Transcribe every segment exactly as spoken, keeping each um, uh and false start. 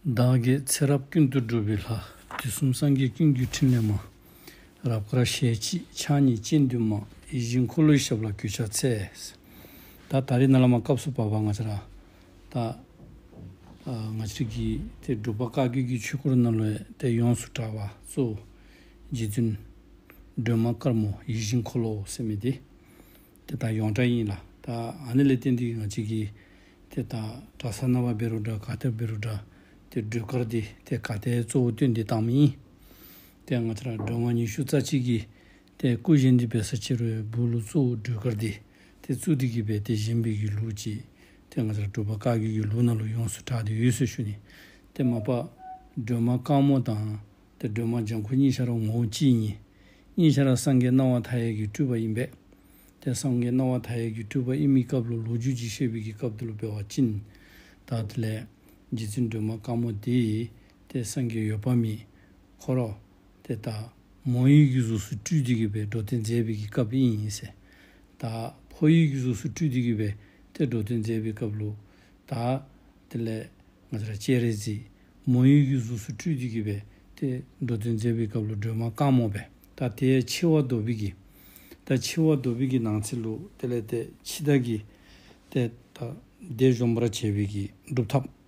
བདག་གིས་ཚེ་རབས་ཀུན་ཏུ་བསྒྲུབས་པའི་ལྷ། དུས་གསུམ་སངས་རྒྱས་ཀུན་གྱི་ཕྲིན་ལས་མ། རབ་དཀར་ཞལ་གཅིག་ཕྱག་གཉིས་སྤྱན་བདུན་མ། ཡིད་བཞིན་འཁོར་ལོའི་ཞབས་ལ་གུས་ཕྱག་འཚལ། ད་ད་རིས་ནཱ་ལས་མར་སྐབས་སུ་བབ་པ་ང་བཅས་ར་ད་ཨ་ང་བཅས་ཀྱི་ཏེ་འབྲུག་པ་བཀའ་བརྒྱུད་ཀྱི་ཆོས་སྐོར་ནང་ལུ་ཡང་ཏེ་ཡོངས་སུ་གྲགས་པ་གཙོ་བོ་རྗེ་བཙུན་སྒྲོལ་མ་དཀར་མོ་ཡིད་བཞིན་འཁོར་ལོ་ཟེར་མི་འདི་ཏེ་ད་ཡོངས་གྲགས་ཨིན་ལགས། ད་ཨ་ནི་ལས་བརྟེན་ཏེ་ང་བཅས་ཀྱིས་ཏེ་ད་གྲྭ་ས་ནང་འབད་རུང་འདྲ་ག་ཏེ་འབད་རུང་འདྲ་ཏེ་སྒྲོལ་དཀར་འདི་ཏེ་ག་ཏེ་གཙོ་བོ་བཏོན་ཏེ་བཏང་མི་ཨིན། ཏེ་ང་བཅས་ར་སྒྲོལ་མ་ཉི་ཤུ་རྩ་གཅིག་གི་ཏེ་སྐུ་བཞེངས་ཏེ་འབད་ས་ཅིག་རུང་སྦུག་ལུ་གཙོ་བོ་སྒྲོལ་དཀར་འདི་ཏེ་བཙུགས་ཏེ་གི་སྦེ་ཏེ་བཞེངས་པའི་གི་ལུགས་ཅིག་ཏེ་ང་བཅས་ར་འབྲུག་པ་བཀའ་བརྒྱུད་ཀྱི་ལུགས་ནང་ལུ་ཡོངས་སུ་གྲགས་ཏེ་ཡོད་ཟེར་ཞུ་ནི། ཏེ་མ་པ་སྒྲོལ་མ་དཀར་མོ་དང་ཏེ་སྒྲོལ་མ་ལྗང་ཁུ་གཉིས་ཆ་ར་ངོ་བོ་གཅིག་ཨིན། གཉིས་ཆ་ར་སངས་རྒྱས་སྣང་བ་མཐའ་ཡས་ཀྱི་སྤྲུལ་པ་ཨིན་པས། ཏེ་སངས་རྒྱས་སྣང་བ་མཐའ་ཡས་ཀྱི་སྤྲུལ་པ་ཨིན་མི་སྐབས་ལུ་ལོ་རྒྱུས་ཅིག་བཤད་པའི་གི་སྐབས་འདི་ལུ་འབད་བ་ཅིན་ད་དེ་ལས་རྗེ་བཙུན་སྒྲོལ་མ་དཀར་མོ་འདི་ཏེ་སངས་རྒྱས་འོད་དཔག་མེད་ཁོ་ར་ཏེ་ད་མོ་ཡི་གི་གཟུགས་སུ་སྤྲུལ་ཏེ་གི་སྦེ་འགྲོ་དོན་མཛད་པའི་གི་སྐབས་ཨིན་ཟེར། ད་ཕོ་ཡི་གི་གཟུགས་སུ་སྤྲུལ་ཏེ་གི་སྦེ་ཏེ་འགྲོ་དོན་མཛད་པའི་སྐབས་ལུ་ད་དེ་ལས་ང་བཅས་ར་སྤྱན་རས་གཟིགས་མོ་ཡི་གི་གཟུགས་སུ་སྤྲུལ་ཏེ་གི་སྦེ་ཏེ་འགྲོ་དོན་མཛད་པའི་སྐབས་ལུ་སྒྲོལ་མ་དཀར་མོ་སྦེ་ད་དེ་འཆི་བ་བཟློག་པའི་གི་ད་འཆི་བ་བཟློག་པའི་གི་ནང་ཚན་ལུ་དེ་ལས་ཏེ་འཆི་བདག་གི་ཏེ་ད་དེ་གཞོམ་པར་བྱེད་པའི་གི་སྒྲུབ་ཐབས་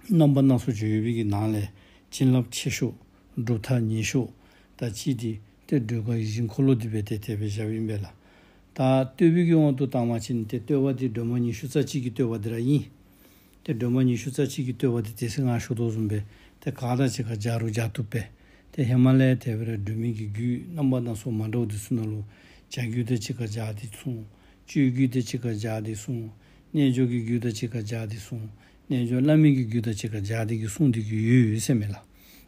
རྣམ་པ་སྣ་ཚོགས་ཅིག་ཡོད་པའི་གི་ནང་ལས་བྱིན་རླབས་ཆེ་ཤོས་སྒྲུབ་ཐབས་ཉེ་ཤོས་ད་གཅིག་འདི་ཏེ་སྒྲོལ་དཀར་ཡིད་བཞིན་འཁོར་ལོ་འདི་སྦེ་ཏེ་དེ་སྦེ་བཞགཔ་ཨིན་པས་ལགས། ད་བསྟོད་པའི་གི་དབང་དུ་བཏང་བ་ཅིན་ཏེ་བསྟོད་པ་འདི་སྒྲོལ་མ་ཉི་ཤུ་རྩ་གཅིག་གི་བསྟོད་པ་འདི་ར་ཨིན། ཏེ་སྒྲོལ་མ་ཉི་ཤུ་རྩ་གཅིག་གི་བསྟོད་པ་འདི་ཏེ་ཟེར་ང་ཞུ་དོ་བཟུམ་སྦེ་ཏེ་ག་དང་གཅིག་ཁར་སྦྱར་རུང་སྦྱར་བཏུབ་པས། ཏེ་ཧེ་མ་ལས་དེ་སྦེ་ར་སྒྲོལ་མའི་གི་རྒྱུད་རྣམ་པ་སྣ་ཚོགས་མ་འདྲཝ་འདི་ཚུ་ནང་ལུ་བྱ་རྒྱུད་དང་གཅིག་ཁར་སྦྱར་ཏེ་གསུངས། སྤྱོད་རྒྱུད་དང་གཅིག་ཁར་སྦྱར་ཏེ་གསུངས། རྣལ་འབྱོར་གྱི་རྒྱུད་དང་གཅིག་ཁར་སྦྱར་ཏེ་གསུངས། རྣལ་འབྱོར་བླ་མེད་ཀྱི་རྒྱུད་དང་གཅིག་ཁར་སྦྱར་ཏེ་གི་གསུངས་ཏེ་གི་ཡོད་ཡོད་ཟེར་མས་ལགས།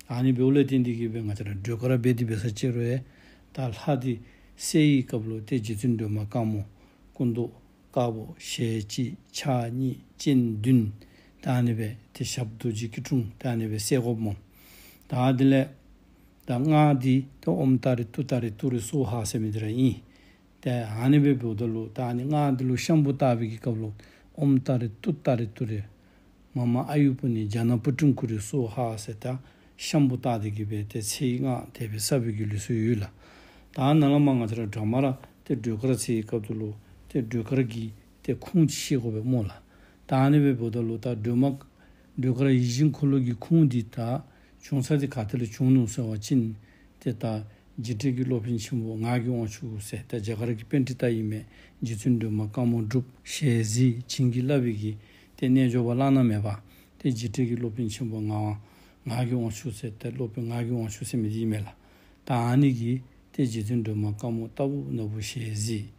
ཨ་ནི་འབདཝ་ལས་བརྟེན་ཏེ་གི་སྦེ་ང་བཅས་ར་སྒྲོལ་དཀར་འབད་དེ་འབད་ས་ཅིག་རུང་ཡང་ད་ལྷ་འདི་གསལ་བའི་སྐབས་ལུ་ཏེ་རྗེ་བཙུན་སྒྲོལ་མ་དཀར་མོ་སྐུ་མདོག་དཀར་པོ་ཞལ་གཅིག་ཕྱག་གཉིས་སྤྱན་བདུན་ད་ཨ་ནི་སྦེ་ཏེ་ཞབས་རྡོ་རྗེ་སྐྱིལ་ཀྲུང་ད་ཨ་ནི་སྦེ་གསལ་དགོཔ་སྨོ། ད་དེ་ལས་ད་སྔགས་འདི་ཏེ་ཨོཾ་ཏཱ་རེ་ཏུཏྟཱ་རེ་ཏུ་རེ་སྭཱ་ཧཱ་ཟེར་མི་འདི་ར་ཨིན། ཏེ་ཨ་ནི་སྦེ་འབདཝ་ད་ལུ་ད་ཨ་ནི་སྔགས་འདི་ལུ་ཤམ་བུ་བཏགས་པའི་གི་སྐབས་ལུ་ཨོཾ་ཏཱ་རེ་ཏུཏྟཱ་རེ་ཏུ་རེ་མ་མ་ཨཱ་ཡུ་པུ་ནེ་ཛྙཱ་ན་པུ་ཊིཾ་ཀུ་རེ་སྭཱ་ཧཱ་ཟེར་ད་ཤམ་བུ་བཏགས་ཏེ་གི་སྦེ་ཏེ་ཚེ་ཡི་སྔགས་དེ་སྦེ་བསགས་པའི་གི་ལུགས་སྲོལ་ཡོད་ལགས། ད་ནཱ་ལས་མར་ང་བཅས་ར་དང་པ་ར་ཏེ་སྒྲོལ་དཀར་ཟེར་བའི་སྐབས་འདི་ལུ་ཏེ་སྒྲོལ་དཀར་གྱི་ཏེ་ཁུངས་ཅིག་ཤེས་དགོ་པས་སྨོ་ལགས། ད་ཨ་ནི་སྦེ་འབདཝ་ད་ལུ་ད་སྒྲོལ་མ་སྒྲོལ་དཀར་ཡིད་བཞིན་འཁོར་ལོ་གི་ཁུངས་འདི་ད་བྱུང་ས་འདི་ག་ཏེ་ལས་བྱུང་ནུག་ཟེར་བ་ཅིན་ཏེ་ད་འཇིགས་བྲལ་གྱི་སློབ་དཔོན་ཆེན་པོ་ངག་གི་དབང་ཕྱུག་ཟེར་ད་རྒྱ་གར་གྱི་པཎྜི་ཏ་ཨིན་མས། རྗེ་བཙུན་སྒྲོལ་མ་དཀར་མོ་སྒྲུབ་ཞལ་གཟིགས་བྱིན་གྱིས་བརླབས་པའི་གི་ཏེ་རྣལ་འབྱོར་པ་བླ་ན་མེད་པ་ཏེ་འཇིགས་བྲལ་གྱི་སློབ་དཔོན་ཆེན་པོ་ངག་དབང་ངག་གི་དབང་ཕྱུག་ཟེར་ཏེ་སློབ་དཔོན་ངག་གི་དབང་ཕྱུག་ཟེར་མི་འདི་ཨིན་མས་ལགས། ད་ཨ་ནི་གིས་ཏེ་རྗེ་བཙུན་སྒྲོལ་མ་དཀར་མོ་ལྟ་བུ་ན་བུ་ཞལ་གཟིགས།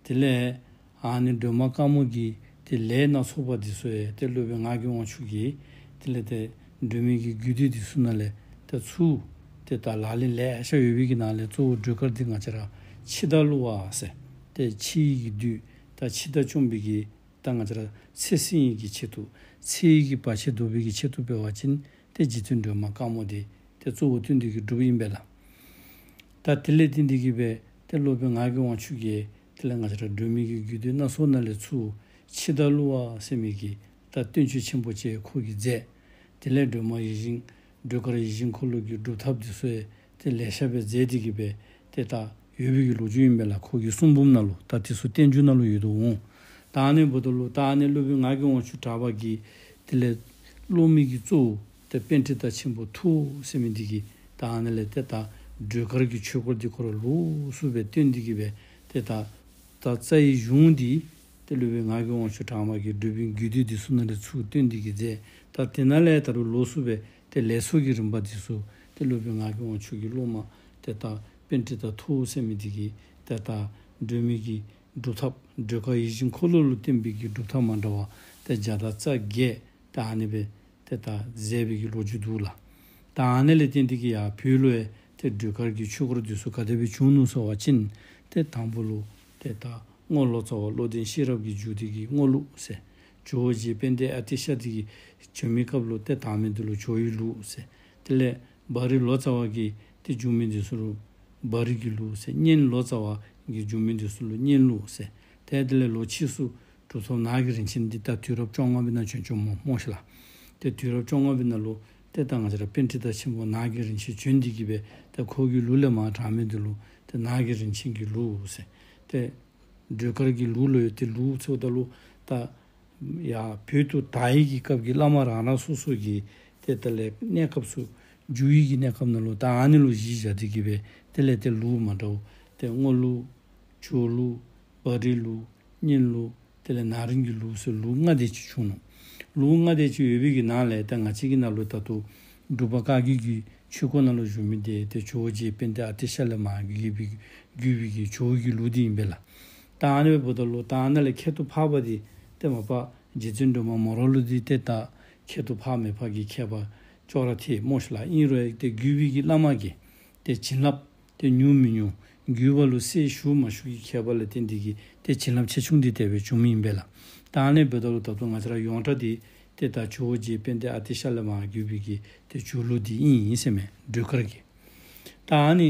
དེ་ལས་ཨ་ནི་སྒྲོལ་མ་དཀར་མོ་གི་ཏེ་ལས་སྣ་ཚོགས་པ་འདི་ཚུ་ཡང་ཏེ་སློབ་དཔོན་ངག་གི་དབང་ཕྱུག་གིས་དེ་ལས་ཏེ་སྒྲོལ་མའི་གི་རྒྱུད་སྡེ་འདི་ཚུ་ནང་ལས་ཏེ་ཚུར་ཏེ་ད་ལག་ལེན་ལེ་ཤ་ཡོད་པའི་གི་ནང་ལས་གཙོ་བོ་སྒྲོལ་དཀར་འདི་ང་བཅས་ར་འཆི་བདག་བསླུ་བ་ཟེར་ཏེ་འཆི་བའི་གི་བདུད་ད་འཆི་བདག་བཅོམ་པའི་གི་ད་ང་བཅས་ར་ཚེ་བསྲིང་ནི་གི་ཆེད་དུ་ཚེ་ཡི་གི་བར་ཆད་བཟློག་པའི་གི་ཆེད་དུ་འབད་བ་ཅིན་ཏེ་རྗེ་བཙུན་སྒྲོལ་མ་དཀར་མོ་འདི་ཏེ་གཙོ་བོ་བཏོན་ཏེ་གི་སྒྲུབ་ཨིན་པས་ལགས། ད་དེ་ལས་བརྟེན་ཏེ་གི་སྦེ་ཏེ་སློབ་དཔོན་ངག་གི་དབང་ཕྱུག་གིས་དེ་ལས་ང་བཅས་ར་སྒྲོལ་མའི་གི་རྒྱུད་སྡེ་སྣ་ཚོགས་ནང་ལས་ཚུར་འཆི་བདག་བསླུ་བ་ཟེར་མི་གི་ད་བསྟན་བཅོས་ཆེན་པོ་ཅིག་ཁོ་གིས་མཛད། དེ་ལས་སྒྲོལ་མ་ཡིད་བཞིན་སྒྲོལ་དཀར་ཡིད་བཞིན་འཁོར་ལོ་གི་སྒྲུབ་ཐབས་འདི་ཚུ་ཡང་ཏེ་ལེ་ཤ་སྦེ་མཛད་དེ་གི་སྦེ་ཏེ་ད་ཡོད་པའི་གི་ལོ་རྒྱུས་ཨིན་པས་ལགས། ཁོ་གི་གསུང་འབུམ་ནང་ལུ་ད་དེ་ཚུ་བསྟན་འགྱུར་ནང་ལུ་ཡོད་དོ་འོང་། ད་ཨ་ནི་འབདཝ་ད་ལུ་ད་ཨ་ནི་སློབ་དཔོན་ངག་གི་དབང་ཕྱུག་གྲགས་པ་གིས་དེ་ལས་སློབ་མའི་གི་གཙོ་བོ་ཏེ་པཎྜི་ཏ་ཆེན་པོ་ཐུ་བོ་ཟེར་མི་འདི་གིས་ད་ཨ་ནི་ལས་ཏེ་ད་སྒྲོལ་དཀར་གྱི་ཆོས་སྐོར་འདི་ཁོ་ར་ལོགས་སུ་སྦེ་བཏོན་ཏེ་གི་སྦེ་ཏེ་ད་ད་རྩ་བའི་གཞུང་འདི་ཏེ་སློབ་དཔོན་ངག་གི་དབང་ཕྱུག་གྲགས་པ་གིས་སྒྲུབ་པའི་རྒྱུད་སྡེ་འདི་ཚུ་ནང་ལས་ཚུར་བཏོན་ཏེ་གི་མཛད། ད་དེ་ནང་ལས་ད་རུང་ལོགས་སུ་སྦེ་ཏེ་ལས་ཚོགས་ཀྱི་རིམ་པ་འདི་ཚུ་ཏེ་སློབ་དཔོན་ངག་གི་དབང་ཕྱུག་གི་སློབ་མ་ཏེ་ད་པཎྜི་ཏ་ཐུ་བོ་ཟེར་མི་འདི་གིས་ཏེ་ད་སྒྲོལ་མའི་གི་སྒྲུབ་ཐབས་སྒྲོལ་དཀར་ཡིད་བཞིན་འཁོར་ལོ་ལུ་བརྟེན་པའི་གི་སྒྲུབ་ཐབས་མ་འདྲཝ་ཏེ་བརྒྱ་དང་རྩ་བརྒྱད་ད་ཨ་ནི་སྦེ་ཏེ་ད་མཛད་པའི་གི་ལོ་རྒྱུས་འདུག་ལགས། ད་ཨ་ནི་ལས་བརྟེན་ཏེ་གི་ཡར་བོད་ལུ་ཡང་ཏེ་སྒྲོལ་དཀར་གྱི་ཆོས་སྐོར་འདི་ཚུ་ག་དེ་སྦེ་བྱུང་ནུག་ཟེར་བ་ཅིན་ཏེ་དང་པོ་ལུ་ཏེ་ད་རྔོག་ལོ་ཙཱ་བ་བློ་ལྡན་ཤེས་རབ་ཀྱིས་བསྒྱུར་ཏེ་གི་རྔོག་ལུགས་ཟེར། ཇོ་བོ་རྗེ་དཔལ་ལྡན་ཨ་ཏི་ཤ་འདི་གིས་བྱོན་མི་སྐབས་ལུ་ཏེ་དང་མི་འདི་ལུ་ཇོ་བོའི་ལུགས་ཟེར། དེ་ལས་བ་རི་ལོ་ཙཱ་བ་གིས་ཏེ་བསྒྱུར་མི་འདི་ཚུ་ལུ་བ་རི་གི་ལུགས་ཟེར། གཉན་ལོ་ཙཱ་བ་གིས་བསྒྱུར་མི་འདི་ཚུ་ལུ་གཉན་ལུགས་ཟེར། ཏེ་དེ་ལས་ལོ་ཕྱིས་སུ་གྲུབ་ཐོབ་ནགས་ཀྱི་རིན་ཆེན་འདི་ད་དུས་རབས་བཅོ་ལྔ་པའི་ནང་བྱོན་བྱོནམ་སྨོ་ཤིག་ལགས། ཏེ་དུས་རབས་བཅོ་ལྔ་པའི་ནང་ལུ་ཏེ་ད་ང་བཅས་ར་པཎྜི་ཏ་ཆེན་པོ་ནགས་ཀྱི་རིན་ཆེན་བྱོན་ཏེ་གི་སྦེ་ཏེ་ཁོ་གི་ལུགས་ལས་མར་དྲངས་མི་འདི་ལུ་ཏེ་ནགས་ཀྱི་རིན་ཆེན་གྱི་ལུགས་ཟེར། ཏེ་སྒྲོལ་དཀར་གྱི་ལུགས་ལུ་ཡོད། ཏེ་ལུགས་ཟེརཝ་ད་ལུ་ད་ཡར་བོད་དུ་དར་བའི་གི་སྐབས་ཀྱི་བླ་མ་རང་རང་སོ་སོ་གི་ཏེ་ད་ལས་གནས་སྐབས་སུ་བསྒྱུར་བའི་གི་གནས་སྐབས་ནང་ལུ་ད་ཨ་ནི་ལུ་གཞི་བཞག་སྟེ་གི་སྦེ་དེ་ལས་ཏེ་ལུགས་མ་འདྲཝ་ཏེ་སྔོ་ལུགས། བྱུ་ལུགས། བ་རི་ལུགས། རྙིང་ལུགས། དེ་ལས་ནག་རིང་གི་ལུགས་ཟེར་ལུགས་ལྔ་དེ་ཅིག་བྱུང་ནུག། ལུགས་ལྔ་དེ་ཅིག་ཡོད་པའི་གི་ནང་ལས་ད་ང་བཅས་ཀྱི་ནང་ལུ་ད་ལྟོ་འབྲུག་པ་བཀའ་བརྒྱུད་ཀྱི་ཆོས་སྐོར་ནང་ལུ་བཞུགས་མི་དེ་ཏེ་ཇོ་བོ་རྗེ་དཔལ་ལྡན་ཨ་ཏི་ཤ་ལས་མར་བརྒྱུད་པའི་བརྒྱུད་པའི་གི་ཇོ་བོ་གི་ལུགས་འདི་ཨིན་པས་ལགས། ད་ཨ་ནི་འབདཝ་ད་ལུ་ད་ཨ་ནཱ་ལས་ཁྱད་དུ་འཕགས་པ་འདི་ཏེ་མ་པ་རྗེ་བཙུན་སྒྲོལ་མ་མོ་ར་ལུགས་འདི་ཏེ་ད་ཁྱད་དུ་འཕགས་མི་འཕགས་ཀྱི་ཁྱད་པར་ཅོག་ར་འཐདཔ་སྨོ་ཤིག་ལགས། ཨིན་རུང་ཡང་ཏེ་བརྒྱུད་པའི་གི་བླ་མ་གིས་ཏེ་བྱིན་རླབས་ཏེ་ཉུང་མི་ཉུང་བརྒྱུད་པ་ལུ་གསལ་ཞུ་མ་ཞུ་གི་ཁྱད་པར་ལ་བརྟེན་ཏེ་གི་ཏེ་བྱིན་རླབས་ཆེ་ཆུང་འདི་དེ་སྦེ་བྱུང་མི་ཨིན་པས་ལགས། ད་ཨ་ནི་འབདཝ་ད་ལུ་ད་ལྟོ་ང་བཅས་ར་ཡོངས་གྲགས་འདི་ཏེ་ད་ཇོ་བོ་རྗེ་དཔལ་ལྡན་ཨ་ཏི་ཤ་ལས་མར་བརྒྱུད་པའི་གི་ཏེ་ཇོ་ལུགས་འདི་ཨིན་ཟེར་མས། སྒྲོལ་དཀར་གྱི། ད་ཨ་ནི་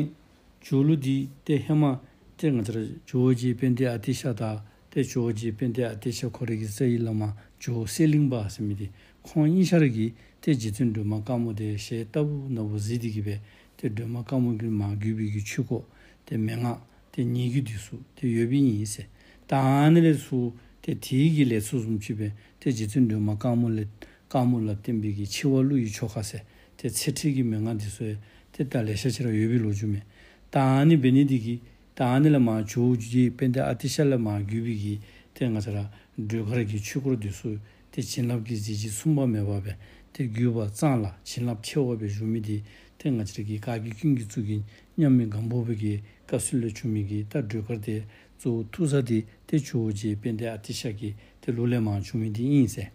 ཇོ་ལུགས་འདི་ཏེ་ཧེ་མ་ཏེ་ང་བཅས་ར་ཇོ་བོ་རྗེ་དཔལ་ལྡན་ཨ་ཏི་ཤ་དང་ཏེ་ཇོ་བོ་རྗེ་དཔལ་ལྡན་ཨ་ཏི་ཤ་ཁོ་རའི་གི་རྩ་བའི་བླ་མ་ཇོ་བོ་གསེར་གླིང་པ་ཟེར་མི་འདི་ཁོང་གཉིས་ཆ་ར་གིས་ཏེ་རྗེ་བཙུན་སྒྲོལ་མ་དཀར་མོ་དེ་ཞལ་ལྟ་བུ་ན་བུ་གཟིགས་ཏེ་གི་སྦེ་ཏེ་སྒྲོལ་མ་དཀར་མོ་གིས་མར་བརྒྱུད་པའི་གི་ཆོས་སྐོར་ཏེ་མན་ངག་ཏེ་ཉེ་བརྒྱུད་འདི་ཚུ་ཏེ་ཡོདཔ་ཨིན་ཟེར། ད་ཨ་ནི་ལས་ཚུར་ཏེ་དེའི་གི་ལས་ཚུལ་བཟུམ་ཅིག་སྦེ་ཏེ་རྗེ་བཙུན་སྒྲོལ་མ་དཀར་མོ་ལས་དཀར་མོ་ལ་བརྟེན་པའི་གི་འཆི་བ་བསླུ་བའི་ཆོ་ག་ཟེར་ཏེ་ཚེ་ཁྲིད་ཀྱི་མན་ངག་འདི་ཚུ་ཡང་ཏེ་ད་ལེ་ཤ་ཅིག་ར་ཡོད་པའི་ལོ་རྒྱུས་མས། ད་ཨ་ནི་འབད་ནི་འདི་གིས་ད་ཨ་ནི་ལས་མར་ཇོ་བོ་རྗེ་དཔལ་ལྡན་ཨ་ཏི་ཤ་ལས་མར་བརྒྱུད་པའི་གི་ཏེ་ང་བཅས་ར་སྒྲོལ་དཀར་གྱི་ཆོས་སྐོར་འདི་ཚུ་ཏེ་བྱིན་རླབས་ཀྱི་གཟི་བརྗིད་མཚུངས་པ་མེད་པ་སྦེ་ཏེ་བརྒྱུད་པ་གཙང་ལ་བྱིན་རླབས་ཆེ་བ་སྦེ་བཞུགས་མི་འདི་ཏེ་ང་བཅས་ར་གི་བཀའ་བརྒྱུད་ཀུན་གྱི་གཙུག་རྒྱན་མཉམ་མེད་སྒམ་པོ་པའི་གི་བཀའ་སྲོལ་ལས་བྱུང་མི་གི་ད་སྒྲོལ་དཀར་དེ་གཙོ་བོ་ཐུག་ས་འདི་ཏེ་ཇོ་བོ་རྗེ་དཔལ་ལྡན་ཨ་ཏི་ཤ་གི་ཏེ་ལུགས་ལས་མར་བྱུང་མི་འདི་ཨིན་ཟེར།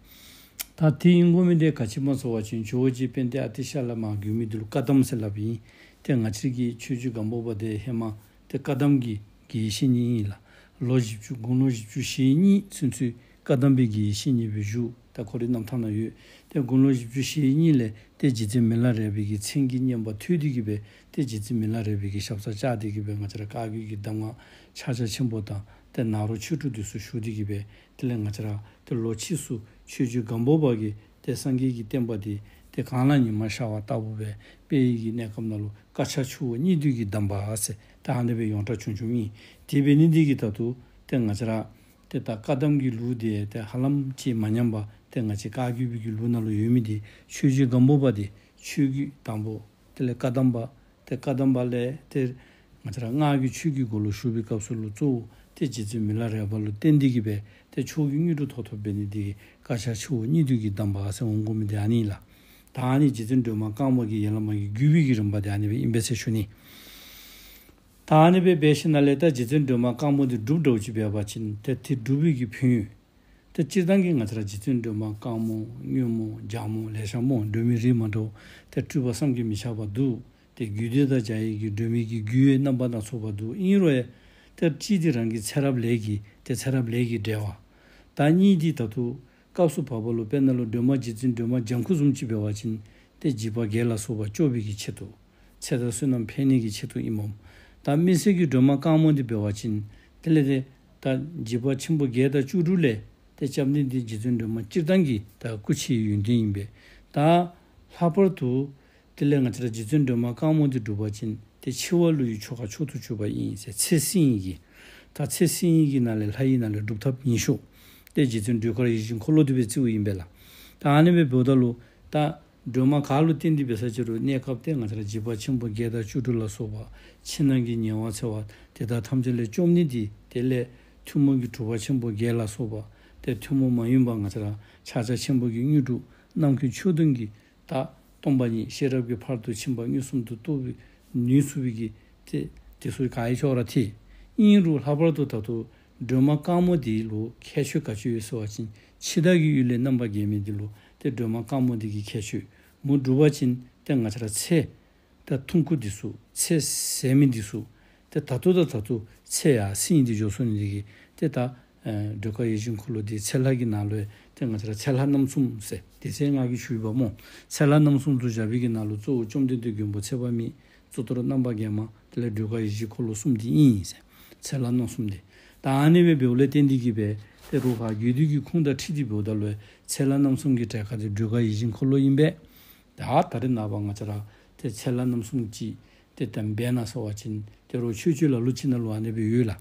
ད་དེ་ཨིན་དགོ་མི་འདི་ག་ཅི་སྨོ་ཟེར་བ་ཅིན་ཇོ་བོ་རྗེ་དཔལ་ལྡན་ཨ་ཏི་ཤ་ལས་མར་བརྒྱུད་མི་འདི་ལུ་བཀའ་གདམས་ཟེར་སླབ་ཨིན། ཏེ་ང་བཅས་ར་གི་ཆོས་རྗེ་སྒམ་པོ་པ་དེ་ཧེ་མ་ཏེ་བཀའ་གདམས་ཀྱི་དགེ་བའི་བཤེས་གཉེན་ཨིན་ལགས། ལོ་བཞི་བཅུ་དགུང་ལོ་བཞི་བཅུ་ཞེ་གཉིས་ཚུན་ཚོད་བཀའ་གདམས་པའི་གི་བཤེས་གཉེན་སྦེ་བཞུགས། ད་ཁོ་རའི་རྣམ་ཐར་ནང་ཡོད། ཏེ་དགུང་ལོ་བཞི་བཅུ་ཞེ་གཉིས་ལས་ཏེ་རྗེ་བཙུན་མི་ལ་རས་པའི་གི་མཚན་གྱི་བསྙེན་པ་ཐོས་ཏེ་གི་སྦེ་ཏེ་རྗེ་བཙུན་མི་ལ་རས་པའི་གི་ཞབས་སར་བཅར་ཏེ་གི་སྦེ་ང་བཅས་ར་བཀའ་བརྒྱུད་ཀྱི་གདམས་ངག་ཕྱག་རྒྱ་ཆེན་པོ་དང་ཏེ་ནཱ་རོ་ཆོས་དྲུག་འདི་ཚུ་ཞུ་སྟེ་གི་སྦེ་དེ་ལས་ང་བཅས་ར་ཏེ་ལོ་ཕྱིས་སུ་ཆོས་རྗེ་སྒམ་པོ་པ་གིས་ཏེ་སངས་རྒྱས་ཀྱི་བསྟན་པ་འདི་ཏེ་གངས་ལ་ཉི་མ་ཤར་བ་ལྟ་བུ་སྦེ་སྤེལ་བའི་གི་གནས་སྐབས་ནང་ལུ་བཀའ་ཕྱག་ཆུ་བོ་གཉིས་འདུས་ཀྱི་གདམས་པ་ཟེར་ད་ཨ་ནི་སྦེ་ཡོངས་གྲགས་བྱུང་བྱུངམ་ཨིན། དེ་འབད་ནི་འདི་གིས་ད་ལྟོ་ཏེ་ང་བཅས་ར་ཏེ་ད་བཀའ་གདམས་ཀྱི་ལུགས་འདི་ཏེ་ཧ་ལམ་ཅིག་མ་ཉམས་པར་ཏེ་ང་བཅས་བཀའ་བརྒྱུད་པའི་གི་ལུགས་ནང་ལུ་ཡོད་མི་འདི་ཆོས་རྗེ་སྒམ་པོ་པ་འདི་ཆོས་བརྒྱུད་དང་པོ། དེ་ལས་བཀའ་གདམས་པ། ཏེ་བཀའ་གདམས་པ་ལས་ཏེ་ང་བཅས་ར་སྔགས་ཀྱི་ཆོས་ཀྱི་སྒོ་ལུ་ཞུགས་པའི་སྐབས་སུ་ལུ་གཙོ་བོ་ཏེ་རྗེ་བཙུན་མི་ལ་རས་པ་ལུ་བརྟེན་ཏེ་གི་སྦེ་ཏེ་མཆོག་གི་དངོས་གྲུབ་ཐོབ་ཐོབ་འབད་ནི་འདི་གིས་བཀའ་ཕྱག་ཆུ་བོ་གཉིས་འདུས་ཀྱི་གདམས་པ་ཟེར་འོང་དགོ་མི་འདི་ཨ་ནི་ཨིན་ལགས། ད་ཨ་ནི་རྗེ་བཙུན་སྒྲོལ་མ་དཀར་མོ་གི་ཡན་ལག་མ་གི་བརྒྱུད་པའི་གི་རིམ་པ་འདི་ཨ་ནི་སྦེ་ཨིན་པས་ཟེར་ཞུ་ནི། ད་ཨ་ནི་སྦེ་འབད་ཞིནམ་ལས་ད་རྗེ་བཙུན་སྒྲོལ་མ་དཀར་མོ་འདི་སྒྲུབ་འདྲཝ་ཅིག་འབད་བ་ཅིན་ཏེ་དེ་སྒྲུབ་པའི་གི་ཕན་ཡོན། ཏེ་སྤྱིར་བཏང་གི་ང་བཅས་ར་རྗེ་བཙུན་སྒྲོལ་མ་དཀར་མོ་སྔོན་མོ་རྒྱ་མོ་ལེ་ཤ་སྨོ། སྒྲོལ་མའི་རིགས་མ་འདྲཝ་ཏེ་སྤྲུལ་པ་བསམ་གྱིས་མི་ཁྱབ་པ་འདུག། ཏེ་རྒྱུད་སྡེ་དང་སྦྱར་བའི་གི་སྒྲོལ་མའི་གི་རྒྱུད་ཡང་རྣམ་པ་སྣ་ཚོགས་པ་འདུག། ཨིན་རུང་ཡང་ཏེ་གཅིག་འདི་རང་གི་ཚེ་རབས་ལས་ཀྱི་ཏེ་ཚེ་རབས་ལས་ཀྱི་འབྲེལ་བ། ད་གཉིས་འདི་ད་ལྟོ་སྐབས་སུ་བབ་པ་ལུ་དཔེར་ན་ལུ་སྒྲོལ་མ་རྗེ་བཙུན་སྒྲོལ་མ་ལྗང་ཁུ་བཟུམ་ཅིག་འབད་བ་ཅིན་ཏེ་འཇིགས་པ་བརྒྱད་ལ་སོགས་པ་སྐྱོབ་པའི་གི་ཆེད་དུ། ཚེ་དང་བསོད་ནམས་འཕེལ་ནི་གི་ཆེད་དུ་ཨིན་མས། ད་མི་སེར་གྱི་སྒྲོལ་མ་དཀར་མོ་འདི་འབད་བ་ཅིན་དེ་ལས་ཏེ་ད་འཇིགས་པ་ཆེན་པོ་བརྒྱད་དང་བཅུ་དྲུག་ལས་ཏེ་སྐྱབས་ནི་འདི་རྗེ་བཙུན་སྒྲོལ་མ་སྤྱིར་བཏང་གི་ད་སྐུ་ཕྱྭའི་ཡོན་ཏན་ཨིན་པས། ད་ལྷག་པར་དུ་དེ་ལས་ང་བཅས་ར་རྗེ་བཙུན་སྒྲོལ་མ་དཀར་མོ་འདི་སྒྲུབ་པ་ཅིན་ཏེ་འཆི་བ་བསླུ་བའི་ཆོ་ག་མཆོག་ཏུ་གྱུར་པ་ཨིན་ཟེར། ཚེ་སྲིང་ཡི་གི། ད་ཚེ་སྲིང་ཡི་གི་ནང་ལས་ལྷ་ཡི་ནང་ལས་སྒྲུབ་ཐབས་ཉེ་ཤོས་ཏེ་རྗེ་བཙུན་སྒྲོལ་དཀར་ཡིད་བཞིན་འཁོར་ལོ་འདི་སྦེ་བརྩིཝ་ཨིན་པས་ལགས། ད་ཨ་ནི་སྦེ་འབདཝ་ད་ལུ་ད་སྒྲོལ་མ་ག་ལུ་བརྟེན་ཏེ་འབད་ས་ཅི་རུང་གནས་སྐབས་ཏེ་ང་བཅས་ར་འཇིགས་པ་ཆེན་པོ་བརྒྱད་དང་བཅུ་དྲུག་ལ་སོགས་པ་ཕྱི་ནང་གི་ཉེ་བར་འཚེ་བ་དེ་དག་ཐམས་ཅད་ལས་སྐྱོབ་ནི་འདི་དེ་ལས་ཐུན་མོང་གི་གྲུབ་པ་ཆེན་པོ་བརྒྱད་ལ་སོགས་པ་ཏེ་ཐུན་མོང་མ་ཡིན་པ་ང་བཅས་ར་ཕྱག་རྒྱ་ཆེན་པོ་གི་དངོས་གྲུབ་རྣམ་མཁྱེན་ཆོས་དུང་གི་ད་སྟོང་པ་ཉིད་ཤེས་རབ་ཀྱི་ཕ་རོལ་ཏུ་ཕྱིན་པ་མངོན་སུམ་དུ་རྟོགས་པའི་ནུས་ཚུགས་པའི་གི་ཏེ་དེ་ཚུ་ག་ཡང་ཅོག་ར་འཐད། ཨིན་རུང་ལྷག་པར་དུ་ད་ལྟོ་སྒྲོལ་མ་དཀར་མོ་འདི་ལུ་ཁྱད་ཆོས་ག་ཅི་ཡོད་ཟེར་བ་ཅིན་འཆི་བདག་གི་གཡུལ་ལས་རྣམ་པར་རྒྱལ་མི་འདི་ལུ་ཏེ་སྒྲོལ་མ་དཀར་མོ་འདི་གི་ཁྱད་ཆོས། མོ་སྒྲུབ་པ་ཅིན་ཏེ་ང་བཅས་ར་ཚེ་ད་ཐུང་ཀུ་འདི་ཚུ་ཚེ་ཟད་མི་འདི་ཚུ་ཏེ་ད་ལྟོ་དང་ད་ལྟོ་ཚེ་ཡར་སྲིང་སྟེ་འགྱོ་ཚུགས་ནི་འདི་གིས་ཏེ་ད་ཨེ་སྒྲོལ་དཀར་ཡིད་བཞིན་འཁོར་ལོ་འདི་ཚེ་ལྷ་གི་ནང་ལུ་ཏེ་ང་བཅས་ར་ཚེ་ལྷ་རྣམ་གསུམ་ཟེར་དེ་ཚེ་སྔགས་ཀྱི་ཞུ་བ་སྨོ། ཚེ་ལྷ་རྣམ་གསུམ་དུ་བཞག་པའི་གི་ནང་ལུ་གཙོ་བོ་བཅོམ་ལྡན་འདས་མགོན་པོ་ཚེ་དཔག་མེད། གཙུག་ཏོར་རྣམ་པར་རྒྱལ་མ། དེ་ལས་སྒྲོལ་དཀར་ཡིད་བཞིན་འཁོར་ལོ་གསུམ་འདི་ཨིན་ཟེར། ཚེ་ལྷ་རྣམ་གསུམ་འདི། ད་ཨ་ནི་སྦེ་འབདཝ་ལས་བརྟེན་ཏེ་གི་སྦེ་ཏེ་རུ་ཧ་རྒྱུད་སྡེ་གི་ཁུངས་དང་འཁྲིལ་ཏེ་འབདཝ་ད་ལུ་ ཚེ་ལྷ་རྣམ་གསུམ་གྱི་གྲལ་ཁར་འདི་སྒྲོལ་དཀར་ཡིད་བཞིན་འཁོར་ལོ་ཨིན་པས། ད་ད་རེས་ནངས་པ་ང་བཅས་ར་ཏེ་ཚེ་ལྷ་རྣམ་གསུམ་ཅིག་ཏེ་དམ་བེ་ན་ཟེར་བ་ཅིན་ཏེ་རོགས་ཆོས་སྤྱོད་ལ་ལུ་ཅིག་ནང་ལུ་ཨ་ནི་སྦེ་ཡོད་ལགས།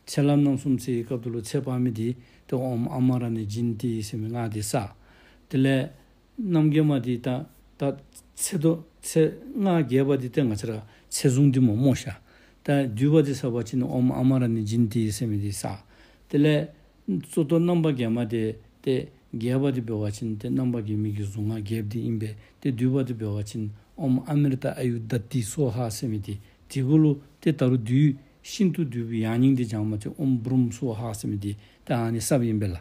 ཚེ་ལྷ་རྣམ་གསུམ་ཟེར་བའི་སྐབས་དེ་ལུ་ཚེ་དཔག་མེད་འདི་ཏེ་ཨོཾ་ཨ་མ་ར་ཎི་ཛྙཱ་ཏི་ཟེར་མི་སྔགས་འདི་བསགས། དེ་ལས་རྣམ་རྒྱལ་མ་འདི་ད་ད་ཚེ་དོ་ཚེ་སྔགས་རྒྱས་པ་འདི་ཏེ་ང་བཅས་ར་ཚེ་གཟུངས་འདི་མོ་སྨོ་ཤ། ད་བསྡུས་པ་འདི་ཟེར་བ་ཅིན་ཨོཾ་ཨ་མ་ར་ཎི་ཛྙཱ་ཏི་ཟེར་མི་འདི་བསགས། དེ་ལས་གཙུག་ཏོར་རྣམ་པར་རྒྱལ་མ་འདི་ཏེ་རྒྱས་པ་འདི་འབད་བ་ཅིན་ཏེ་རྣམ་པར་རྒྱལ་མའི་གི་གཟུངས་སྔགས་རྒྱསཔ་འདི་ཨིན་པས། ཏེ་བསྡུས་པ་འདི་འབད་བ་ཅིན་ཨོཾ་ཨ་མྲྀ་ཏ་ཨ་ཡུར་དྷ་ཏི་སྭཱ་ཧཱ་ཟེར་མི་འདི་དེ་གུ་ལུ་ཏེ་ད་རུང་བསྡུས་ཤིན་ཏུ་བསྡུས་པའི་ཡང་སྙིང་འདི་སྦྱང་མ་ཅིག་ཨོཾ་བྷྲཱུཾ་སྭཱ་ཧཱ་ཟེར་མི་འདི་ད་ཨ་ནི་བསགསཔ་ཨིན་པས་ལགས།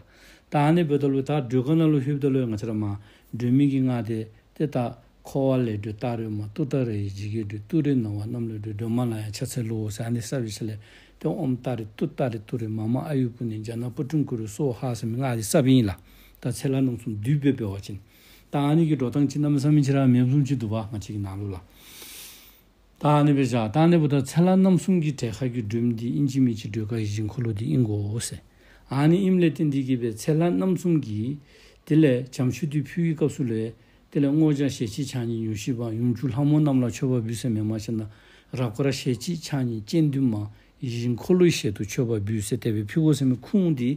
ད་ཨ་ནི་འབདཝ་ད་ལུ་ད་སྒྲོལ་དཀར་ནང་ལུ་ལྷོདཔ་ད་ལུ་ང་བཅས་ར་མ་སྒྲོལ་མའི་གི་སྔགས་འདི་ཏེ་ད་འཁོར་བ་ལས་སྒྲོལ་ཏཱ་རེ་མ་ཏུཏྟཱ་རེ་ཡིས་ཇི་སྐད་སྒྲོལ། ཏུ་རེ་ན་བ་གནམ་ལས་སྒྲོལ། སྒྲོལ་མ་ལ་ཡང་ཕྱག་འཚལ་ལོ་ཟེར་ཨ་ནི་བསགས་པའི་ཤུལ་ལས་ཏེ་ཨོཾ་ཏཱ་རེ་ཏུཏྟཱ་རེ་ཏུ་རེ་མ་མ་ཨ་ཡུར་པུ་ཎེ་ཛྙཱ་ན་པུ་ཊུཾ་ཀུ་རུ་སྭཱ་ཧཱ་ཟེར་མི་སྔགས་འདི་བསགསཔ་ཨིན་ལགས། ད་ཚེ་ལྷ་རྣམ་གསུམ་བསྡུས་སྦེ་འབད་བ་ཅིན་ད་ཨ་ནི་གི་འགྲོ་སྟངས་ཅིག་གནམ་མེད་ས་མེད་ཅིག་ར་མེདཔ་བཟུམ་ཅིག་འདུག་པ་ང་བཅས་ཀྱི་ནང་ལུ་ལགས། ད་ཨ་ནི་སྦེ་བཞག། ད་ཨ་ནི་འབདཝ་ད་ཚེ་ལྷ་རྣམ་གསུམ་གྱི་གྲལ་ཁར་གྱི་སྒྲོལ་མ་འདི་ཨིན་ཅི་མིན་ཅི་སྒྲོལ་དཀར་ཡིད་བཞིན་འཁོར་ལོ་འདི་ཨིན་གོ་ཟེར། ཨ་ནི་ཨིནམ་ལས་བརྟེན་ཏེ་གིས་སྦེ་ཚེ་ལྷ་རྣམ་གསུམ་གྱིས་དེ་ལས་བྱམས་མཆོད་འདི་ཕུལ་བའི་སྐབས་སུ་ལས་དེ་ལས་སྔོ་ལྗང་ཞལ་གཅིག་ཕྱག་གཉིས་ཉུལ་ཞི་བ། ཡུམ་ཆུང་ལྷ་མོ་རྣམས་ལ་མཆོད་པ་འབུལ་ཟེར་མེན་མ་ཤེས་ན། རབ་དཀར་ཞལ་གཅིག་ཕྱག་གཉིས་སྤྱན་བདུན་མ། ཡིད་བཞིན་འཁོར་ལོའི་ཞལ་དུ་མཆོད་པ་འབུལ་ཟེར་དེ་སྦེ་ཕུལ་དགོ་ཟེར་མི་ཁུངས་འདི་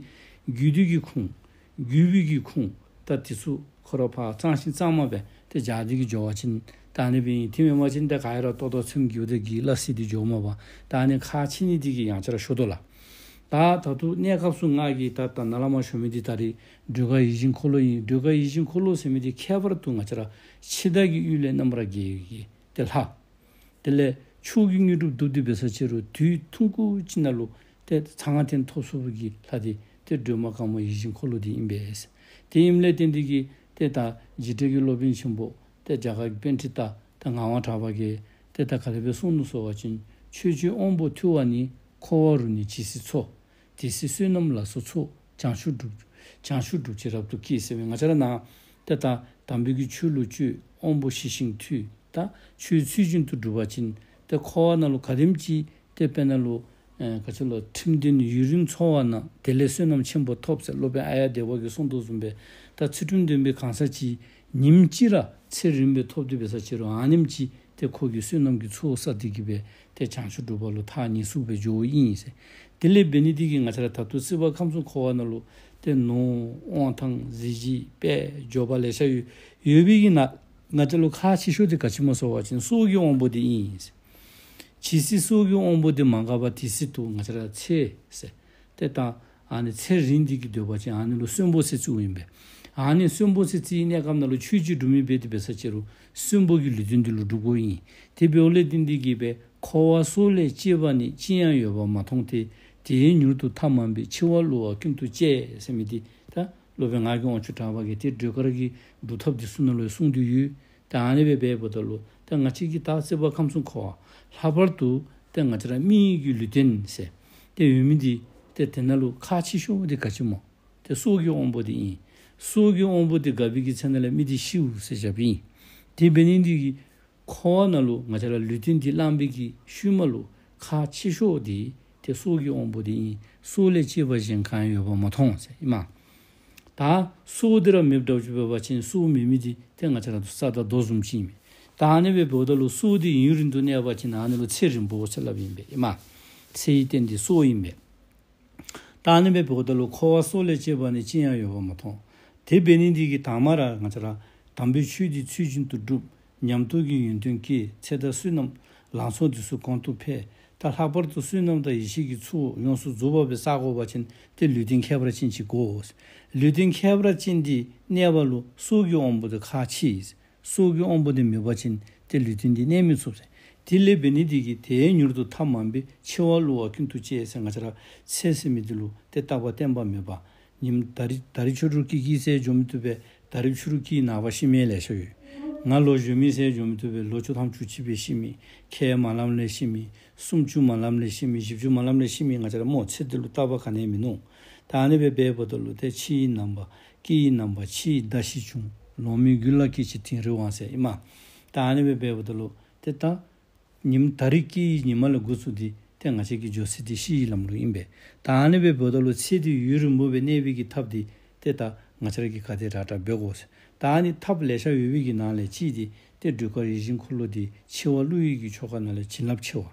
རྒྱུད་སྡེ་གི་ཁུངས། རྒྱུད་པའི་གི་ཁུངས། ད་དེ་ཚུ་ཁོ་ར་ཕར་གཙང་ཞིང་གཙང་མ་སྦེ་ཏེ་སྦྱར་ཏེ་གིས་འགྱོ་བ་ཅིན་ད་ཨ་ནི་སྦེ་ཨིན། དེ་མེན་པ་ཅིན་ད་ག་ཡ་ར་ཏོག་ཏོ་ཚེམ་གི་འོ་དེ་གིས་སླ་བསྲེ་སྟེ་འགྱོཝ་མས་པ། ད་ཨ་ནི་ཁག་ཆེ་ནི་དེ་གིས་ཡང་བསྐྱར་ཞུ་དོ་ལགས། ད་ད་ལྟོ་གནས་སྐབས་སུ་ང་གིས་ད་ད་ནཱ་ལས་མར་ཞུ་མི་འདི་ད་རེས་སྒྲོལ་དཀར་ཡིད་བཞིན་འཁོར་ལོ་ཨིན། སྒྲོལ་དཀར་ཡིད་བཞིན་འཁོར་ལོ་ཟེར་མི་འདི་ཁྱད་པར་དུ་ང་བཅས་ར་འཆི་བདག་གི་ཡུལ་ལས་རྣམ་པར་རྒྱལ་བའི་གི་ཏེ་ལྷ། དེ་ལས་ཕྱོགས་ཀྱི་དངོས་གྲུབ་ཐོབ་སྟེ་འབད་ས་ཅིག་རུང་དུས་ཐུང་ཀུ་ཅིག་ནང་ལུ་ཏེ་ཚར་ལྔ་ཐེངས་ཐོབ་ཚུགས་པའི་གི་ལྷ་འདི་ཏེ་སྒྲོལ་མ་དཀར་མོ་ཡིད་བཞིན་འཁོར་ལོ་འདི་ཨིན་པས། དེ་ཨིནམ་ལས་བརྟེན་ཏེ་གིས་ཏེ་ད་འཇིགས་བྲལ་གྱི་སློབ་དཔོན་ཆེན་པོ་ཏེ་རྒྱ་གར་གྱི་པཎྜི་ཏ་ཏེ་ངག་དབང་གྲགས་པ་གིས་ཏེ་ད་ག་དེ་སྦེ་གསུངས་ནུག་ཟེར་བ་ཅིན། ཆོས་སྤྱོད་དབང་པོ་ཐུལ་བ་ནི། འཁོར་བ་རུ་ནི་ཇི་སྲིད་འཚོ། དེ་སྲིད་བསོད་ནམས་ལ་སོགས་ཚོགས། བྱང་ཆུབ་སྒྲུབ། བྱང་ཆུབ་སྒྲུབ་ཅིང་རབ་ཏུ་བསྐྱེད་ཟེར་བའི་ང་བཅས་ར་ནང་ཏེ་ད་དམ་པའི་གི་ཆོས་ལུ་སྤྱོད། དབང་པོ་ཞི་ཞིང་ཐུལ། ད་ཆོས་ཚུལ་བཞིན་དུ་སྒྲུབ་པ་ཅིན་ཏེ་འཁོར་བ་ནང་ལུ་ག་དེམ་ཅིག་ཏེ་དཔེར་ན་ལུ་ཨེ་ག་ཅི་ལོ་ཁྲིམས་ལྡན་ཡུན་རིང་འཚོ་བ་ན། དེ་ལས་བསོད་ནམས་ཆེན་པོ་ཐོབ་ཟེར་སློབ་དཔོན་ཨཱརྱ་དེ་བ་གིས་གསུངས་དོ་བཟུམ་སྦེ། ད་ཚུལ་ཁྲིམས་ལྡན་པའི་གང་ཟག་ཅིག་ཉིནམ་གཅིག་ར་ཚེ་རིངམོ་སྦེ་ཐོབ་སྟེ་འབད་ས་ཅིག་རུང་ཨ་ནེམ་ཅིག་ཏེ་ཁོ་གིས་བསོད་ནམས་ཀྱི་ཚོགས་བསགས་ཏེ་གིས་སྦེ་ཏེ་བྱང་ཆུབ་སྒྲུབ་པ་ལུ་ཐག་ཉེ་སུ་སྦེ་འགྱོཝ་ཨིན་ཟེར། དེ་ལས་འབད་ནི་འདི་གིས་ང་བཅས་ར་ད་ལྟོ་སྲིད་པ་ཁམས་གསུམ་འཁོར་བ་ནང་ལུ་ཏེ་ནོར་དབང་ཐང་གཟི་བརྗིད་དཔལ་འབྱོར་པ་ལེ་ཤ་ཡོད་ཡོད་པའི་གི་ནང་ང་བཅས་ལུ་ཁག་ཆེ་ཤོས་འདི་ག་ཅི་སྨོ་ཟེར་བ་ཅིན་སྲོག་གི་དབང་པོ་འདི་ཨིན་ཟེར། ཇི་སྲིད་སྲོག་གི་དབང་པོ་འདི་མ་འགགས་པ་དེ་སྲིད་དུ་ང་བཅས་ར་ཚེ་ཟེར་ཏེ་ད་ཨ་ནི་ཚེ་རིང་སྟེ་གིས་སྡོད་པ་ཅིན་ཨ་ནི་ལུ་གསོན་པོ་ཟེར་བརྩིཝ་ཨིན་པས། ཨ་ནི་གསོན་པོ་ཟེར་བརྩིཝ་གནས་སྐབས་ནང་ལུ་ཆོས་ཅིག་སྒྲུབ་མི་འབད་དེ་འབད་ས་ཅིག་རུང་གསོན་པོ་གི་ལུས་རྟེན་འདི་ལུ་སྒྲུབ་དགོཔ་ཨིན། དེ་འབདཝ་ལས་བརྟེན་ཏེ་གིས་སྦེ་འཁོར་བ་སྲོག་ལས་གཅེས་པ་ནི། ཅི་ཡང་ཡོད་པར་མ་མཐོང་སྟེ། དེས་མྱུར་དུ་ཐབས་མང་པའི། འཆི་བ་བསླུ་བ་ཀུན་ཏུ་སྤྱད་ཟེར་མི་འདི་ད་སློབ་དཔོན་ངག་གི་དབང་ཕྱུག་གྲགས་པ་གིས་ཏེ་སྒྲོལ་དཀར་གྱི་སྒྲུབ་ཐབས་འདི་ཚུ་ནང་ལུ་གསུངས་ཏེ་ཡོད། ད་ཨ་ནི་སྦེ་འབདཝ་ད་ལུ་ད་ང་བཅས་ཀྱི་ད་སྲིད་པ་ཁམས་གསུམ་འཁོར་བ་ལྷག་པར་དུ་ཏེ་ང་བཅས་ར་མི་གི་ལུས་རྟེན་ཟེར་ཏེ་ཡོད་མི་འདི་ཏེ་དེ་ནང་ལུ་ཁག་ཆེ་ཤོས་འདི་ག་ཅི་སྨོ། ཏེ་སྲོག་གི་དབང་པོ་འདི་ཨིན། སྲོག་གི་དབང་པོ་འདི་འགག་པའི་གི་ཚེ་ན་ལས་མི་འདི་ཤིཝ་ཟེར་བཞགཔ་ཨིན། དེ་འབད་ནི་འདི་གིས་འཁོར་བ་ནང་ལུ་ང་བཅས་ར་ལུས་རྟེན་འདི་བླངས་པའི་གི་ཤུལ་མ་ལུ་ཁག་ཆེ་ཤོས་འདི་ཏེ་སྲོག་གི་དབང་པོ་འདི་ཨིན། སྲོག་ལས་གཅེས་པ་གཞན་གང་ཡང་ཡོད་པར་མ་མཐོང་ཟེར་ཨིན་མས། ད་སྲོག་འདི་ར་མེདཔ་འདྲཝ་ཅིག་འབད་བ་ཅིན་སྲོག་མེད་མི་འདི་ཏེ་ང་བཅས་ར་ས་དང་རྡོ་བཟུམ་ཅིག་ཨིན་མས། ད་ཨ་ནི་སྦེ་འབདཝ་ད་ལུ་སྲོག་འདི་ཡུན་རིང་དུ་གནས་པ་ཅིན་ཨ་ནི་ལུ་ཚེ་རིང་པོ་ཟེར་སླབ་ཨིན་པས་ཨིན་མས། ཚེ་ཡི་རྟེན་འདི་སྲོག་ཨིན་པས། ད་ཨ་ནི་སྦེ་འབདཝ་ད་ལུ་འཁོར་བ་སྲོག་ལས་གཅེས་པ་ནི། ཅི་ཡང་ཡོད་པར་མ་མཐོང་། དེ་འབད་ནི་འདི་གིས་དང་པ་ར་ང་བཅས་ར་དམ་པའི་ཆོས་འདི་ཚུལ་བཞིན་དུ་སྒྲུབ། ཉམས་རྟོགས་ཀྱི་ཡོན་ཏན་བསྐྱེད། ཚེ་དང་བསོད་ནམས་ལང་ཚོ་འདི་ཚུ་གོང་དུ་འཕེལ། ད་ལྷག་པར་དུ་བསོད་ནམས་དང་ཡེ་ཤེས་ཀྱི་ཚོགས་ཡོངས་སུ་རྫོགས་པ་སྦེ་བསག་དགོ་པ་ཅིན་ཏེ་ལུས་རྟེན་ཁྱད་པར་ཅན་ཅིག་དགོ། ལུས་རྟེན་ཁྱད་པར་ཅན་འདི་གནས་པ་ལུ་སྲོག་གི་དབང་པོ་འདི་ཁག་ཆེ། སྲོག་གི་དབང་པོ་འདི་མེད་པ་ཅིན་ཏེ་ལུས་རྟེན་འདི་གནས་མི་ཚུགས་ཟེར། དེ་ལས་འབད་ནི་འདི་གིས་དེས་མྱུར་དུ་ཐབས་མང་པའི། འཆི་བ་བསླུ་བ་ཀུན་ཏུ་སྤྱད་ཟེར། ང་བཅས་ར་ཚེ་ཟེར་མི་འདི་ལུ་ཏེ་རྟག་པ་བརྟན་པ་མེད་པ། ཉིནམ་ད་རིས་ད་རིས་ཆོ་འཕྲུལ་སྐྱེས་ཀྱིས་ཟེར་འགྱོ་མི་བཏུབ་པས། ད་རིས་ཆོ་འཕྲུལ་སྐྱེས་ནངས་པ་ཤི་མི་ལེ་ཤ་ཡོད། ང་ལོ་གཞོན་མི་ཟེར་འགྱོ་མི་བཏུབ་པས། ལོ་བཅུ་ཐམ་བཅུ་གཅིག་སྦེ་ཤི་མི། ཁལ་མ་ལམ་ལས་ཤི་མི། སུམ་ཅུ་མ་ལམ་ལས་ཤི་མི། བཞི་བཅུ་མ་ལམ་ལས་ཤི་མི་ང་བཅས་ར་སྨོ། ཚེ་འདི་ལུ་རྟག་པ་ག་ནི་ཡང་མིན་ནུག། ད་ཨ་ནི་སྦེ་འབདཝ་ད་ལུ་ཏེ་འཆི་ཡི་ནམ་པ་སྐྱེ་ཡི་ནམ་པ། འཆི་ཡི་ཟླ་ཤེས་བྱུང་། ལོང་མེད་རྒྱུད་ལ་སྐྱེས་ཀྱི་དིང་རི་དབང་ཟེར་ཨིན་མས། ད་ཨ་ནི་སྦེ་འབདཝ་ད་ལུ་ཏེ་ད་ཉིནམ་ད་རིས་སྐྱེས་ཡི་ཉིནམ་ལས་འགོ་བཙུགས་ཏེ་ཏེ་ང་བཅས་ཀྱི་འགྱོ་ས་འདི་ཤི་ཡི་ལམ་ལུ་ཨིན་པས། ད་ཨ་ནི་སྦེ་འབདཝ་ད་ལུ་ཚེ་འདི་ཡུན་རིང་པོ་སྦེ་གནས་པའི་གི་ཐབས་འདི་ཏེ་ད་ ང་བཅས་ར་གིས་ག་དེ་དྲག་དྲག་འབད་དགོ་ཟེར། ད་ཨ་ནི་ཐབས་ལེ་ཤ་ཡོད་པའི་གི་ནང་ལས་གཅིག་འདི་ཏེ་སྒྲོལ་དཀར་ཡིད་བཞིན་འཁོར་ལོ་འདི་འཆི་བ་བསླུ་ཡི་གི་ཆོ་ག་ནང་ལས་བྱིན་རླབས་ཆེ་བ།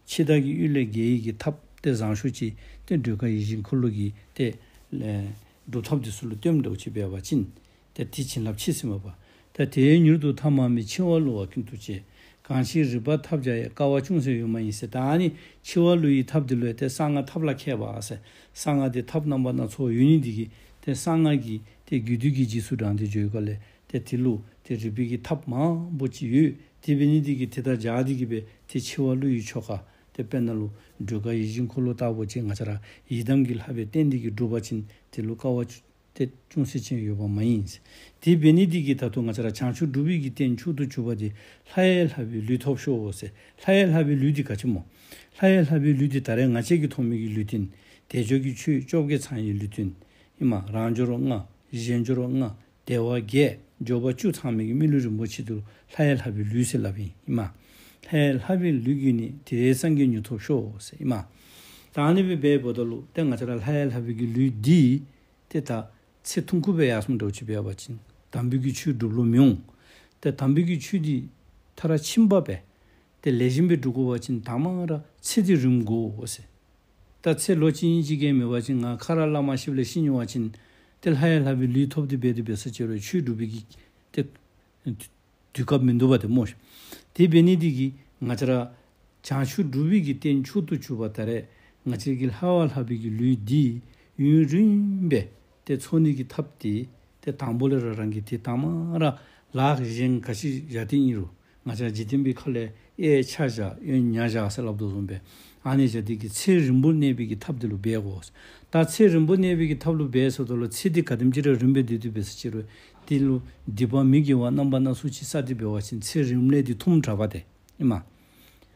འཆི་བདག་གི་གཡུལ་ལས་རྒྱལ་ཡི་གི་ཐབས་ཏེ་བཟང་ཤོས་ཅིག་ཏེ་སྒྲོལ་དཀར་ཡིད་བཞིན་འཁོར་ལོ་གི་ཏེ་ལས་སྒྲུབ་ཐབས་འདི་ཚུ་ལུ་སྟོནམ་འདྲཝ་ཅིག་འབད་བ་ཅིན་ཏེ་དེ་བྱིན་རླབས་ཆེ་ཟེར་མས་པ། ཏེ་དེ་མྱུར་དུ་ཐ་མ་མེད་འཆི་བ་བསླུ་བ་ཀུན་ཏུ་སྤྱད། གང་ཕྱིར་རིག་པ་ཐབས་བྱ་ཡི། དཀའ་བ་ཅུང་ཟད་ཡོད་མ་ཡིན་ཟེར། ད་ཨ་ནི་འཆི་བ་བསླུ་ཡི་ཐབས་འདི་ལུ་ཡང་ཏེ་གསང་སྔགས་ཐབས་ལ་མཁས་པ་ཟེར། གསང་སྔགས་འདི་ཐབས་རྣམ་པ་སྣ་ཚོགས་ཡོད་ནི་འདི་གིས་ཏེ་གསང་སྔགས་ཀྱི་ཏེ་རྒྱུད་སྡེ་གི་རྗེས་སུ་འབྲངས་ཏེ་འགྱོ་བའི་སྐབས་ལས་ཏེ་དེ་ལུ་ཏེ་རིག་པའི་གི་ཐབས་མང་པོ་ཅིག་ཡོད། དེ་འབད་ནི་འདི་གིས་དེ་དང་སྦྱར་ཏེ་གིས་སྦེ་ཏེ་འཆི་བ་བསླུ་ཡི་ཆོ་ག་ཏེ་དཔེར་ན་ལུ་སྒྲོལ་དཀར་ཡིད་བཞིན་འཁོར་ལོ་ལྟ་བུ་ཅིག་ང་བཅས་ར་ཡི་དམ་གྱི་ལྷ་སྦེ་བསྟེན་ཏེ་གིས་སྒྲུབ་པ་ཅིན་དེ་ལུ་དཀའ་བ་ཏེ་ཅུང་ཟད་ཅིག་ཡོདཔ་མ་ཡིན། དེ་འབད་ནི་འདི་གིས་ད་རུང་ང་བཅས་ར་བྱང་ཆུབ་སྒྲུབ་པའི་གི་རྟེན་མཆོག་ཏུ་གྱུར་པ་འདི་ལྷ་ཡི་ལྷ་པའི་ལུས་ཐོབ་ཤོག་ཟེར། ལྷ་ཡི་ལྷ་པའི་ལུས་འདི་ག་ཅི་སྨོ། ལྷ་ཡི་ལྷ་པའི་ལུས་འདི་ད་རེས་ང་བཅས་ཀྱིས་ཐོབ་མི་གི་ལུས་རྟེན། དལ་འབྱོར་གྱི་ཆོས་བཅོ་བརྒྱད་ཚང་བའི་ལུས་རྟེན་ཨིན་མས། རང་འབྱོར་ལྔ། གཞན་འབྱོར་ལྔ། བདེ་བ་བརྒྱད། འབྱོར་པ་བཅུ་ཚང་མི་གི་མི་ལུས་རིན་པོ་ཆེ་འདི་ལུ་ལྷ་ཡི་ལྷ་པའི་ལུས་ཟེར་སླབ་ཨིན་མས། ལྷ་ཡི་ལྷ་པའི་ལུས་ཀྱིས་ནི། དེ་ལས་སངས་རྒྱས་མྱུར་ཐོབ་ཤོག་ཟེར་ཨིན་མས། ད་ཨ་ནི་སྦེ་འབདཝ་ད་ལུ་ཏེ་ང་བཅས་ར་ལྷ་ཡི་ལྷ་པའི་གི་ལུས་འདི་ཏེ་ད་ཚེ་ཐུང་ཀུ་སྦེ་ཡར་སོངམ་འདྲཝ་ཅིག་འབད་བ་ཅིན་དམ་པའི་གི་ཆོས་སྒྲུབ་ལུ་མི་འོང་། ཏེ་དམ་པའི་གི་ཆོས་འདི་མཐར་ཕྱིན་པ་སྦེ་ཏེ་ལེགས་ཤོམ་སྦེ་སྒྲུབ་དགོ་པ་ཅིན་དང་པ་ར་ཚེ་འདི་རིངམོ་དགོ་ཟེར། ད་ཚེ་ལོ་གཅིག་གཉིས་ཅིག་གིས་མེད་པ་ཅིན་ང་ཁ་ར་བླ་མ་ཤི་ལས་ཤི་ནི་འབད་བ་ཅིན་ཏེ་ལྷ་ཡི་ལྷ་པའི་ལུས་ཐོབ་སྟེ་འབད་དེ་འབད་ས་ཅིག་རུང་ཆོས་སྒྲུབ་པའི་གི་ཏེ་དུས་སྐབས་མིན་འདུག་པ་ཏེ་སྨོ་ཤིག། དེ་འབད་ནི་འདི་གིས་ང་བཅས་ར་བྱང་ཆུབ་སྒྲུབ་པའི་གི་རྟེན་མཆོག་ཏུ་གྱུར་པ་ད་རེས་ང་བཅས་ཀྱི་ལྷ་ཡི་ལྷ་པའི་གི་ལུས་འདི་ཡུན་རིངམོ་སྦེ་ཏེ་འཚོ་ནི་གི་ཐབས་འདི་ཏེ་དང་པ་ལས་ར་རང་གིས་ཏེ་དང་པ་ར་ལཱ་གཞན་ག་ཅི་བཞག་སྟེ་ཨིན་རུང་ང་བཅས་འཇིག་རྟེན་པའི་ཁ་ལས་གཡས་ཕྱག་བཞག་གཡོན་ཉ་བཞག་ཟེར་སླབ་དོ་བཟུམ་སྦེ་ཨ་ནི་བཞག་སྟེ་གིས་ཚེ་རིངམོ་གནས་པའི་གི་ཐབས་འདི་ལུ་འབད་དགོ། ད་ཚེ་རིངམོ་གནས་པའི་གི་ཐབས་ལུ་འབད་ཟེརཝ་ད་ལུ་ཚེ་འདི་ག་དེམ་ཅིག་ར་རིངམོ་སྦེ་སྡོད་དེ་འབད་ས་ཅིག་རུང་དེ་ལུ་སྡིག་པ་མི་དགེ་བ་རྣམ་པ་སྣ་ཚོགས་ཅིག་བསགས་ཏེ་འབད་བ་ཅིན་ཚེ་རིངམོ་ལས་འདི་ཐུང་དྲགས་པ་ཏེ་ཨིན་མས།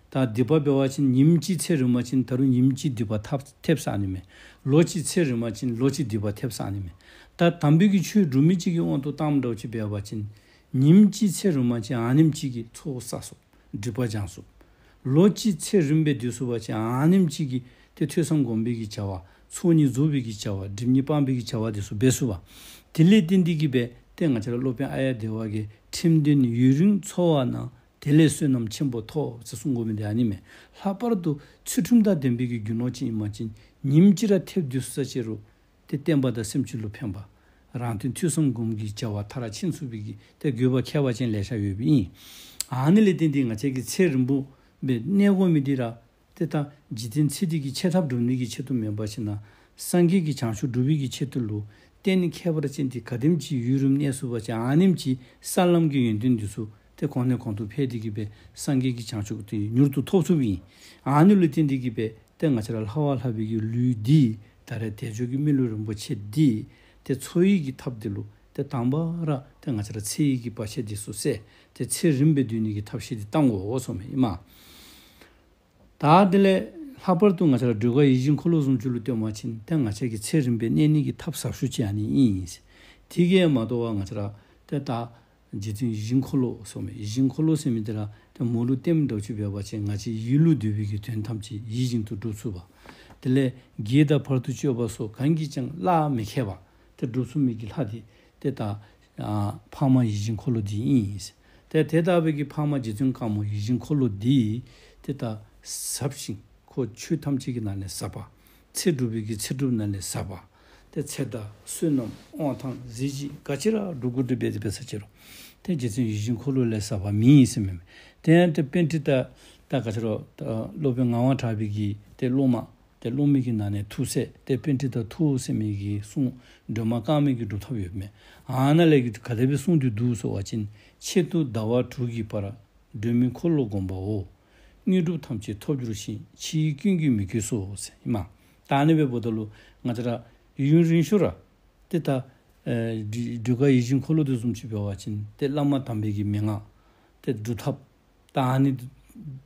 ད་སྡིག་པ་འབད་བ་ཅིན་ཉིནམ་གཅིག་ཚེ་རིང་པ་ཅིན་ད་རུང་ཉིནམ་གཅིག་སྡིག་པ་ཐེབས་ཐེབས་ས་ནི་མས། ལོ་གཅིག་ཚེ་རིང་པ་ཅིན་ལོ་གཅིག་སྡིག་པ་ཐེབས་ས་ནི་མས། ད་དམ་པའི་གི་ཆོས་སྒྲུབ་མི་ཅིག་གི་དབང་དུ་བཏངམ་འདྲཝ་ཅིག་འབད་བ་ཅིན་ཉིནམ་གཅིག་ཚེ་རིང་པ་ཅིན་ཨ་ནེམ་ཅིག་གིས་ཚོགས་བསགས་ཚུགས། སྒྲིབ་པ་སྦྱང་ཚུགས། ལོ་གཅིག་ཚེ་རིངམོ་སྦེ་སྡོད་ཚུགས་པ་ཅིན་ཨ་ནེམ་ཅིག་གིས་ཏེ་ཐོས་བསམ་སྒོམ་པའི་གི་བྱ་བ་ཚོགས་གཉིས་རྫོགས་པའི་གི་བྱ་བ་སྒྲིབ་གཉིས་སྤང་པའི་གི་བྱ་བ་འདི་ཚུ་འབད་ཚུགས་པས། དེ་ལས་བརྟེན་ཏེ་གིས་འབད་ཏེ་ང་བཅས་ར་སློབ་དཔོན་ཨཱརྱ་དེ་ཝ་གིས་ཁྲིམས་ལྡན་ཡུན་རིང་འཚོ་བ་ན། དེ་ལས་བསོད་ནམས་ཆེན་པོ་ཐོབ་ཟེར་གསུང་དགོ་མི་འདི་ཨ་ནི་མས། ལྷག་པར་དུ་ཚུལ་ཁྲིམས་དང་ལྡན་པའི་གི་རྒྱུ་ནོར་ཅིག་ཨིན་པ་ཅིན་ཉིནམ་གཅིག་ར་ཐེབས་སྡོད་ཚུགས་ས་ཅིག་རུང་ཏེ་བསྟན་པ་དང་སེམས་ཅན་ལུ་ཕན་པ། རང་དོན་ཐོས་བསམ་སྒོམ་གྱི་བྱ་བ་མཐར་ཕྱིན་ཚུགས་པའི་གི་ཏེ་དགོས་པ་ཁྱད་པར་ཅན་ལེ་ཤ་ཡོདཔ་ཨིན། ཨ་ནི་ལས་བརྟེན་ཏེ་ང་བཅས་ཀྱིས་ཚེ་རིང་པོ་སྦེ་གནས་དགོ་མི་འདི་ར་ཏེ་ད་འཇིག་རྟེན་ཚེ་འདི་གི་ཆད་ཐབས་སྒྲུབ་ནི་གི་ཆེད་དུ་མེན་པར་ཞིན་ན་སངས་རྒྱས་ཀྱི་བྱང་ཆུབ་སྒྲུབ་པའི་གི་ཆེད་དུ་ལུ་གཏན་ཁྱད་པར་ཅན་འདི་ག་དེམ་ཅིག་ཡུན་རིངམོ་གནས་ཚུགས་པ་ཅིན་ཨ་ནེམ་ཅིག་ས་ལམ་གྱི་ཡོན་ཏན་འདི་ཚུ་ཏེ་གོང་ནས་གོང་དུ་འཕེལ་ཏེ་གིས་འབད་སངས་རྒྱས་ཀྱི་བྱང་ཆུབ་འདི་མྱུར་དུ་ཐོབ་ཚུགསཔ་ཨིན། ཨ་ནི་ལུ་བརྟེན་ཏེ་གིས་འབད་ཏེ་ང་བཅས་ར་ལྷ་བ་ལྷ་པའི་གི་ལུས་འདི་ད་རེས་དལ་འབྱོར་གྱི་མི་ལུས་རིན་པོ་ཆེ་འདི་ཏེ་འཚོ་ཡི་གི་ཐབས་འདི་ལུ་ཏེ་དང་པ་ར་ཏེ་ང་བཅས་ར་ཚེ་ཡི་གི་བར་ཆད་འདི་ཚུ་བསལ་ཏེ་ཚེ་རིངམོ་སྦེ་སྡོད་ནི་གི་ཐབས་ཤེས་འདི་བཏང་དགོ་ཟེར་མས་ཨིན་མས། ད་དེ་ལས་ལྷག་པར་དུ་ང་བཅས་ར་སྒྲོལ་དཀར་ཡིད་བཞིན་འཁོར་ལོ་བཟུམ་ཅིག་ལུ་སྟོན་པ་ཅིན་ཏེ་ང་བཅས་ཀྱིས་ཚེ་རིངམོ་སྦེ་གནས་ནི་གི་ཐབས་ཟབ་ཤོས་ཅིག་ཨ་ནི་ཨིན། དེ་གིས་མ་དོ་བར་ང་བཅས་ར་ཏེ་ད་རྗེ་བཙུན་ཡིད་བཞིན་འཁོར་ལོ་ཟེར་མི་ཡིད་བཞིན་འཁོར་ལོ་ཟེར་མི་འདི་ར་ཏེ་མོ་ལུ་བསྟནམ་འདྲཝ་ཅིག་འབད་བ་ཅིན་ང་བཅས་ཡིད་ལུ་འདོད་པའི་གི་དོན་ཐམས་ཅད་ཡིད་བཞིན་དུ་འགྲུབ་ཚུགས་པ། དེ་ལས་བགེགས་དང་བར་དུ་གཅོད་པ་སོགས་གང་གིས་ཀྱང་གླགས་མི་ཁེལ་བ་ཏེ་འགྲུབ་ཚུགས་མི་གི་ལྷ་འདི་ཏེ་ད་ཨ་འཕགས་མ་ཡིད་བཞིན་འཁོར་ལོ་འདི་ཨིན། ཏེ་དེ་ལྟ་བུའི་གི་འཕགས་མ་རྗེ་བཙུན་དཀར་མོ་ཡིད་བཞིན་འཁོར་ལོ་འདི་ཏེ་ད་ཟབ་ཅིང་ཁོ་ཆོས་ཐམས་ཅད་ཀྱི་ནང་ལས་ཟབ་པ། ཚེ་སྒྲུབ་པའི་གི་ཚེ་སྒྲུབ་ནང་ལས་ཟབ་པ། ཏེ་ཚེ་དང་བསོད་ནམས་དབང་ཐང་གཟི་བརྗིད་ག་ཅི་ར་སྒྲུབ་དགོ་སྒྲུབ་འབད་དེ་འབད་ས་ཅིག་རུང་ཏེ་རྗེ་བཙུན་ཡིད་བཞིན་འཁོར་ལོ་ལས་ཟབ་པ་མེད་ཟེར་མས། ཏེ་ཡང་ཏེ་པཎྜི་ཏ་ད་ག་ཅི་རུང་ད་སློབ་དཔོན་ངག་དབང་གྲགས་པའི་གི་ཏེ་སློབ་མ་ཏེ་སློབ་མའི་གི་ནང་ནས་ཐུགས་སྲས་ཏེ་པཎྜི་ཏ་ཐུ་བོ་ཟེར་མི་གི་གསུང་སྒྲོལ་མ་དཀར་མོའི་གི་སྒྲུབ་ཐབས་ཡོདཔ་མས། ཨ་ནཱ་ལས་གི་ག་དེ་སྦེ་གསུངས་ཏེ་འདུག་ཟེར་བ་ཅིན་ཆེད་དུ་ཟླ་བ་དྲུག་གི་བར། སྒྲོལ་མའི་འཁོར་ལོ་བསྒོམ་པའོ། དངོས་གྲུབ་ཐམས་ཅད་ཐོབ་འགྱུར་ཞིང་། ཕྱི་ཡི་ཀུན་གྱིས་མི་བསྐྱོད་སོ་ཟེར་ཨིན་མས། ད་ཨ་ནི་སྦེ་འབདཝ་ད་ལུ་ང་བཅས་ར་ཡུན་རིང་ཤོས་ར་ཏེ་ད་ཨེ་སྒྲོལ་དཀར་ཡིད་བཞིན་འཁོར་ལོ་འདི་བཟུམ་ཅིག་འབད་བ་ཅིན་ཏེ་བླ་མ་དམ་པའི་གི་མན་ངག་ཏེ་སྒྲུབ་ཐབས་ད་ཨ་ནི་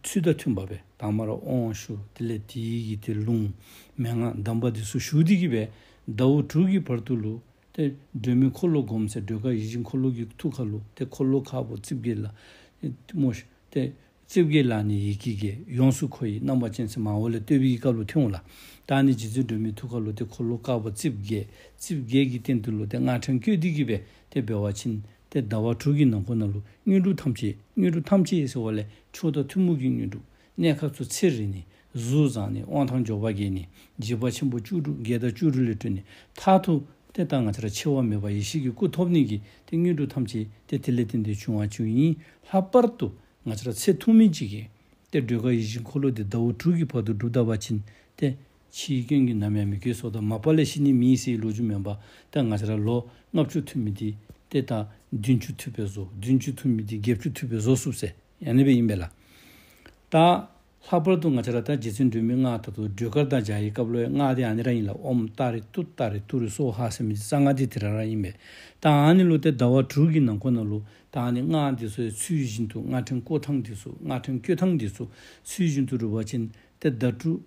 ཚུལ་དང་མཐུན་པ་སྦེ་དང་པ་ར་དབང་ཞུ། དེ་ལས་དེའི་གི་ཏེ་ལུང་མན་ངག་གདམས་པ་འདི་ཚུ་ཞུ་སྟེ་གིས་སྦེ་ཟླཝ་དྲུག་གི་བར་དུ་ལུ་ཏེ་སྒྲོལ་མའི་འཁོར་ལོ་བསྒོམ་ཟེར་སྒྲོལ་དཀར་ཡིད་བཞིན་འཁོར་ལོ་གི་ཐུགས་ཁ་ལུ་ཏེ་འཁོར་ལོ་ཁ་སྦུབ་རྩིབས་བརྒྱད་ལ་ཏེ་མོ་ཏེ་ རྩིབས་བརྒྱད་ལ་ནི་ཡི་གེ་བརྒྱད། ཡོངས་སུ་འཁོར་བའི་རྣམ་པ་ཅན་ཟེར་མར་འོག་ལས་བསྟོད་པའི་སྐབས་ལུ་ཐོན་འོང་ལགས། ད་ཨ་ནི་རྗེ་བཙུན་སྒྲོལ་མའི་ཐུགས་ཀ་ལུ་ཏེ་འཁོར་ལོ་དཀར་པོ་རྩིབས་བརྒྱད། རྩིབས་བརྒྱད་ཀྱི་སྟེང་དུ་ལུ་ཏེ་སྔགས་ཕྲེང་བཀོད་དེ་གིས་སྦེ་ཏེ་འབད་བ་ཅིན་ཏེ་ཟླ་བ་དྲུག་གི་ནང་འཁོད་ནང་ལུ་དངོས་གྲུབ་ཐམས་ཅད། དངོས་གྲུབ་ཐམས་ཅད་ཟེར་བ་ལས་མཆོག་དང་ཐུན་མོང་གི་དངོས་གྲུབ། གནས་སྐབས་སུ་ཚེ་རིང་ནི། གཟུགས་བཟང་ནི། དབང་ཐང་འབྱོར་པ་རྒྱས་ནི། འཇིགས་པ་ཆེན་པོ་བཅུ་དྲུག་བརྒྱད་དང་བཅུ་དྲུག་ལས་གྲོལ་ནི། མཐར་ཐུག་ཏེ་ད་ང་བཅས་ར་འཆི་བ་མེད་པ་ཡེ་ཤེས་ཀྱི་སྐུ་ཐོབ་ནི་གི་ཏེ་དངོས་གྲུབ་ཐམས་ཅད་ཏེ་དེ་ལས་བརྟེན་ཏེ་འབྱུང་བ་ཅིག་ཨིན། ལྷག་པར་དུ་ང་བཅས་ར་ཚེ་ཐུང་མི་ཅིག་གིས་ཏེ་སྒྲོལ་དཀར་ཡིད་བཞིན་འཁོར་ལོ་འདི་ཟླཝ་དྲུག་གི་བར་དུ་སྒྲུབ་ད་པ་ཅིན་ཏེ་འཆིའི་སྐྱོན་གྱིས་ནམ་ཡང་མི་གོས་སོ་དང་མ་པ་ལས་ཤི་ནི་མེད་ཟེར་ལོ་རྒྱུས་མེན་པར་ཏེ་ང་བཅས་ར་ལོ་ལྔ་བཅུ་ཐུབ་མི་འདི་ཏེ་ད་བདུན་ཅུ་ཐུབ་པའི་བཟོ། བདུན་ཅུ་ཐུབ་མི་འདི་བརྒྱད་ཅུ་ཐུབ་པའི་བཟོ་ཚུགས་ཟེར་ཨ་ནི་སྦེ་ཨིན་པས་ལགས། ད་ལྷག་པར་དུ་ང་བཅས་ར་ད་རྗེ་བཙུན་སྒྲོལ་མའི་སྔགས་ད་ལྟོ་སྒྲོལ་དཀར་དང་སྦྱར་བའི་སྐབས་ལུ་སྔགས་འདི་ཨ་ནི་ར་ཨིན་ལགས། ཨོཾ་ཏཱ་རེ་ཏུཏྟཱ་རེ་ཏུ་རེ་སྭཱ་ཧཱ་ཟེར་མི་འདི་རྩ་སྔགས་འདི་དེ་ར་ར་ཨིན་པས། ད་ཨ་ནི་ལུ་ཏེ་ཟླ་བ་དྲུག་གི་ནང་འཁོད་ནང་ལུ་ད་ཨ་ནི་སྔགས་འདི་ཚུ་ཚུལ་བཞིན་དུ་སྔགས་ཕྲེང་བརྐོ་ཐངས་འདི་ཚུ་སྔགས་ཕྲེང་བཀོད་ཐངས་འདི་ཚུ་ཚུལ་བཞིན་དུ་སྒྲུབ་པ་ཅིན་ཏེ་ཟླ་དྲུག་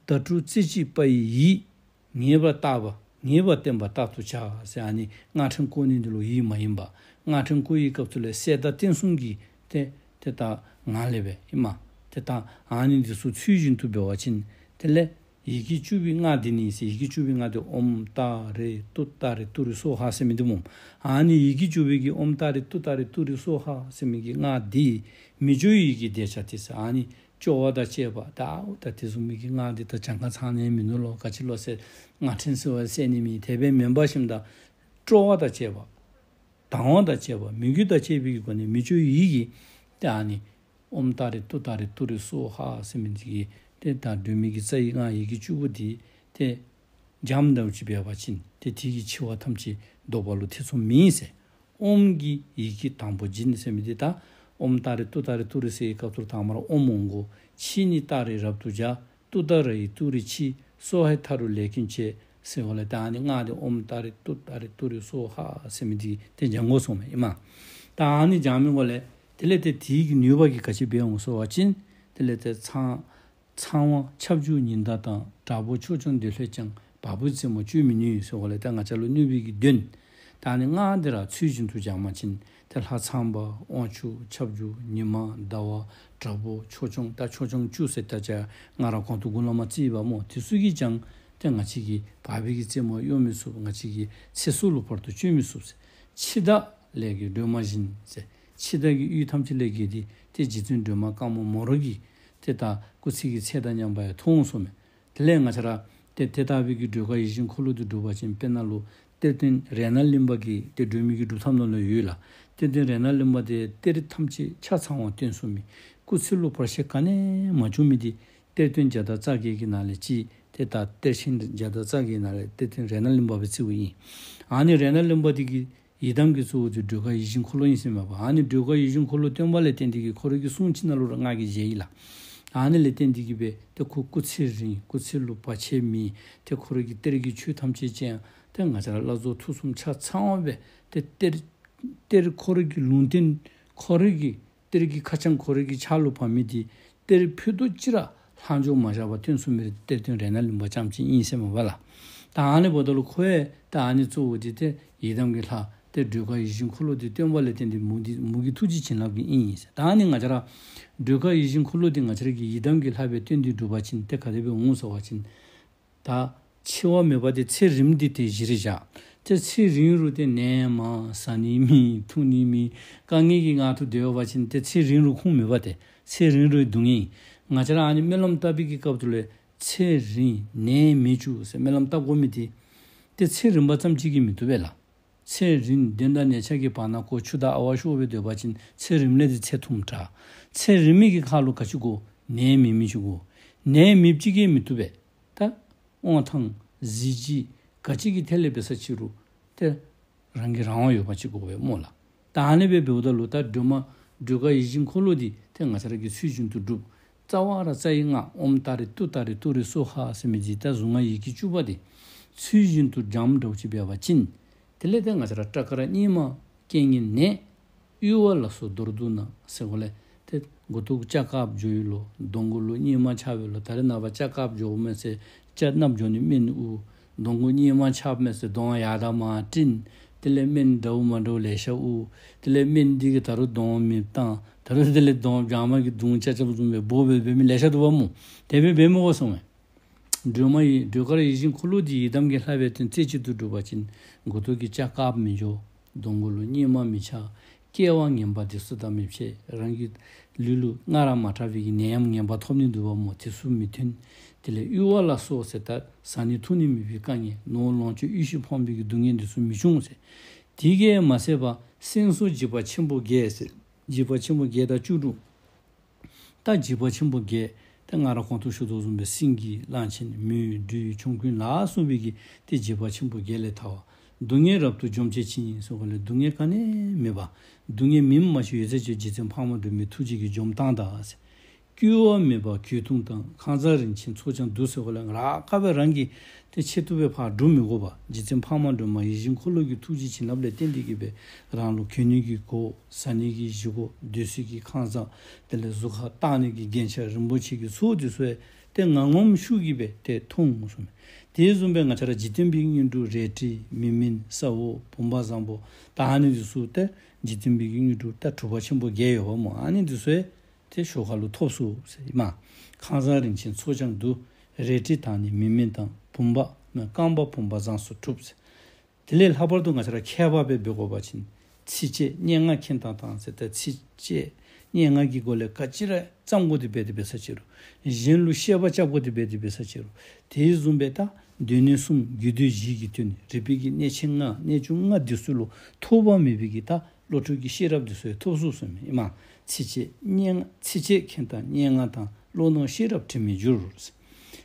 ཟླ་དྲུག་རྩེ་གཅིག་པ་ཡི་ཡིད། ངེས་པར་བརྟག་པ། ངེས་པར་བསྟེན་པ་རྟག་ཏུ་བྱ་ཟེར་ཨ་ནི་སྔགས་ཕྲེང་བརྐོ་ནི་འདི་ལུ་ཡིད་མ་ཡེངས་པར་སྔགས་ཕྲེང་བརྐོ་བའི་སྐབས་སུ་ལས་གསལ་དག་བརྟན་གསུམ་གྱི་ཏེ་ཏེ་ད་ངང་ལས་སྦེ་ཨིན་མས། ཏེ་ད་ཨ་ནི་འདི་ཚུ་ཚུལ་བཞིན་དུ་འབད་བ་ཅིན་དེ་ལས་ཡི་གེ་བཅུ་པའི་སྔགས་འདི་ནི་ཟེར། ཡི་གེ་བཅུ་པའི་སྔགས་འདི་ཨོཾ་ཏཱ་རེ་ཏུཏྟཱ་རེ་ཏུ་རེ་སྭཱ་ཧཱ་ཟེར་མི་འདི་སྨོ། ཨ་ནི་ཡི་གེ་བཅུ་པའི་གི་ཨོཾ་ཏཱ་རེ་ཏུཏྟཱ་རེ་ཏུ་རེ་སྭཱ་ཧཱ་ཟེར་མི་གི་སྔགས་འདི་མི་བསྐྱོད་ཡི་གེ་བཟླས་བྱ་སྟེ་ཟེར། ཨ་ནི་སྐྱོ་བ་དང་བཅས་པ་ད་ཨའུ་ད་དེ་བཟུམ་མའི་གི་སྔགས་འདི་ད་གྱངས་ཁ་ཚང་ནི་མིན་ནུག་ལོ། ག་ཅི་ལོ་ཟེར་སྔགས་ཕྲེང་ཟེར་བ་ཟེར་ནི་མེད། དེ་སྦེ་མེན་པ་ཞིནམ་ད་སྤྲོ་བ་དང་བཅས་པ། དང་བ་དང་བཅས་པ། མོས་གུས་དང་བཅས་པའི་སྒོ་ནས་མི་བསྐྱོད་ཡི་གེ་ཏེ་ཨ་ནི་ཨོཾ་ཏཱ་རེ་ཏུཏྟཱ་རེ་ཏུ་རེ་སྭཱ་ཧཱ་ཟེར་མི་འདི་གིས་ཏེ་ད་སྒྲོལ་མའི་གི་རྩ་བའི་སྔགས་ཡི་གེ་བཅུ་པོ་འདི་ཏེ་འཇམ་ཏོང་ཏོ་ཅིག་འབད་བ་ཅིན་ཏེ་དེ་གིས་འཆི་བ་ཐམས་ཅད་བཟློག་པ་ལུ་ཐེ་ཚོམ་མེད་ཟེར། ཨོཾ་གྱི་ཡི་གེ་དང་པོ་བྱིན་ཟེར་མི་འདི་ད་ཨོཾ་ཏཱ་རེ་ཏུཏྟཱ་རེ་ཏུ་རེ་ཟེར་བའི་སྐབས་སུ་དང་པ་ར་ཨོཾ་འོང་དགོ། ཕྱིས་ནི་ཏཱ་རེ་རབ་ཏུ་སྦྱར། ཏུཏྟཱ་ར་ཡི་ཏུ་རེ་ཕྱིས། སྭཱ་ཧཱའི་མཐའ་རུ་ལས་ཀུན་བྱེད་ཟེར་བ་ལས་ད་ཨ་ནི་སྔགས་འདི་ཨོཾ་ཏཱ་རེ་ཏུཏྟཱ་རེ་ཏུ་རེ་སྭཱ་ཧཱ་ཟེར་མི་འདི་ཏེ་སྦྱང་དགོ་གསུངམ་ཨིན་མས། ད་ཨ་ནི་སྦྱང་མི་སྒང་ལས་དེ་ལས་ཏེ་དེ་གི་ནུས་པ་གིས་ག་ཅི་འབད་འོང་ཟེར་བ་ཅིན་དེ་ལས་ཏེ་ཚངས་ཚངས་དབང་ཁྱབ་འཇུག་ཉི་ཟླ་དང་། དྲག་པོ་ཕྱོགས་སྐྱོང་འདི་ལྷོད་ཀྱང་། བ་སྤུའི་རྩེ་མོ་གཅོད་མི་ནུས་ཟེར་བ་ལས་ད་ང་བཅས་ལུ་གནོད་པའི་གི་གདོན། ད་ཨ་ནི་སྔགས་འདི་ར་ཚུལ་བཞིན་དུ་སྦྱང་པ་ཅིན་ཏེ་ལྷ་ཚངས་པ་དབང་ཕྱུག་ཁྱབ་འཇུག་ཉི་མ་ཟླ་བ་དྲག་པོ་ཕྱོགས་སྐྱོང་ད་ཕྱོགས་སྐྱོང་བཅུ་ཟེར་ད་ཅི་ང་ར་གོང་དུ་མགུ་ལས་མར་བརྩིས་པ་སྨོ། དེ་ཚུ་གིས་ཀྱང་ཏེ་ང་བཅས་ཀྱི་བ་སྤུའི་གི་རྩེ་མོ་གཡོ་མི་ཚུགས། ང་བཅས་ཀྱི་ཚེ་སྲོག་ལུ་བར་དུ་གཅོད་མི་ཚུགས་ཟེར། འཆི་བདག་ལས་རྒྱལ་སྒྲོལ་མ་བཞིན་ཟེར། འཆི་བདག་གི་གཡུལ་ཐམས་ཅད་ལས་རྒྱལ་ཏེ་ཏེ་རྗེ་བཙུན་སྒྲོལ་མ་དཀར་མོ་མོ་ར་གི་ཏེ་ད་སྐུ་ཚེ་གི་ཚད་དང་མཉམ་པ་ཡང་མཐོང་གསུངམ་མས། དེ་ལས་ང་བཅས་ར་ཏེ་དེ་ལྟ་བུའི་གི་སྒྲོལ་དཀར་ཡིད་བཞིན་འཁོར་ལོ་འདི་སྒྲུབ་པ་ཅིན་དཔེར་ན་ལུ་གཏེར་སྟོན་རཏྣ་གླིང་པ་གི་ཏེ་སྒྲོལ་མའི་གི་སྒྲུབ་ཐབས་ནང་ལུ་ཡོད་ལགས། གཏེར་སྟོན་རཏྣ་གླིང་པ་འདི་གཏེར་ཐམས་ཅད་ཆ་ཚང་བ་སྟོན་ཚུགས་མི། སྐུ་ཚེ་ལུ་བར་ཆད་ག་ནི་ཡང་མ་བྱུང་མི་འདི་གཏེར་སྟོན་བརྒྱ་དང་རྩ་བརྒྱད་ཀྱི་ནང་ལས་གཅིག་ཏེ་ད་གཏེར་ཆེན་བརྒྱ་དང་རྩ་བརྒྱད་ནང་ལས་གཏེར་སྟོན་རཏྣ་གླིང་པ་སྦེ་བརྩིཝ་ཨིན། ཨ་ནི་རཏྣ་གླིང་པ་འདི་གིས་ཡི་དམ་གྱི་གཙོ་བོ་འདི་སྒྲོལ་དཀར་ཡིད་བཞིན་འཁོར་ལོ་ཨིན་ཟེར་མས་པ། ཨ་ནི་སྒྲོལ་དཀར་ཡིད་བཞིན་འཁོར་ལོ་སྟོན་པ་ལས་བརྟེན་ཏེ་གིས་ཁོ་རའི་གི་གསུང་ཅིག་ནང་ལུ་ར་ང་གིས་མཇལ་ཡི་ལགས། ཨ་ནི་ལས་བརྟེན་ཏེ་གིས་སྦེ་ཏེ་ཁོ་སྐུ་ཚེ་རིང་། སྐུ་ཚེ་ལུ་བར་ཆད་མེད། ཏེ་ཁོ་རའི་གི་གཏེར་གྱི་ཆོས་ཐམས་ཅད་ཅན་ཏེ་ང་བཅས་ར་བླ་རྫོགས་ཐུགས་གསུམ་ཆ་ཚང་བ་སྦེ་ཏེ་གཏེར་གཏེར་ཁོ་རའི་གི་ལུང་བསྟན་ཁོ་རའི་གི་གཏེར་གྱི་ཁ་བྱང་ཁོ་རའི་གི་ཕྱག་ལུ་བབས་མི་འདི་གཏེར་ཕུད་རྡོག་གཅིག་ར་ལྷག་འཕྲོ་མ་བཞག་པར་སྟོན་ཚུགས་མི་གཏེར་སྟོན་རཏྣ་གླིང་པ་རྐྱངམ་ཅིག་ཨིན་ཟེར་མས་པ་ལགས། ད་ཨ་ནི་འབདཝ་ད་ལུ་ཁོ་ཡང་ད་ཨ་ནི་གཙོ་བོ་འདི་ཏེ་ཡི་དམ་གྱི་ལྷ་ཏེ་སྒྲོལ་དཀར་ཡིད་བཞིན་འཁོར་ལོ་འདི་སྟོན་པ་ལས་བརྟེན་ཏེ་མོ་འདི་མོ་གི་ཐུགས་རྗེ་བྱིན་རླབས་ཀྱིས་ཨིན་ཟེར། ད་ཨ་ནི་ང་བཅས་ར་སྒྲོལ་དཀར་ཡིད་བཞིན་འཁོར་ལོ་འདི་ང་བཅས་ར་གིས་ཡི་དམ་གྱི་ལྷ་སྦེ་བསྟེན་ཏེ་སྒྲུབ་པ་ཅིན་ཏེ་ག་དེ་སྦེ་འོང་ཟེར་བ་ཅིན་ད་འཆི་བ་མེད་པ་འདི་ཚེ་རིངམ་འདི་ཏེ་གཞི་ར་བཞག། ཏེ་ཚེ་རིང་རུང་ཏེ་ནད་མང་ཟ་ནི་མེད་འཐུང་ནི་མེད་དཀའ་ངལ་གྱི་ངང་དུ་སྡོད་པ་ཅིན་ཏེ་ཚེ་རིང་རུང་ཁུངས་མེད་པ་ཏེ་ཚེ་རིང་རུང་སྡུག་བསྔལ་ཨིན། ང་བཅས་ར་ཨ་ནི་སྨོན་ལམ་བཏབ་པའི་གི་སྐབས་སུ་ལས་ཚེ་རིང་ནད་མེད་བཅུག་ཟེར་སྨོན་ལམ་བཏབ་དགོ་མི་འདི་ཏེ་ཚེ་རིངམ་ཙམ་ཅིག་གིས་མི་བཏུབ་པས་ལགས། ཚེ་རིང་གདོན་དང་ནད་ཆགས་ཀྱི་བར་ན་ཁོ་ཆུ་དང་ཨ་ཝ་ཤོར་སྦེ་སྡོད་པ་ཅིན་ཚེ་རིངམ་ལས་འདི་ཚེ་ཐུང་དྲགས། ཚེ་རིང་མི་གི་ཁ་ལུ་ག་ཅི་དགོ། ནད་མེད་མི་ཅིག་དགོ། ནད་མེདཔ་ཅིག་གིས་མི་བཏུབ་པས། ད་དབང་ཐང་གཟི་བརྗིད་ག་ཅི་གི་ཐད་ལས་འབད་ས་ཅིག་རུང་ཏེ་རང་གི་རང་དབང་ཡོད་པ་ཅིག་དགོ་པས་སྨོ་ལགས། ད་ཨ་ནི་སྦེ་འབདཝ་ད་ལུ་ད་སྒྲོལ་མ་སྒྲོལ་དཀར་ཡིད་བཞིན་འཁོར་ལོ་འདི་ཏེ་ང་བཅས་ར་གིས་ཚུལ་བཞིན་དུ་སྒྲུབ། རྩ་བ་ར་རྩ་བའི་སྔགས་ཨོཾ་ཏཱ་རེ་ཏུཏྟཱ་རེ་ཏུ་རེ་སྭཱ་ཧཱ་ཟེར་མི་འདི་ད་གཟུངས་སྔགས་ཡི་གེ་བཅུ་པ་འདི་ཚུལ་བཞིན་དུ་སྦྱངམ་འདྲཝ་ཅིག་འབད་བ་ཅིན་དེ་ལས་ཏེ་ང་བཅས་ར་སྐྲ་དཀར་གཉིས་མ་རྐྱེན་ངན་ནད། གཡུལ་བ་ལ་སོགས་མདོར་བསྡུ་ན་ཟེར་བ་ལས་ཏེ་མགུ་ཏོ་སྐྱ་དཀརཔོ་འགྱོ་ཡི་ལོ། གདོང་གུ་ལུ་གཉིས་མ་ཆགས་པའི་ལོ། ད་རེས་ནངས་པ་སྐྱ་དཀརཔོ་འགྱོཝ་མས་ཟེར་སྐྱ་གནགཔོ་འགྱོ་ནི་མེད་ནི་འུ། གདོང་གུ་གཉིས་མ་ཆགསཔ་མས་ཟེར་གདོང་ཡར་དང་མར་སྤྲིན། དེ་ལས་སྨན་འདྲཝ་མ་འདྲཝ་ལེ་ཤ་དབུལ། དེ་ལས་སྨན་འདི་གིས་ད་རུང་གདོང་མི་བཏང་། ད་རུང་དེ་ལས་གདོང་བྱང་མ་གི་གདོང་ཆ་ཆབ་བཟུམ་སྦེ་སྦོ་སྦེ་འབད་མི་ལེ་ཤ་འདུག་པ་སྨོ། དེ་སྦེ་འབད་མི་དགོ་གསུངམ་མས། སྒྲོལ་མ་ཡི་སྒྲོལ་དཀར་ཡིད་བཞིན་འཁོར་ལོ་འདི་ཡི་དམ་གྱི་ལྷ་སྦེ་བསྟེན་རྩེ་གཅིག་ཏུ་སྒྲུབ་པ་ཅིན་མགུ་ཏོ་གི་སྐྱ་དཀརཔོ་མི་འགྱོ། གདོང་ཁ་ལུ་གཉེར་མ་མི་ཆགས། སྐྱེ་བ་ངན་པ་འདི་ཚུ་དང་མི་ཕྱད། རང་གི་ལུས་ལུ་སྔར་མ་དྲག་པའི་གི་ནད་ཡམས་ངན་པ་ཐོབ་ནི་འདུག་པ་སྨོ། དེ་ཚུ་མི་ཐོན། དེ་ལས་གཡུར་བ་ལ་སོགས་ཟེར་ད་བཟའ་ནི་འཐུང་ནི་མེད་པའི་དཀའ་ངལ་ནོར་ལོངས་སྤྱོད་གཡོ་ཞིང་ཕོངས་པའི་གི་སྡུག་བསྔལ་འདི་ཚུ་མི་འབྱུང་ཟེར། དེ་གིས་མ་ཚད་པར་སེམས་སུ་འཇིགས་པ་ཆེན་པོ་བརྒྱད་ཟེར། འཇིགས་པ་ཆེན་པོ་བརྒྱད་དང་བཅུ་དྲུག། ད་འཇིགས་པ་ཆེན་པོ་བརྒྱད། ད་ང་ར་གོང་དུ་ཞུ་དོ་བཟུམ་སྦེ་སེང་གེ་གླང་ཆེན་མེ་སྦྲུལ་ཆོམ་རྐུན་ལ་སོགས་པའི་གི་ཏེ་འཇིགས་པ་ཆེན་པོ་བརྒྱད་ལས་ཐར་བ། སྡུག་བསྔལ་རབ་ཏུ་འཇོམས་བྱེད་ཅིང་ཟེར་གོ་ལས་སྡུག་བསྔལ་ག་ནི་མེད་པ། སྡུག་བསྔལ་མིན་མ་ཤེས་ཡོད་ཚད་ཅིག་རྗེ་བཙུན་འཕགས་མ་སྒྲོལ་མའི་ཐུགས་རྗེ་གིས་འཇོམས་བཏང་ད་ཟེར། སྐྱོ་བ་མེད་པ་གོས་ཐུང་དང་། ཁང་བཟང་རིན་ཆེན་ཚོགས་ཀྱང་བསྡུ་ཟེར་གོ་ལས་ར་ཁ་སྦེ་རང་གིས་ཏེ་ཆེད་དུ་སྦེ་ཕར་སྒྲུབ་མི་དགོ་པ། རྗེ་བཙུན་འཕགས་མ་སྒྲོལ་མ་ཡིད་བཞིན་འཁོར་ལོ་གི་ཐུགས་རྗེ་བྱིན་རླབས་ལས་བརྟེན་ཏེ་གིས་སྦེ་རང་ལུ་གྱོན་ནི་གི་གོ། བཟའ་ནི་གི་བཞེས་སྒོ། སྡོད་སའི་གི་ཁང་བཟང་། དེ་ལས་གཟུགས་ཁར་བཏགས་ནི་གི་རྒྱན་ཆ་རིན་པོ་ཆེ་གི་ཚོགས་འདི་ཚུ་ཡང་ཏེ་ངང་ངམ་ཤུགས་ཀྱིས་སྦེ་ཏེ་ཐོབ་འོང་གསུངམ་མས། དེ་བཟུམ་སྦེ་ང་བཅས་ར་འཇིག་རྟེན་པའི་དངོས་གྲུབ་རལ་གྲི་མིག་སྨན་ས་འོག་བུམ་པ་བཟང་པོ་ད་ཨ་ནི་འདི་ཚུ་ཏེ་འཇིག་རྟེན་པའི་དངོས་གྲུབ་ད་གྲུབ་པ་ཆེན་པོ་བརྒྱད་ཡོདཔ་སྨོ། ཨ་ནི་འདི་ཚུ་ཡང་ཏེ་ཞོར་ཁ་ལུ་ཐོབ་ཚུགས་ཟེར་ཨིན་མས། ཁང་བཟང་རིན་ཆེན་ཚོགས་ཀྱང་བསྡུ། རལ་གྲི་དང་ནི་མིག་སྨན་དང་། བུམ་པ་རྐང་པ་བུམ་པ་བཟང་སུ་གྲུབ་ཟེར། དེ་ལས་ལྷག་པར་དུ་ང་བཅས་ར་མཁས་པ་སྦེ་འབད་དགོ་པ་ཅིན་ཚིགས་བཅད་སྙན་ངག་མཁྱེན་དང་དང་ཟེར་ཏེ་ཚིགས་བཅད་སྙན་ངག་གི་སྒོ་ལས་ག་ཅི་ར་བརྩམ་དགོ་དེ་འབད་དེ་འབད་ས་ཅིག་རུང་གཞན་ལུ་བཤད་པ་རྐྱབ་དགོ་དེ་འབད་དེ་འབད་ས་ཅིག་རུང་དེ་བཟུམ་སྦེ་ད་སྡེ་སྣོད་གསུམ་རྒྱུད་སྡེ་བཞི་གི་དོན་རིག་པའི་གི་གནས་ཆེན་ལྔ་གནས་ཆུང་ལྔ་འདི་ཚུ་ལུ་ཐོགས་པ་མེད་པའི་གི་ད་བློ་གྲོས་ཀྱི་ཤེས་རབ་འདི་ཚུ་ཡང་ཐོབ་ཚུགས་གསུངམ་ཨིན་མས། ཚིགས་བཅད་སྙན་ཚིགས་བཅད་མཁྱེན་དང་སྙན་ངག་དང་། བློ་རྣོ་ཤེས་རབ་དྲི་མེད་འགྱུར།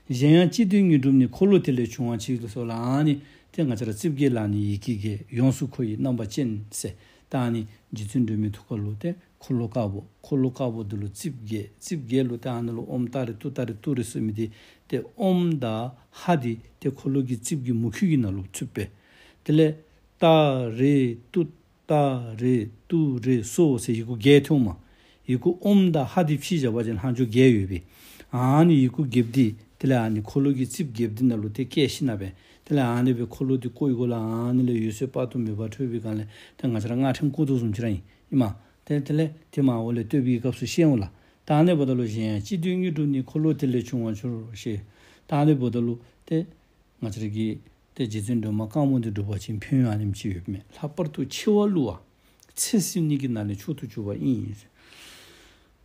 གཞན་ཡང་སྤྱི་དོན་དངོས་གྲུབ་ནི། འཁོར་ལོ་དེ་ལས་བྱུང་བ་ཕྱིར་དུ་གསོལ། ཨ་ནི་ཏེ་ང་བཅས་ར་རྩིབས་བརྒྱད་ལ་ནི་ཡི་གེ་བརྒྱད། ཡོངས་སུ་འཁོར་བའི་རྣམ་པ་ཅན་ཟེར། ད་ཨ་ནི་རྗེ་བཙུན་སྒྲོལ་མའི་ཐུགས་ཀ་ལུ་ཏེ་འཁོར་ལོ་དཀར་པོ་འཁོར་ལོ་དཀར་པོ་འདི་ལུ་རྩིབས་བརྒྱད་རྩིབས་བརྒྱད་ལུ་ཏེ་ཨ་ནི་ལུ་ཨོཾ་ཏཱ་རེ་ཏུཏྟཱ་རེ་ཏུ་རེ་ཟེར་མི་འདི་ཏེ་ཨོཾ་དང་ཧ་འདི་ཏེ་འཁོར་ལོ་གི་རྩིབས་ཀྱི་མུ་ཁྱུད་ཀྱི་ནང་ལུ་ཚུདཔ་སྦེ། དེ་ལས་ཏཱ་རེ་ཏུཏྟཱ་རེ་ཏུ་རེ་སྭཱ་ཧཱ་ཟེར་ཡི་གུ་བརྒྱད་ཐོནམ་མས། ཡི་གུ་ཨོཾ་དང་ཧ་འདི་ཕྱེ་བཞག་པ་ཅིན་ལྷག་ཆད་བརྒྱད་ཡོད་པས། ཨ་ནི་ཡི་གུ་བརྒྱད་འདི་དེ་ལས་ཨ་ནི་འཁོར་ལོ་གི་རྩིབས་བརྒྱད་འདི་ནང་ལུ་ཏེ་བཀལ་ཞིནམ་ལས་དེ་ལས་ཨ་ནི་སྦེ་འཁོར་ལོ་འདི་བསྐོར་བའི་སྒོ་ལས་ཨ་ནི་ལས་འོད་ཟེར་དཔག་ཏུ་མེད་པ་འཕྲོས་པའི་སྒང་ལས་ཏེ་ང་བཅས་ར་སྔགས་ཕྲེང་བསྐོར་དོ་བཟུམ་ཅིག་ར་ཨིན་ཨིན་མས། ཏེ་དེ་ལས་ཏེ་མར་འོག་ལས་བསྟོད་པའི་སྐབས་སུ་ཤེས་འོང་ལགས། ད་ཨ་ནི་འབདཝ་ད་ལུ་གཞན་ཡང་སྤྱི་དོན་དངོས་གྲུབ་ནི། འཁོར་ལོ་དེ་ལས་བྱུང་བ་ཕྱིར་ཞེས། ད་ཨ་ནི་འབདཝ་ད་ལུ་ཏེ་ང་བཅས་ར་གིས་ཏེ་རྗེ་བཙུན་སྒྲོལ་མ་དཀར་མོ་འདི་སྒྲུབ་པ་ཅིན་ཕན་ཡོན་ཨ་ནེམ་ཅིག་ཡོདཔ་མས། ལྷག་པར་དུ་འཆི་བ་བསླུ་བ་ཚེ་ཟད་ནི་གི་ནང་ལས་མཆོག་ཏུ་གྱུར་པ་ཨིན།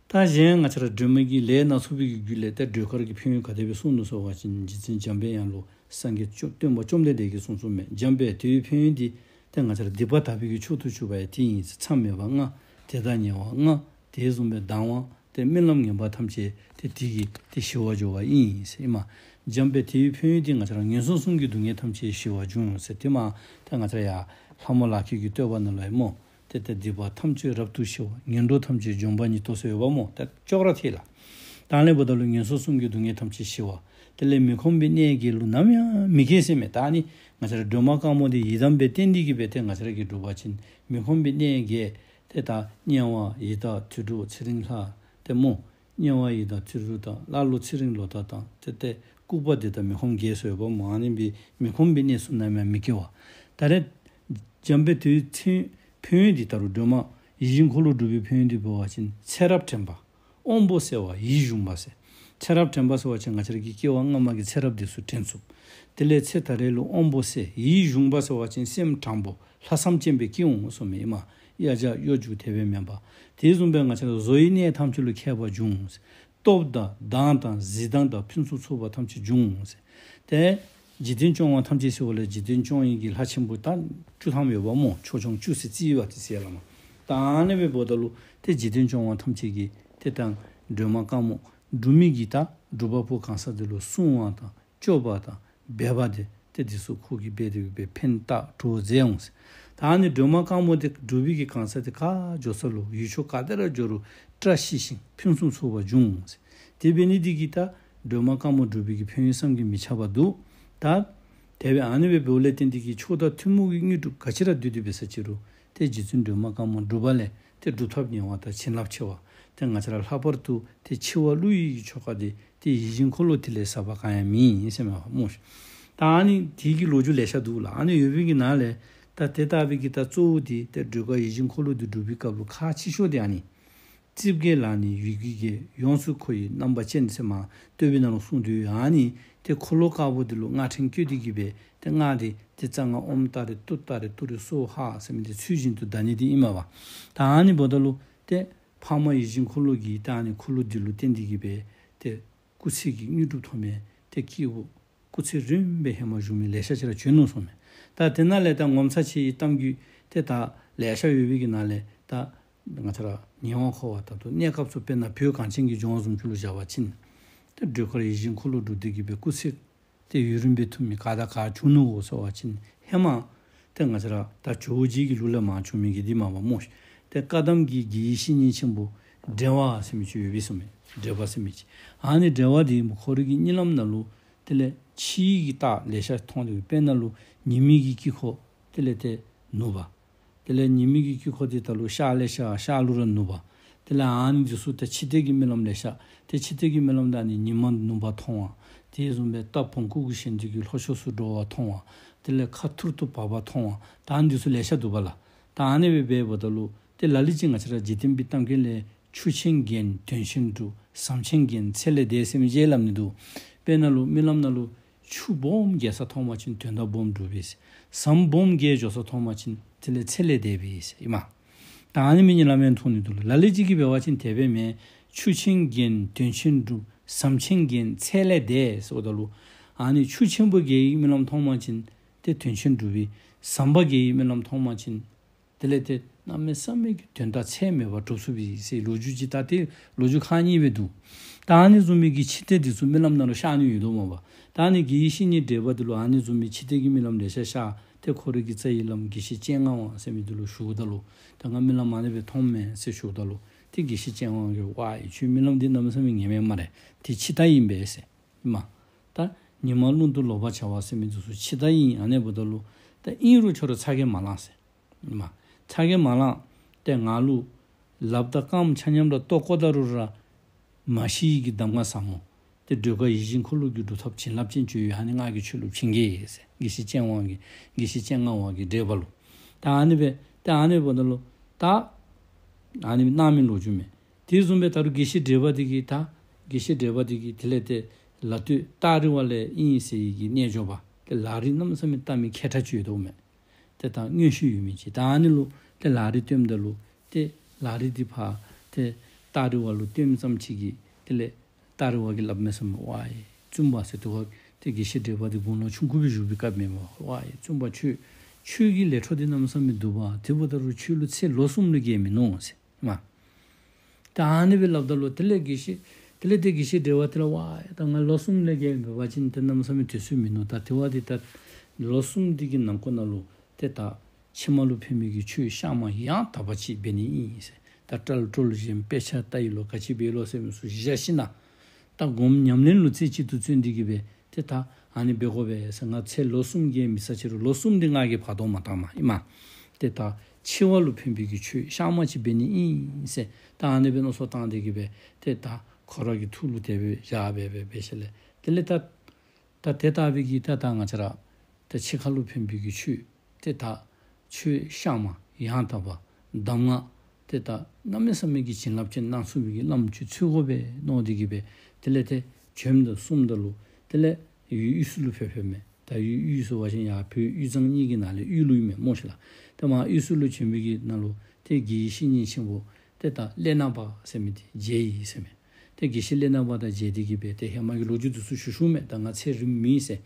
ད་གཞན་ང་བཅས་ར་སྒྲོལ་མ་གི་ལས་སྣ་ཚོགས་པའི་གི་རྒྱུད་ལས་ཏེ་སྒྲོལ་དཀར་གྱི་ཕན་ཡོན་ག་དེ་སྦེ་གསུངས་ནུག་ཟེར་བ་ཅིན་རྗེ་བཙུན་འཇམ་པའི་དབྱངས་ལུ་སངས་རྒྱས་བཅོམ་སྟོན་པ་བཅོམ་ལྡན་འདས་ཀྱིས་གསུངས་གསུངསམ་མས། འཇམ་དཔལ་དེའི་ཕན་ཡོན་འདི་ཏེ་ང་བཅས་ར་སྡིག་པ་དག་པའི་གི་མཆོག་ཏུ་གྱུར་པ་ཡང་དེ་ཨིན། མཚམས་མེད་པ་ལྔ། དེ་དག་ཉེ་བ་ལྔ། དེ་བཟུམ་སྦེ་སྡང་བ། ཏེ་རྨི་ལམ་ངན་པ་ཐམས་ཅད་ཏེ་དེ་གིས་ཏེ་ཞི་བར་འགྱུར་བ་ཨིན་ཟེར་ཨིན་མས། འཇམ་དཔལ་དེའི་ཕན་ཡོན་འདི་ང་བཅས་ར་ངན་སོང་གསུམ་གྱི་སྡུག་བསྔལ་ཐམས་ཅད་ཞི་བར་འབྱུང་ཟེར་ཏེ་མར་ཏེ་ང་བཅས་ར་ཡར་ལྷ་མོ་ལག་མཁན་གྱི་བསྟོད་པ་ནང་ལུ་ཡང་སྨོ། ཏེ་ཏེ་སྡིག་པ་ཐམས་ཅད་རབ་ཏུ་ཞི་བ། ངན་འགྲོ་ཐམས་ཅད་འཇོམས་པ་ཉིད་དོ་ཟེར་ཡོདཔ་སྨོ། ཏེ་ཅོག་ར་འཐད་ལགས། ད་ཨ་ནི་འབདཝ་ད་ལུ་ངན་སོང་གསུམ་གྱི་སྡུག་བསྔལ་ཐམས་ཅད་ཞི་བ། དེ་ལས་མི་ཁོམ་པའི་གནས་བརྒྱད་ལུ་ནམ་ཡང་མི་སྐྱེ་ཟེར་མས། ད་ཨ་ནི་ང་བཅས་ར་སྒྲོལ་མ་དཀར་མོ་འདི་ཡི་དམ་སྦེ་བསྟེན་ཏེ་གིས་སྦེ་ཏེ་ང་བཅས་ར་གིས་སྒྲུབ་པ་ཅིན་མི་ཁོམ་པའི་གནས་བརྒྱད་ཏེ་ད་དམྱལ་བ་ཡི་དྭགས་དུད་འགྲོ་ཚེ་རིང་ལྷ་ཏེ་སྨོ། དམྱལ་བ་ཡི་དྭགས་དུད་འགྲོ་དང་ཀླ་ཀློ་ཚེ་རིང་ལོ་ཐ་དང་ཏེ་ཏེ་ལྐུགས་པ་འདི་དང་མི་ཁོམ་བརྒྱད་ཟེར་ཡོདཔ་སྨོ། ཨ་ནི་སྦེ་མི་ཁོམ་པའི་གནས་སུ་ནམ་ཡང་མི་སྐྱེ་བ། ད་རེས་འཇམ་དཔལ་དེའི་ཕན་ཕན་ཡོན་འདི་ད་རུང་སྒྲོལ་མ་ཡིད་བཞིན་འཁོར་ལོ་སྒྲུབ་པའི་ཕན་ཡོན་འདི་འབད་བ་ཅིན་ཚེ་རབས་དྲན་པ། དབང་པོ་གསལ་བ་ཡིད་གཞུངས་པ་ཟེར། ཚེ་རབས་དྲན་པ་ཟེར་བ་ཅིན་ང་བཅས་ར་གི་སྐྱེ་བ་སྔ་མ་གི་ཚེ་རབས་འདི་ཚུ་དྲན་ཚུགསཔ། དེ་ལས་ཚེ་ད་རེས་ལུ་དབང་པོ་གསལ། ཡིད་གཞུངས་པ་ཟེར་བ་ཅིན་སེམས་དྲང་པོ་ལྷག་བསམ་ཅན་སྦེ་སྐྱེ་འོང་གསུངམ་མས་ཨིན་མས། གཡའ་བྱ་གཡོ་སྒྱུ་དེ་སྦེ་མེན་པ། དེ་བཟུམ་སྦེ་ང་བཅས་ར་བཟོ་བའི་གནས་ཐམས་ཅད་ལུ་མཁས་པ་འབྱུང་། སྟོབས་དང་མདངས་དང་གཟི་མདངས་དང་ཕུན་སུམ་ཚོགས་པ་ཐམས་ཅད་འབྱུང་ཟེར། ཏེ་འཇིག་རྟེན་སྐྱོང་བ་ཐམས་ཅད་ཟེརཝ་ལས་འཇིག་རྟེན་སྐྱོང་ནི་གི་ལྷ་ཆེན་པོ་ད་བཅུ་ཐམ་ཡོདཔ་སྨོ། ཕྱོགས་སྐྱོང་བཅུ་ཟེར་རྩིས་པ་དེ་ཟེར་ལགས་མས། ད་ཨ་ནི་སྦེ་འབདཝ་ད་ལུ་ཏེ་འཇིག་རྟེན་སྐྱོང་བ་ཐམས་ཅད་ཀྱིས་ཏེ་ད་སྒྲོལ་མ་དཀར་མོ་སྒྲུབ་མི་གི་ད་སྒྲུབ་པ་པོ་གང་ཟག་དེ་ལུ་སྲུང་བ་དང་སྐྱོབ་པ་དང་སྦེད་པ་དེ་ཏེ་འདི་ཚུ་ཁོ་གིས་འབད་དེ་སྦེ་ཕན་བཏགས་གྲོགས་མཛད་འོང་ཟེར། ད་ཨ་ནི་སྒྲོལ་མ་དཀར་མོ་དེ་སྒྲུབ་པའི་གི་གང་ཟག་དེ་ག་འགྱོ་ས་ལུ་ཡུལ་ཕྱོགས་ག་ཏེ་ར་འགྱོ་རུང་བཀྲ་ཤིས་ཤིང་ཕུན་སུམ་ཚོགས་པ་འབྱུང་འོང་ཟེར། དེ་འབད་ནི་དེ་གིས་ད་སྒྲོལ་མ་དཀར་མོ་སྒྲུབ་པའི་གི་ཕན་ཡོན་བསམ་གྱིས་མི་ཁྱབ་པ་འདུག། ད་དེ་སྦེ་ཨ་ནི་སྦེ་འབདཝ་ལས་བརྟེན་ཏེ་གིས་མཆོག་དང་ཐུན་མོང་གི་དངོས་གྲུབ་ག་ཅི་ར་འདོད་དེ་འབད་ས་ཅི་རུང་ཏེ་རྗེ་བཙུན་སྒྲོལ་མ་དཀར་མོ་སྒྲུབ་པ་ལས་ཏེ་སྒྲུབ་ཐབས་ཉེ་བ་དང་བྱིན་རླབས་ཆེ་བ། ཏེ་ང་བཅས་ར་ལྷག་པར་དུ་ཏེ་འཆི་བ་བསླུ་ཡི་གི་ཆོ་ག་དེ་ཏེ་ཡིད་བཞིན་འཁོར་ལོ་དེ་ལས་ཟབ་པ་གང་ཡང་མེད་ཟེར་མས་སྨོ། ད་ཨ་ནི་དེ་གི་ལོ་རྒྱུས་ལེ་ཤ་འདུག་ལགས། ཨ་ནི་ཡོད་པའི་གི་ནང་ལས་ ད་དེ་ལྟ་བུའི་གི་ད་གཙོ་བོ་དེ་ཏེ་སྒྲོལ་དཀར་ཡིད་བཞིན་འཁོར་ལོ་འདི་སྒྲུབ་པའི་སྐབས་ལུ་ཁག་ཆེ་ཤོས་དེ་ཨ་ནི། རྩིབས་བརྒྱད་ལ་ནི་ཡི་གེ་བརྒྱད། ཡོངས་སུ་འཁོར་བའི་རྣམ་པ་ཅན་ཟེར་མར་བསྟོད་པའི་ནང་ལུ་གསུངས་དོ། ཨ་ནི་ཏེ་འཁོར་ལོ་དཀར་པོ་འདི་ལུ་སྔགས་ཕྲེང་བཀོད་དེ་གི་སྦེ་ཏེ་སྔགས་འདི་ཏེ་རྩ་སྔགས་ཨོཾ་ཏཱ་རེ་ཏུཏྟཱ་རེ་ཏུ་རེ་སྭཱ་ཧཱ་ཟེར་མི་འདི་ཚུལ་བཞིན་དུ་བཟླ་ནི་འདི་ཨིན་མས་པ། ད་ཨ་ནི་འབདཝ་ད་ལུ་ཏེ་འཕགས་མ་ཡིད་བཞིན་འཁོར་ལོ་གི་ད་ཨ་ནི་འཁོར་ལོ་འདི་ལུ་བརྟེན་ཏེ་གི་སྦེ་ཏེ་སྐུ་ཚེ་གི་དངོས་གྲུབ་ཐོབ་མི་ཏེ་སྐྱེས་བུ་སྐུ་ཚེ་རིངམོ་སྦེ་ཧེ་མ་བཞུགས་མི་ལེ་ཤ་ཅིག་ར་བྱོན་ནུག་གསུངས་མས། ད་དེ་ནང་ལས་ད་ངོ་མཚར་ཆེ་བའི་གཏམ་རྒྱུད་ཏེ་ད་ལེ་ཤ་ཡོད་པའི་གི་ནང་ལས་ད་ང་བཅས་ར་ཉེ་བར་མཁོ་བ་ད་ལྟོ་གནས་སྐབས་སུ་དཔེར་ན་བོད་གངས་ཅན་གྱི་ལྗོངས་བཟུམ་ཅིག་ལུ་བཞག་པ་ཅིན་ཏེ་སྒྲོལ་དཀར་ཡིད་བཞིན་འཁོར་ལོ་སྒྲུབ་སྟེ་གི་སྦེ་སྐུ་ཚེ་ཏེ་ཡུན་རིངམོ་སྦེ་ཐུབ་མི་ག་དང་ག་བྱུང་ནུག་གོ་ཟེར་བ་ཅིན་ཧེ་མ་ཏེ་ང་བཅས་ར་ད་ཇོ་བོ་རྗེ་གི་ལུགས་ལས་མར་བྱུང་མི་གི་འདི་མས་པ་སྨོ་ཤིག། ཏེ་བཀའ་གདམས་ཀྱི་དགེ་བའི་བཤེས་གཉེན་ཆེན་པོ་བྲེ་བ་ཟེར་མི་ཅིག་ཡོད་པས་གསུངས་མས། བྲེ་བ་ཟེར་མི་ཅིག། ཨ་ནི་བྲེ་བ་འདི་ཁོ་རའི་གི་གཉིད་ལམ་ནང་ལུ་དེ་ལས་ཕྱིའི་གི་རྟགས་ལེ་ཤ་མཐོང་སྟེ་དཔེར་ན་ལུ་ཉི་མའི་གི་དཀྱིལ་འཁོར་དེ་ལས་ཏེ་ནུབ་པ། དེ་ལས་ཉི་མའི་གི་དཀྱིལ་འཁོར་འདི་ད་ལུ་ཤར་ལས་ཤར་ཤར་ལུ་ར་ནུབ་པ། དེ་ལས་ཨ་ནི་འདི་ཚུ་ད་འཆི་ལྟས་ཀྱི་རྨི་ལམ་ལེ་ཤ། ཏེ་འཆི་ལྟས་ཀྱི་རྨི་ལམ་ད་ཨ་ནི་ཉི་མ་ནུབ་པ་མཐོང་བ། དེ་བཟུམ་སྦེ་རྟ་བོང་ཀུ་གི་ཞལ་འདི་གིས་ལྷོ་ཕྱོགས་སུ་འགྲོ་བ་མཐོང་བ། དེ་ལས་ཁ་ཐུར་དུ་བབས་པ་མཐོང་བ། ད་ཨ་ནི་འདི་ཚུ་ལེ་ཤ་འདུག་པ་ལགས། ད་ཨ་ནི་སྦེ་འབདཝ་ད་ལུ་ཏེ་ལ་ལུ་ཅིག་ང་བཅས་ར་འཇིག་རྟེན་པའི་གཏམ་རྒྱུད་ལས་ཆུ་ཆེན་རྒྱས་དོན་ཆེན་འགྲུབ། ཟམ་ཆེན་རྒྱས་ཚད་ལས་འདས་ཟེར་མི་ཅིག་སླབ་ནི་འདུག། དཔེར་ན་ལུ་རྨི་ལམ་ནང་ལུ་ཆུ་སྦོམ་རྒྱས་ས་མཐོང་བ་ཅིན་དོན་དག་སྦོམ་འགྲུབ་པས། ཟམ་སྦོམ་རྒྱས་འགྱོ་ས་མཐོང་བ་ཅིན་དེ་ལས་ཚད་ལས་འདས་པས་ཟེར་ཨིན་མས། ད་ཨ་ནི་མི་གཉིས་ལམ་ཡང་མཐོང་ནི་འདུག་ལགས། ལ་ལུ་ཅིག་གིས་འབད་བ་ཅིན་དེ་སྦེ་མེན། ཆུ་ཆེན་རྒྱས་དོན་ཆེན་འགྲུབ། ཟམ་ཆེན་རྒྱས་ཚད་ལས་འདས་ཟེརཝ་ད་ལུ་ཨ་ནི་ཆུ་ཆེན་པོ་རྒྱས་པའི་རྨི་ལམ་མཐོང་བ་ཅིན་ཏེ་དོན་ཆེན་འགྲུབ་པས། ཟམ་པ་རྒྱས་པའི་རྨི་ལམ་མཐོང་བ་ཅིན་དེ་ལས་ཏེ་གནམ་མེད་ས་མེད་ཀྱི་དོན་དག་ཚད་མེད་པ་འགྲུབ་ཚུགས་པས་ཟེར་ལོ་རྒྱུས་ཅིག། ད་ཏེ་ལོ་རྒྱུས་ཁག་གཉིས་སྦེ་འདུག། ད་ཨ་ནི་བཟུམ་མའི་གི་འཆི་ལྟས་འདི་ཚུ་རྨི་ལམ་ནང་ལུ་ཤར་ནི་ཡོད་དོ་མས་པ། ད་ཨ་ནི་དགེ་བའི་བཤེས་གཉེན་བགྲེས་པ་འདི་ལུ་ཨ་ནི་བཟུམ་མའི་འཆི་ལྟས་ཀྱི་རྨི་ལམ་ལེ་ཤ་ཤར་ཏེ་ཁོ་རའི་གི་རྩ་བའི་བླམ་དགེ་བཤེས་སྤྱན་སྔ་བ་ཟེར་མི་འདི་ལུ་ཞུཝ་ད་ལུ་ད་ང་རྨི་ལམ་ཨ་ནི་སྦེ་མཐོངམ་མས་ཟེར་ཞུཝ་ད་ལུ་ཏེ་དགེ་བཤེས་སྤྱན་སྔ་བ་གིས་ཝའི་ཁྱོད་རྨི་ལམ་འདི་གནམ་མེད་ས་མེད་ངན་མས་སྨ་རེ། འདི་འཆི་ལྟས་ཨིན་པས་ཟེར་ཨིན་མས། ད་ཉི་མ་རླུང་དུ་ལོག་པར་བྱ་བ་ཟེར་མི་འདི་ཚུ་འཆི་ལྟས་ཨིན། ཨ་ནི་འབདཝ་ད་ལུ་ད་ཨིན་རུང་ཁྱོད་ར་ཚ་གྱང་མ་ལང་ཟེར། མ་ཚ་གྱང་མ་ལང་། ཏེ་ང་ལུ་ལགཔ་དང་རྐངམ་ཆ་མཉམ་ར་བཏོག་བཀོ་ད་རུང་ར་མ་ཤི་བའི་གི་གདམས་ངག་ཟབ་མོ་ཏེ་སྒྲོལ་དཀར་ཡིད་བཞིན་འཁོར་ལོ་གི་སྒྲུབ་ཐབས་བྱིན་རླབས་ཅན་ཅིག་ཡོད། ཨ་ནི་ང་གིས་ཁྱོད་ལུ་བྱིན་གེ་ཟེར་དགེ་བཤེས་སྤྱན་སྔ་བ་གིས་དགེ་བཤེས་སྤྱན་སྔ་བ་གིས་བགྲེས་པ་ལུ། ད་ཨ་ནི་སྦེ་ཏེ་ཨ་ནི་འབདཝ་ད་ལུ་ད་ཨ་ནི་གནང་མི་ལོ་རྒྱུས་མས། དེ་བཟུམ་སྦེ་ད་རུང་དགེ་བཤེས་བགྲེས་པ་འདི་གིས་ད་དགེ་བཤེས་བགྲེས་པ་འདི་གིས་དེ་ལས་ཏེ་ལ་སྟོད་སྟག་རི་བ་ལས་ཨིན་ཟེར་བའི་གི་རྣལ་འབྱོར་པ་ཏེ་ལག་རིས་གནམ་མེད་ས་མེད་བལྟ་མི་མཁས་དྲགས་ཅིག་ཡོད་དོ་མས། ཏེ་ད་མངོན་ཤེས་ཡོད་མི་ཅིག། ད་ཨ་ནི་ལུ་ཏེ་ལག་རིས་སྟོནམ་ད་ལུ་ཏེ་ལག་རིས་འདི་ཕར་ཏེ་སྟག་རི་བ་ལུ་སྟོནམ་ཙམ་ཅིག་གིས་དེ་ལས་སྟག་རི་བ་གིས་སླབ་མས་ཟེར་མས། ཝའི་བཙུན་པ་ཟེར། དེ་སྒང་ཏེ་དགེ་བཤེས་བགྲེས་པ་འདི་དགུང་ལོ་ཆུང་ཀུ་སྦེ་བཞུགས་པའི་སྐབས་མས་པ། ཝའི་བཙུན་པ་ཁྱོད་ཁྱོད་ཀྱི་ལས་འཕྲོ་འདི་གནམ་མེད་ས་མེད་འདུག་པ། དེ་འབདཝ་ད་རུང་ཁྱོད་ལུ་ཚེ་ལོ་གསུམ་ལས་བརྒལ་མིན་ནུག་ཟེར་མས། ད་ཨ་ནི་སྦེ་སླབ་ད་ལུ་དེ་ལས་དགེ་བཤེས་དེ་ལས་ཏེ་དགེ་བཤེས་བགྲེས་པ་དེ་ལུ་ཝའི་ད་ང་ལོ་གསུམ་ལས་བརྒལ་འབད་བ་ཅིན་ཏེ་གནམ་མེད་ས་མེད་དུས་ཚོད་མིན་ནུག། ད་དེ་བ་འདི་ད་ལོ་གསུམ་འདི་གི་ནང་འཁོད་ནང་ལུ་ཏེ་ད་ཕྱི་མ་ལུ་ཕན་པའི་གི་ཆོས་གཤའ་མ་ཡང་དག་པ་ཅིག་འབད་ནི་ཨིན་ཟེར། ད་ཏྲལ་ཀྲོལ་བཞིན་དཔེ་ཆ་ལྟ་ཡི་ལོ་ག་ཅི་འབད་ཡི་ལོ་ཟེར་མི་ཚུ་གཞི་བཞག་ཞིནམ་ད་སྒོམ་ཉམས་ལེན་ལུ་རྩེ་གཅིག་ཏུ་བརྩོན་ཏེ་གི་སྦེ་ཏེ་ད་ཨ་ནི་འབད་དགོ་པས་ཟེར། ང་ཚེ་ལོ་གསུམ་བརྒལ་མི་ཚར་ཅི་རུང་ལོ་གསུམ་འདི་ང་གིས་བར་སྟོང་མ་བཏང་མས་ཨིན་མས། ཏེ་ད་འཆི་བ་ལུ་ཕན་པའི་གི་ཆོས་གཤའ་མ་ཅིག་འབད་ནི་ཨིན་ཟེར། ད་ཨ་ནི་སྦེ་མནོ་བསམ་བཏང་སྟེ་གི་སྦེ་ཏེ་ད་ཁོ་ར་གི་ཐུགས་ལུ་དེ་སྦེ་བཞག་སྦེ་སྦེ་སྦེ་ཞིནམ་ལས་དེ་ལས་ད་ད་དེ་ལྟ་བུའི་གི་ད་ད་ང་བཅས་ར་ད་འཆི་ཁ་ལུ་ཕན་པའི་གི་ཆོས་ཏེ་ད་ཆོས་གཤའ་མ་ཡང་དག་པ་གདམས་ངག་ཏེ་ད་གནམ་མེད་ས་མེད་ཀྱི་བྱིན་རླབས་ཅན་གནང་ཚུགས་པའི་གི་བླམ་ཅིག་འཚོལ་དགོ་པས་མནོ་སྟེ་གི་སྦེ་དེ་ལས་ཏེ་བྱོནམ་ད་གསུངམ་ད་ལུ་དེ་ལས་ཡུལ་དབུས་སུ་ལུ་ཕེབས་ཕེབསཔ་མས། ད་ཡུལ་དབུས་སུ་འབད་བ་ཅིན་ཡར་བོད་དབུས་གཙང་གཉིས་ཀྱི་ནང་ལས་དབུས་ལུ་ཨིན་མས་སྨོ་ཤིག་ལགས། ཏེ་མར་དབུས་སུ་ལུ་བྱོན་པའི་གི་ནང་ལུ་ཏེ་དགེ་བའི་བཤེས་གཉེན་ཆེན་པོ་ཏེ་ད་ཀླད་ནག་པ་ཟེར་མི་འདི་མཇལ་ཡི་ཟེར་མས། ཏེ་དགེ་བཤེས་ཀླད་ནག་པ་དང་མཇལ་ཏེ་གི་སྦེ་ཏེ་ཧེ་མ་གི་ལོ་རྒྱུས་འདི་ཚུ་ཞུ་ཞུཝ་མས། ད་ང་ཚེ་རིངམོ་མེད་ཟེར།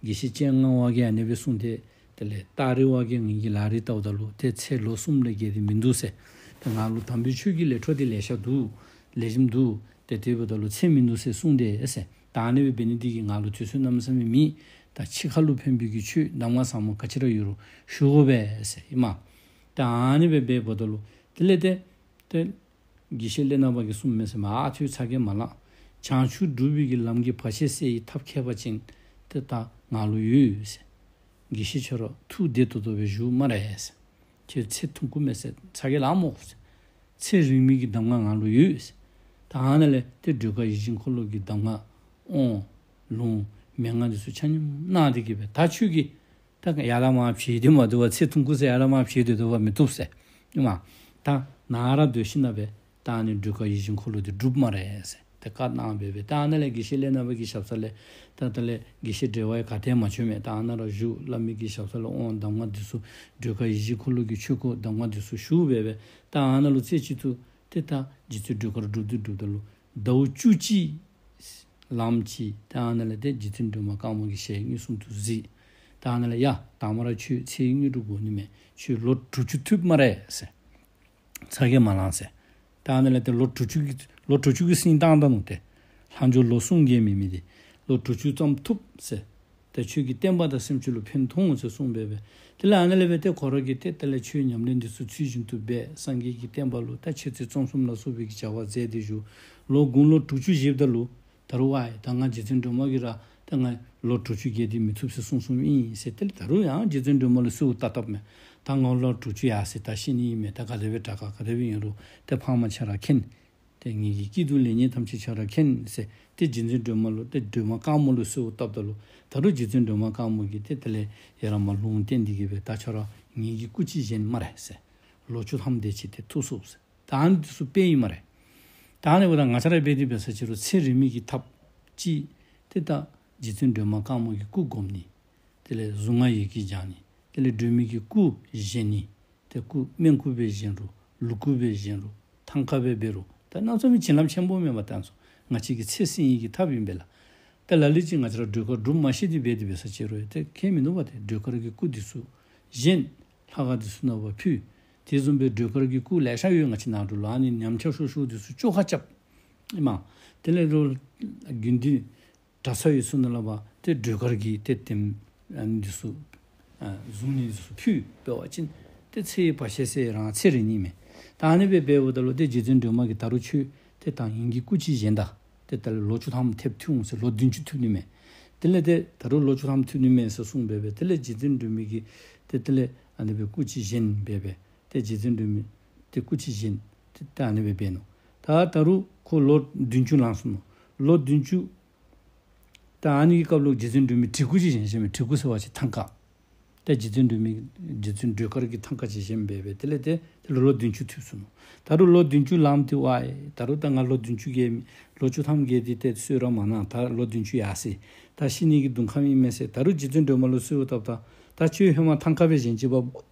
དགེ་བཤེས་སྤྱན་སྔ་བ་གིས་ཨ་ནི་སྦེ་གསུངས་ཏེ་དེ་ལས་སྟག་རི་བ་གིས་ངེ་གི་ལག་རིས་བལྟཝ་ད་ལུ་ཏེ་ཚེ་ལོ་གསུམ་ལས་བརྒལ་ཏེ་མིན་འདུག་ཟེར། ཏེ་ང་ལུ་དམ་པའི་ཆོས་ཀྱི་ལས་འཕྲོ་འདི་ལེ་ཤ་འདུག། ལེགས་ཤོམ་འདུག། ཏེ་དེ་འབདཝ་ད་ལུ་ཚེ་མིན་འདུག་ཟེར་གསུངས་ཏེ་ཟེར། ད་ཨ་ནི་སྦེ་འབད་ནི་འདི་གིས་ང་ལུ་དུས་ཚོད་གནམ་མེད་ས་མེད་མེད། ད་འཆི་ཁ་ལུ་ཕན་པའི་གི་ཆོས་གདམས་ངག་ཟབ་མོ་ག་ཅི་ར་ཡོད་རུང་ཞུ་དགོ་པས་ཟེར་ཨིན་མས། ད་ཨ་ནི་སྦེ་འབདཝ་ད་ལུ་དེ་ལས་ཏེ་ཏེ་དགེ་བཤེས་ཀླད་ནག་པ་གིས་གསུངམ་མས་ཟེར་མས། ཨ་ཁྱོད་ཚ་གྱང་མ་ལང་། བྱང་ཆུབ་སྒྲུབ་པའི་གི་ལམ་གྱི་བར་ཆད་སེལ་བའི་ཐབས་མཁས་པ་ཅིག་ཏེ་ད་ང་ལུ་ཡོད་ཟེར། དགེ་བཤེས་ཁྱོད་ར་ཐུགས་བདེ་ཏོག་ཏོ་སྦེ་བཞུགས་སྨ་རེ་ཟེར། ཁྱོད་ཚེ་ཐུང་ཀུ་མས་ཟེར་ཚ་གྱང་ལངམ་སྨོ་ཟེར། ཚེ་རིང་མི་གི་གདམས་ངག་ང་ལུ་ཡོད་ཟེར། ད་ཨ་ནཱ་ལས་ཏེ་སྒྲོལ་དཀར་ཡིད་བཞིན་འཁོར་ལོ་གི་གདམས་ངག་དབང་ལུང་མན་ངག་འདི་ཚུ་ཆ་མཉམ་གནང་སྟེ་གི་སྦེ་ད་ཁྱོད་ཀྱིས་ ད་ཡར་ལས་མར་བྱེལ་ཏེ་མ་སྡོད་པར་ཚེ་ཐུང་ཀུ་ཟེར་ཡར་ལས་མར་བྱེལ་ཏེ་སྡོད་པ་མི་བཏུབ་ཟེར། ཨིན་མས། ད་ནཱ་ར་སྡོད་ཞིནམ་ལས་ད་ཨ་ནི་སྒྲོལ་དཀར་ཡིད་བཞིན་འཁོར་ལོ་འདི་སྒྲུབ་སྨ་རེ་ཟེར་ཏེ་བཀའ་གནང་སྦེ་སྦེ། ད་ཨ་ནཱ་ལས་དགེ་བཤེས་ལས་སྣ་བ་གི་ཞབས་ས་ལས་ད་ད་ལས་དགེ་བཤེས་འབྲེལ་བ་ག་ཏེ་མ་བྱོན་མས། ད་ཨ་ནཱ་ར་བཞུགས། བླ་མའི་གི་ཞབས་ས་ལས་དབང་གདམས་ངག་འདི་ཚུ་སྒྲོལ་དཀར་ཡིད་བཞིན་འཁོར་ལོ་གི་ཆོས་སྐོར་གདམས་ངག་འདི་ཚུ་ཞུ་སྦེ་སྦེ། ད་ཨ་ནཱ་ལུ་རྩེ་གཅིག་ཏུ་ཏེ་ད་རྗེ་བཙུན་སྒྲོལ་དཀར་སྒྲུབ་སྟེ་སྒྲུབ་ད་ལུ་ཟླཝ་བཅུ་གཅིག་ལངམ་ཅིག་ད་ཨ་ནཱ་ལས་ཏེ་རྗེ་བཙུན་སྒྲོལ་མ་དཀར་མོ་གི་ཞལ་མངོན་སུམ་དུ་གཟིགས། ད་ཨ་ནཱ་ལས་ཡ་དང་པ་ར་ཁྱོད་ཚེ་ཡི་དངོས་གྲུབ་དགོ་ནི་མས། ཁྱོད་ལོ་དྲུག་ཅུ་ཐུབ་སྨ་རེ་ཟེར། ཚ་གྱང་མ་ལང་ཟེར། ད་ཨ་ནཱ་ལས་ཏེ་ལོ་དྲུག་ཅུ་གི་ལོ་དྲུག་ཅུ་གི་སྲིང་བཏང་ད་ནུག་ཏེ། ལྷག་འཇོག་ལོ་གསུམ་བརྒལ་མེད་མི་འདི་ལོ་དྲུག་ཅུ་ཙམ་ཐུབ་ཟེར། ཏེ་ཁྱོད་ཀྱིས་བསྟན་པ་དང་སེམས་ཅན་ལུ་ཕན་ཐོགས་འོང་ཟེར་གསུངས་སྦེ་སྦེ། དེ་ལས་ཨ་ནཱ་ལས་སྦེ་ཏེ་ཁོ་ར་གིས་ཏེ་དེ་ལས་ཆོས་ཉམས་ལེན་འདི་ཚུ་ཚུལ་བཞིན་དུ་འབད། སངས་རྒྱས་ཀྱི་བསྟན་པ་ལུ་ད་མཆོད་རྫས་བརྩམ་གསུམ་ལ་སོགས་པའི་གི་བྱ་བ་མཛད་དེ་བཞུགས། ལོ་དགུང་ལོ་དྲུག་ཅུ་བཞེསཔ་ད་ལུ་ད་རུང་ཝའི་ད་ང་རྗེ་བཙུན་སྒྲོལ་མ་གིས་ར་ད་ང་ལོ་དྲུག་ཅུ་བརྒལ་ཏེ་མི་ཐུབ་ཟེར་གསུངས་གསུངམ་ཨིན་ཟེར། དེ་ལས་ད་རུང་ཡང་རྗེ་བཙུན་སྒྲོལ་མ་ལུ་གསོལཝ་བཏབ་བཏབཔ་མས། ད་ང་ལོ་དྲུག་ཅུ་ཡར་སོ་ཡི། ད་ཤི་ནི་ཨིན་མས། ད་ག་དེ་སྦེ་དྲག་ག་ག་དེ་སྦེ་ཨིན་རུང་ཏེ་ཕ་མ་ཁྱེད་ར་མཁྱེན། ཏེ་ངེ་གི་སྐྱིད་སྡུག་ལེགས་ཉེས་ཐམས་ཅད་ཁྱེད་ར་མཁྱེན་ཟེར་ཏེ་རྗེ་བཙུན་སྒྲོལ་མ་ལུ་ཏེ་སྒྲོལ་མ་དཀར་མོ་ལུ་གསོལཝ་བཏབ་ད་ལུ་ད་རུང་རྗེ་བཙུན་སྒྲོལ་མ་དཀར་མོ་གིས་ཏེ་དེ་ལས་ཡར་མར་ལུང་བསྟན་ཏེ་གིས་སྦེ་ད་ཁྱོད་ར་ངེ་གི་སྐུ་ཅིག་བཞེངས་སྨ་རེ་ཟེར། ལོ་བཅུ་ཐམ་དེ་ཅིག་ཏེ་ཐུབ་ཚུགས་ཟེར། ད་ཨ་ནི་འདི་ཚུ་དཔེ་ཨིན་སྨ་རེ། ད་ཨ་ནི་འབདཝ་ད་ང་བཅས་ར་འབད་དེ་འབད་ས་ཅིག་རུང་ཚེ་རིང་མི་གི་ཐབས་ཅིག་ཏེ་ད་རྗེ་བཙུན་སྒྲོལ་མ་དཀར་མོ་གི་སྐུ་སྒོམ་ནི། དེ་ལས་གཟུངས་སྔགས་ཡི་གེ་བགྱང་ནི། དེ་ལས་སྒྲོལ་མའི་གི་སྐུ་བཞེངས་ནི། ཏེ་སྐུ་སྨན་སྐུ་སྦེ་བཞེངས་རུང་ལུག་སྐུ་སྦེ་བཞེངས་རུང་ཐང་ཀ་སྦེ་འབད་རུང་ད་གནམ་མེད་ས་མེད་བྱིན་རླབས་ཆེན་པོ་མེན་པ། ད་ང་བཅས་ཀྱི་ཚེ་སྲིང་ཡི་གི་ཐབས་ཨིན་པས་ལགས། ད་ལ་ལུ་ཅིག་ང་བཅས་ར་སྒྲོལ་དཀར་སྒྲུབ་མ་ཤེས་ཏེ་འབད་དེ་འབད་ས་ཅིག་རུང་ཏེ་ཁྱད་མིན་འདུག་པ། ཏེ་སྒྲོལ་དཀར་གྱི་སྐུ་འདི་ཚུ་བཞེངས། ལྷ་ཁང་འདི་ཚུ་ནང་ཕར་ཕུལ། དེ་བཟུམ་སྦེ་སྒྲོལ་དཀར་གྱི་སྐུ་ལེ་ཤ་ཡོད། ང་བཅས་ནང་འབྲུག་ལུ་ཨ་ནི་ཉམས་ཆག་ཤོར་ཤོརཝ་འདི་ཚུ་བཅོ་ཁ་རྐྱབ། ཨིན་མས། དེ་ལས་རུང་དགོན་སྡེ་གྲྭ་ཚང་ཡོད་ས་ནང་ལུ་འབད་ཏེ་སྒྲོལ་དཀར་གྱི་ཏེ་ལྡེམ་ཨ་ནི་འདི་ཚུ་ཨ་བཟུང་ནི་འདི་ཚུ་ཕུལ་འབད་བ་ཅིན་ཏེ་ཚེ་ཡི་བར་ཆད་སེལ་རང་ཚེ་རིང་ནི་མས། ད་ཨ་ནི་སྦེ་འབདཝ་ད་ལུ་ཏེ་རྗེ་བཙུན་སྒྲོལ་མ་གིས་ད་རུང་ཁྱོད་ཏེ་ད་ངེ་གི་སྐུ་ཅིག་བཞེངས་ད། ཏེ་ད་ལོ་བཅུ་ཐམ་ཐེབས་ཐུབ་འོང་ཟེར། ལོ་བདུན་ཅུ་ཐུབ་ནི་མས། དེ་ལས་ཏེ་ད་རུང་ལོ་བཅུ་ཐམ་ཐུབ་ནི་མས་ཟེར་གསུངས་སྦེ་སྦེ། དེ་ལས་རྗེ་བཙུན་སྒྲོལ་མ་གིས་ཏེ་དེ་ལས་ཨ་ནི་སྦེ་སྐུ་ཅིག་བཞེངས་སྦེ་སྦེ། ཏེ་རྗེ་བཙུན་སྒྲོལ་མ་ཏེ་སྐུ་ཅིག་བཞེངས་ཏེ་ད་ཨ་ནི་སྦེ་འབད་ནུག། ད་ད་རུང་ཁོ་ལོ་བདུན་ཅུ་ལང་སོ་ནུག། ལོ་བདུན་ཅུ། ད་ཨ་ནི་གི་སྐབས་ལུ་རྗེ་བཙུན་སྒྲོལ་མའི་བྲིས་སྐུ་ཅིག་བཞེངས་བཞེངསམ་མས། བྲིས་སྐུ་ཟེར་བ་ཅིན་ཐང་ཀ། ད་རྗེ་བཙུན་སྒྲོལ་མའི་རྗེ་བཙུན་སྒྲོལ་དཀར་གྱི་ཐང་ཀ་ཅིག་བཞེངས་སྦེ་སྦེ་དེ་ལས་ཏེ་ཏེ་ལོ་ལོ་བདུན་ཅུ་ཐུབ་སོ་ནུག། ད་རུང་ལོ་བདུན་ཅུ་ལངམ་ཏེ་ཝའི་ད་རུང་ད་ང་ལོ་བདུན་ཅུ་བརྒལ་མི་ལོ་བཅུ་ཐམ་བརྒལ་ཏེ་ཏེ་གསོལ་རས་མ་གནང་། ད་ལོ་བདུན་ཅུ་ཡར་སོ་ཡི། ད་ཤི་ནི་གི་དུས་ཁམས་ཨིན་མས་ཟེར། ད་རུང་རྗེ་བཙུན་སྒྲོལ་མ་ལུ་གསོལཝ་བཏབ་ད། ད་ཁྱོད་ཧེ་མ་ཐང་ཀ་སྦེ་བཞེངས་ཅི་པ།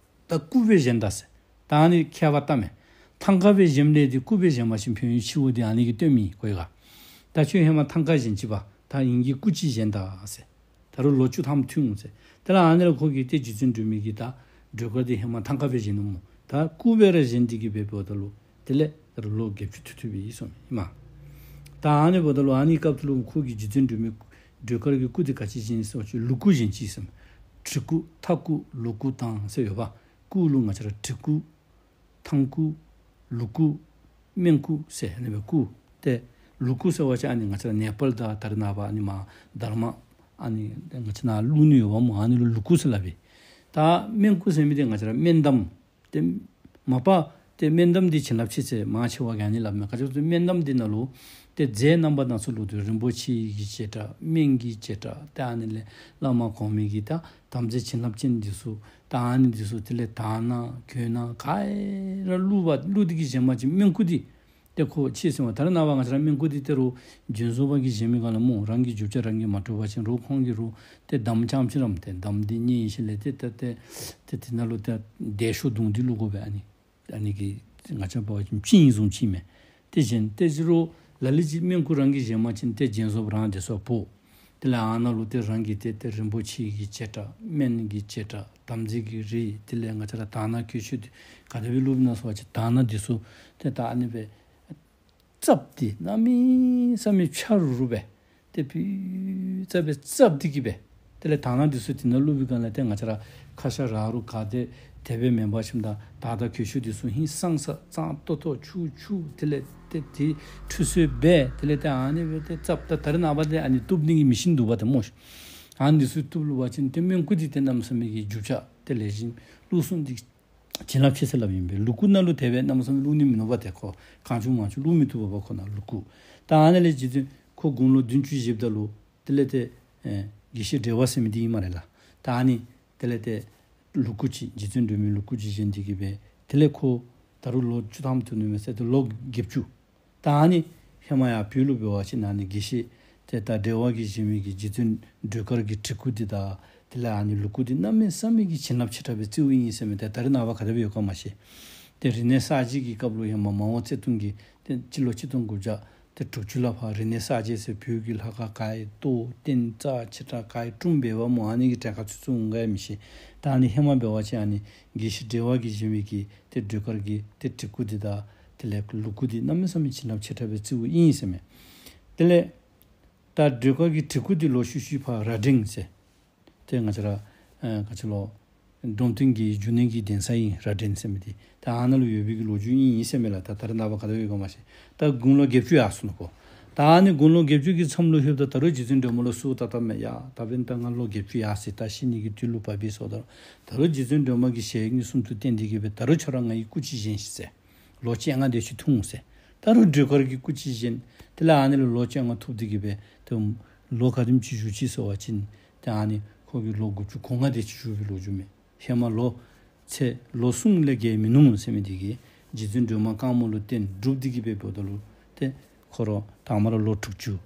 ད་སྐུ་སྦེ་བཞེངས་ད་ཟེར། ད་ཨ་ནི་ཁྱད་པར་བལྟ་མས། ཐང་ཀ་སྦེ་བཞེངསམ་ལས་ཏེ་སྐུ་སྦེ་བཞེངས་པ་ཅིན་ཕན་ཡོན་ཆེཝ་འདི་ཨ་ནི་གིས་སྟོནམ་ཨིན་ཁོ་གིས། ད་ཁྱོད་ཧེ་མ་ཐང་ཀ་བཞེངས་ཅི་པ། ད་ངེ་གི་སྐུ་ཅིག་བཞེངས་ད་ཟེར། ད་རུང་ལོ་བཅུ་ཐམ་ཐུབ་འོང་ཟེར། དེ་ལས་ཨ་ནི་ལས་ཁོ་གིས་ཏེ་རྗེ་བཙུན་སྒྲོལ་མ་གིས་ད་སྒྲོལ་དཀར་འདི་ཧེ་མ་ཐང་ཀ་སྦེ་བཞེངས་ནུག་སྨོ། ད་སྐུ་སྦེ་ར་བཞེངས་ཏེ་གིས་སྦེ་འབདཝ་ད་ལུ་དེ་ལས་ད་རུང་ལོ་བརྒྱད་ཅུ་ཐུབ་ཐུབ་པའི་ཨིན་སོང་ཨིན་མས། ད་ཨ་ནི་འབདཝ་ད་ལུ་ཨ་ནི་སྐབས་སུ་ལུ་ཁོ་གིས་རྗེ་བཙུན་སྒྲོལ་མའི་སྒྲོལ་དཀར་གྱི་སྐུ་འདི་ག་ཅི་བཞེངས་ཟེར་བ་ཅིན་ལུག་སྐུ་བཞེངས་ཅི་ཟེར་མས། བྲིས་སྐུ་ཐང་སྐུ་ལུག་སྐུ་དང་ཟེར་ཡོདཔ། སྐུ་ལུ་ང་བཅས་ར་བྲིས་སྐུ་ཐང་སྐུ་ལུག་སྐུ་སྨན་སྐུ་ཟེར་ཨ་ནི་སྦེ་སྐུ། ཏེ་ལུག་སྐུ་ཟེར་བ་ཅིན་ཨ་ནི་ང་བཅས་ར་ནེ་པཱལ་དང་ད་རེས་ནངས་པ་ཨ་ནི་མར་དར་མ་ཨ་ནི་ང་བཅས་ནཱ་བླུག་ནི་ཡོདཔ་སྨོ། ཨ་ནི་ལུ་ལུག་སྐུ་ཟེར་སླབ་ཨིན། ད་སྨན་སྐུ་ཟེར་མི་འདི་ང་བཅས་ར་སྨན་འདམ། ཏེ་མ་པ་ཏེ་སྨན་འདམ་འདི་བྱིན་རླབས་ཆེ་ཚེ་མང་ཆེ་བ་གིས་ཨ་ནི་སླབ་མས། ག་ཅི་སྨན་འདམ་འདི་ནང་ལུ་ཏེ་རྫས་རྣམ་པ་སྣ་ཚོགས་བླུགས་ཏེ་རིན་པོ་ཆེ་གི་བྱེ་བྲག་སྨན་གྱི་བྱེ་བྲག་ཏེ་ཨ་ནི་ལས་བླ་མ་གོང་མའི་གི་ད་དམ་རྫས་བྱིན་རླབས་ཅན་འདི་ཚུ་ད་ཨ་ནི་འདི་ཚུ་དེ་ལས་དར་ནག་གོས་ནག་ག་ར་བླུག་པ་བླུག་སྟེ་གིས་བཞེངས་པ་ཅིན་སྨན་སྐུ་འདི་ཏེ་ཁོ་ཆེ་ཟེར་བ། ད་རེས་ནངས་པ་ང་བཅས་ར་སྨན་སྐུ་འདི་ཏེ་རུང་རྒྱན་བཟོ་པ་གིས་བཞེངས་མི་ག་ལ་སྨོ། རང་གི་རྒྱུ་ཆ་རང་གིས་མ་གྲུབ་པ་ཅིན་རུང་ཁོང་གིས་རུང་ཏེ་འདམ་རྐྱངམ་ཅིག་རམ་ཏེ་འདམ་འདི་མཉེ་ཞིནམ་ལས་ཏེ་ཏེ་ཏེ་ཏེ་དེ་ནང་ལུ་ཏེ་བདེ་མཆོག་བརྡུང་སྟེ་བླུག་དགོ་པས། ཨ་ནི་ཨ་ནི་གི་ང་བཅས་འབད་བ་ཅིན་ཅིན་བཟུམ་ཅིག་མས། ཏེ་བཞེངས་ཏེ་ཅིག་རུང་ལ་ལུ་ཅིག་སྨན་སྐུ་རང་གིས་བཞེངས་པ་ཅིན་ཏེ་རྒྱན་བཟོ་པ་རང་དེ་ཚུ་འབོ། དེ་ལས་ཨ་ནཱ་ལུ་ཏེ་རང་གི་ཏེ་ཏེ་རིན་པོ་ཆེ་གི་བྱེ་བྲག་སྨན་གྱི་བྱེ་བྲག་དམ་རྫས་ཀྱི་རིགས་དེ་ལས་ང་བཅས་ར་དར་ནག་གོས་ཆེན་འདི་ག་དེ་སྦེ་བླུག་ན་ཟེར་བ་ཅིན་དར་ནག་འདི་ཚུ་ཏེ་ད་ཨ་ནི་སྦེ་བཙབ་སྟེ་གནམ་མེད་ས་མེད་ཕྱ་རུ་རུ་སྦེ་ཏེ་ཕུལ་བཙབ་སྦེ་བཙབ་སྟེ་གིས་སྦེ། དེ་ལས་དར་ནག་འདི་ཚུ་དེ་ནང་བླུག་པའི་སྒང་ལས་ཏེ་ང་བཅས་ར་ཁ་ཤ་ར་རུ་ག་དེ་དེ་སྦེ་མེན་པར་ཞིནམ་ད་དར་དང་གོས་ཆེན་འདི་ཚུ་ཧིང་སངས་ས་གཙང་ཏོག་ཏོ་ཆུ་ཆུ་དེ་ལས་ཏེ་དེ་ཁྲུས་གསོལ་འབད། དེ་ལས་ཏེ་ཨ་ནི་སྦེ་ཏེ་བཙབ། ད་ད་རེས་ནངས་པ་ཏེ་ཨ་ནི་གཏུབ་ནི་གི་མེ་ཤིན་འདུག་པ་ཏེ་སྨོ། ཨ་ནི་འདི་ཚུ་གཏུབ་བླུག་པ་ཅིན་ཏེ་སྨན་སྐུ་འདི་ཏེ་གནམ་མེད་ས་མེད་ཀྱི་རྒྱུ་ཆ་དེ་ལེགས་ཤོམ་བླུགས་སོང་འདི་བྱིན་རླབས་ཆེ་ཟེར་སླབ་ཨིན་པས། ལུག་སྐུ་ནང་ལུ་དེ་སྦེ་གནམ་མེད་ས་མེད་བླུག་ནི་མིན་ནུག་པ་ཏེ། ཁོ་གང་བྱུང་མང་བྱུང་བླུག་མི་བཏུབ་པས་ཁོ་ནང་ལུག་སྐུ། ད་ཨ་ནི་ལས་རྗེ་བཙུན་ཁོ་དགུང་ལོ་བདུན་ཅུ་བཞེསཔ་ད་ལུ་དེ་ལས་ཏེ་ཨེ་དགེ་བཤེས་འབྲེལ་བ་ཟེར་མི་འདི་ཨིན་སྨ་རེ་ལགས། ད་ཨ་ནི་ དེ་ལས་ཏེ་ལུ་གུ་ཅིག་རྗེ་བཙུན་སྒྲོལ་མའི་ལུ་གུ་ཅིག་བཞེངས་ཏེ་གི་སྦེ་དེ་ལས་ཁོ་ད་རུང་ལོ་བཅུ་ཐམ་ཐུབ་ནུག་མས་ཟེར་ཏེ་ལོ་བརྒྱད་ཅུ། ད་ཨ་ནི་ཧེ་མ་ཡར་བོད་ལུ་འབད་བ་ཅིན་ཨ་ནི་དགེ་བཤེས་ཏེ་ད་འབྲེལ་བ་གིས་བཞེངས་མི་གི་རྗེ་བཙུན་སྒྲོལ་དཀར་གྱི་བྲིས་སྐུ་འདི་དང་དེ་ལས་ཨ་ནི་ལུ་གུ་འདི་གནམ་མེད་ས་མེད་ཀྱི་བྱིན་རླབས་ཆེ་དྲགས་སྦེ་བརྩིཝ་ཨིན་ཟེར་མས། ཏེ་ད་རེས་ནངས་པ་ག་དེ་སྦེ་ཡོད་ག་མ་ཤེས། ཏེ་རིག་གནས་གསར་བརྗེ་གི་སྐབས་ལུ་ཧེ་མ་མ་འོངས་ཚེ་ཐུང་གི་ཏེ་སྤྱི་ལོ་གཅིག་སྟོང་དགུ་བརྒྱ་ཏེ་དྲུག་ཅུ་ལ་ཕར་རིག་གནས་གསར་བརྗེ་ཟེར་བོད་ཀྱི་ལྷ་ཁང་ག་ཡི་གཏོར་རྟེན་རྩ་ཆེ་དྲགས་ག་ཡི་བསྐྲུན་འབད་བ་སྨོ། ཨ་ནི་གི་གྲངས་ཁ་ཚུན་ཚོད་འོང་ག་ཡང་མི་ཤེས། ད་ཨ་ནི་ཧེ་མ་འབད་བ་ཅིན་ཨ་ནི་དགེ་བཤེས་འབྲེལ་བ་གིས་བཞེངས་མི་གི་ཏེ་སྒྲོལ་དཀར་གྱི་ཏེ་བྲིས་སྐུ་འདི་དང་དེ་ལས་ལུ་གུ་འདི་གནམ་མེད་ས་མེད་བྱིན་རླབས་ཆེ་དྲགས་སྦེ་བརྩིཝ་ཨིན་ཟེར་མས། དེ་ལས་ད་སྒྲོལ་དཀར་གྱི་བྲིས་སྐུ་འདི་ལོག་ཤུལ་ཤུལ་ཕར་རྭ་སྒྲེང་ཟེར་ཏེ་ང་བཅས་ར་ཨ་ག་ཅི་ལོ་འབྲོམ་སྟོན་གྱི་འབྱུང་གནས་ཀྱི་གདན་ས་ཨིན་རྭ་སྒྲེང་ཟེར་མི་འདི། ད་ཨ་ནཱ་ལུ་ཡོད་པའི་གི་ལོ་རྒྱུས་ཨིན་ཟེར་མས་ལགས། ད་ད་རེས་ནངས་པ་ག་དེ་སྦེ་ཡོད་ག་མ་ཤེས། ད་དགུང་ལོ་བརྒྱད་ཅུ་ཡར་སོང་ནུག་གོ། ད་ཨ་ནི་དགུང་ལོ་བརྒྱད་ཅུ་གི་མཚམས་ལུ་ལྷོདཔ་ད་ད་རུང་རྗེ་བཙུན་སྒྲོལ་མ་ལུ་གསོལཝ་བཏབ་བཏབ་མས། ཡ་ད་འབདན་ད་ང་ལོ་བརྒྱད་ཅུ་ཡར་སོ་ཡི། ད་ཤི་ནི་གི་དུས་ལུ་བབས་པས་ཟེརཝ་ད་ད་རུང་རྗེ་བཙུན་སྒྲོལ་མ་གིས་ཞལ་དངོས་སུ་བསྟན་ཏེ་གི་སྦེ་ད་རུང་ཁྱོད་ར་ང་གི་སྐུ་ཅིག་བཞེངས་ཤིག་ཟེར། ལོ་བཅོ་ལྔ་དེ་ཅིག་ཐུང་ཟེར། ད་རུང་སྒྲོལ་དཀར་གྱི་སྐུ་ཅིག་བཞེངས། དེ་ལས་ཨ་ནི་ལུ་ལོ་བཅོ་ལྔ་ཐུབ་སྟེ་གི་སྦེ་ཏེ་ལོ་ག་དེམ་ཅིག་བཞུགས་ཅི་ཟེར་བ་ཅིན་ཏེ་ཨ་ནི་ཁོ་གིས་ལོ་དགུ་བཅུ་གོ་ལྔ་དེ་ཅིག་བཞུགས་པའི་ལོ་རྒྱུས་མས། ཧེ་མ་ལོ་ཚད་ལོ་གསུམ་ལས་བརྒལ་མིན་ནུག་ཟེར་མི་འདི་གིས་རྗེ་བཙུན་སྒྲོལ་མ་དཀར་མོ་ལུ་བསྟན་སྒྲུབ་སྟེ་གི་སྦེ་འབདཝ་ད་ལུ་ཏེ་ཁོ་ར་དང་པ་ར་ལོ་དྲུག་ཅུ།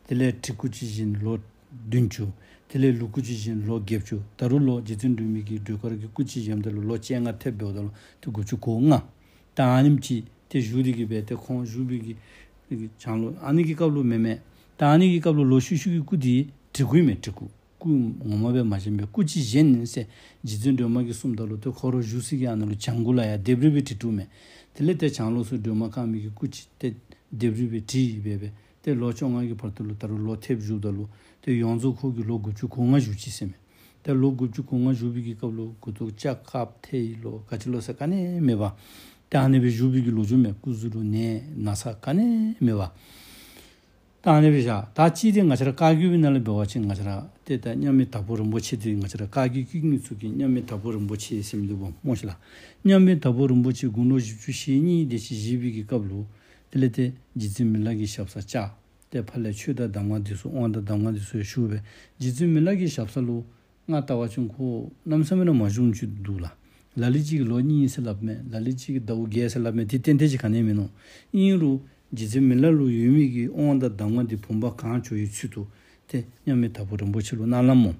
དེ་ལས་བྲིས་སྐུ་ཅིག་བཞེངས་ལོ་བདུན་ཅུ། དེ་ལས་ལུ་གུ་ཅིག་བཞེངས་ལོ་བརྒྱད་ཅུ། ད་རུང་ལོ་རྗེ་བཙུན་སྒྲོལ་མའི་གི་སྒྲོལ་དཀར་གྱི་སྐུ་ཅིག་བཞེངསམ་ད་ལུ་ལོ་བཅོ་ལྔ་ཐེབས་འབདཝ་ད་ལུ་ཏེ་དགུ་བཅུ་གོ་ལྔ། ད་ཨ་ནེམ་ཅིག་ཏེ་བཞུགས་ཏེ་གི་སྦེ་ཏེ་ཁོང་བཞུགས་པའི་གི་གི་བྱང་ལུ་ཨ་ནི་གི་སྐབས་ལུ་མེན་མས། ད་ཨ་ནི་གི་སྐབས་ལུ་ལོག་ཤུལ་ཤུལ་གྱི་སྐུ་འདི་བྲིས་སྐུ་ཨིན་མས། བྲིས་སྐུ། སྐུ་ངོ་མ་སྦེ་མ་བཞེངས་པས། སྐུ་ཅིག་བཞེངས་ཟེར་རྗེ་བཙུན་སྒྲོལ་མ་གིས་གསུངམ་ད་ལུ་ཏེ་ཁོ་ར་བཞུགས་སའི་གི་ཨ་ནཱ་ལུ་བྱང་ཁུག་ལུ་ཡར་ལྡེབས་རིས་སྦེ་བྲིས་བྲིསཝ་མས། དེ་ལས་ཏེ་བྱང་ལོགས་སུ་སྒྲོལ་མ་དཀར་མོའི་གི་སྐུ་ཅིག་ཏེ་ལྡེབས་རིས་སྦེ་བྲིས་སྦེ་སྦེ་ཏེ་ལོ་བཅོ་ལྔ་གི་བར་དུ་ལུ་ད་རུང་ལོ་ཐེབས་བཞུགསཔ་ད་ལུ་ཏེ་ཡོངས་རྫོགས་ཁོ་གིས་ལོ་དགུ་བཅུ་གོ་ལྔ་བཞུགས་ཅི་ཟེར་མས། ཏེ་ལོ་དགུ་བཅུ་གོ་ལྔ་བཞུགས་པའི་གི་སྐབས་ལུ་མགུ་ཏོ་སྐྱ་དཀརཔོ་ཐལ་ལོ་ག་ཅི་ལོ་ཟེར་ག་ནི་མེད་པར་ཏེ་ཨ་ནི་སྦེ་བཞུགས་པའི་གི་ལོ་རྒྱུས་མས། སྐུ་གཟུགས་ལུ་ནད་ན་ཚ་ག་ནི་མེད་པར། ད་ཨ་ནི་སྦེ་བཞག། ད་ཅི་ཏེ་ང་བཅས་ར་བཀའ་བརྒྱུད་པའི་ནང་ལས་འབད་བ་ཅིན་ང་བཅས་ར་ཏེ་ད་མཉམ་མེད་དྭགས་པོ་རིན་པོ་ཆེ་འདི་ང་བཅས་ར་བཀའ་བརྒྱུད་བསྐུལ་མཁན་ཚུ་གི་མཉམ་མེད་དྭགས་པོ་རིན་པོ་ཆེ་ཟེར་མི་འདི་སྦོམ་སྨོ་ཤིག་ལགས། མཉམ་མེད་དྭགས་པོ་རིན་པོ་ཆེ་དགུང་ལོ་བཞི་བཅུ་ཞེ་གཉིས་དེ་ཅིག་བཞེས་པའི་གི་སྐབས་ལུ་དེ་ལས་ཏེ་རྗེ་བཙུན་མི་ལ་གི་ཞབས་སར་བཅར། ཏེ་ཕར་ལས་ཆོས་དང་གདམས་ངག་འདི་ཚུ་དབང་དང་གདམས་ངག་འདི་ཚུ་ཡང་ཞུ་སྦེ་རྗེ་བཙུན་མི་ལ་གི་ཞབས་ས་ལུ་ང་བལྟ་བ་ཅིན་ཁོ་གནམ་མེད་ས་མེད་ར་མ་བྱུང་ཅིག་འདུག་ལགས། ལ་ལུ་ཅིག་གིས་ལོ་གཉིས་ཟེར་སླབ་མས། ལ་ལུ་ཅིག་གིས་ཟླཝ་བརྒྱད་ཟེར་སླབ་མས། དེ་ཏན་ཏན་ཅིག་ག་ནི་མིན་ནུག། ཨིན་རུང་རྗེ་བཙུན་མི་ལ་ལུ་ཡོད་མི་གི་དབང་དང་གདམས་ངག་འདི་བུམ་པ་གང་བྱོ་བའི་ཚུལ་དུ་ཏེ་མཉམ་མེད་དྭགས་པོ་རིན་པོ་ཆེ་ལུ་གནང་གནངམ་སྨོ།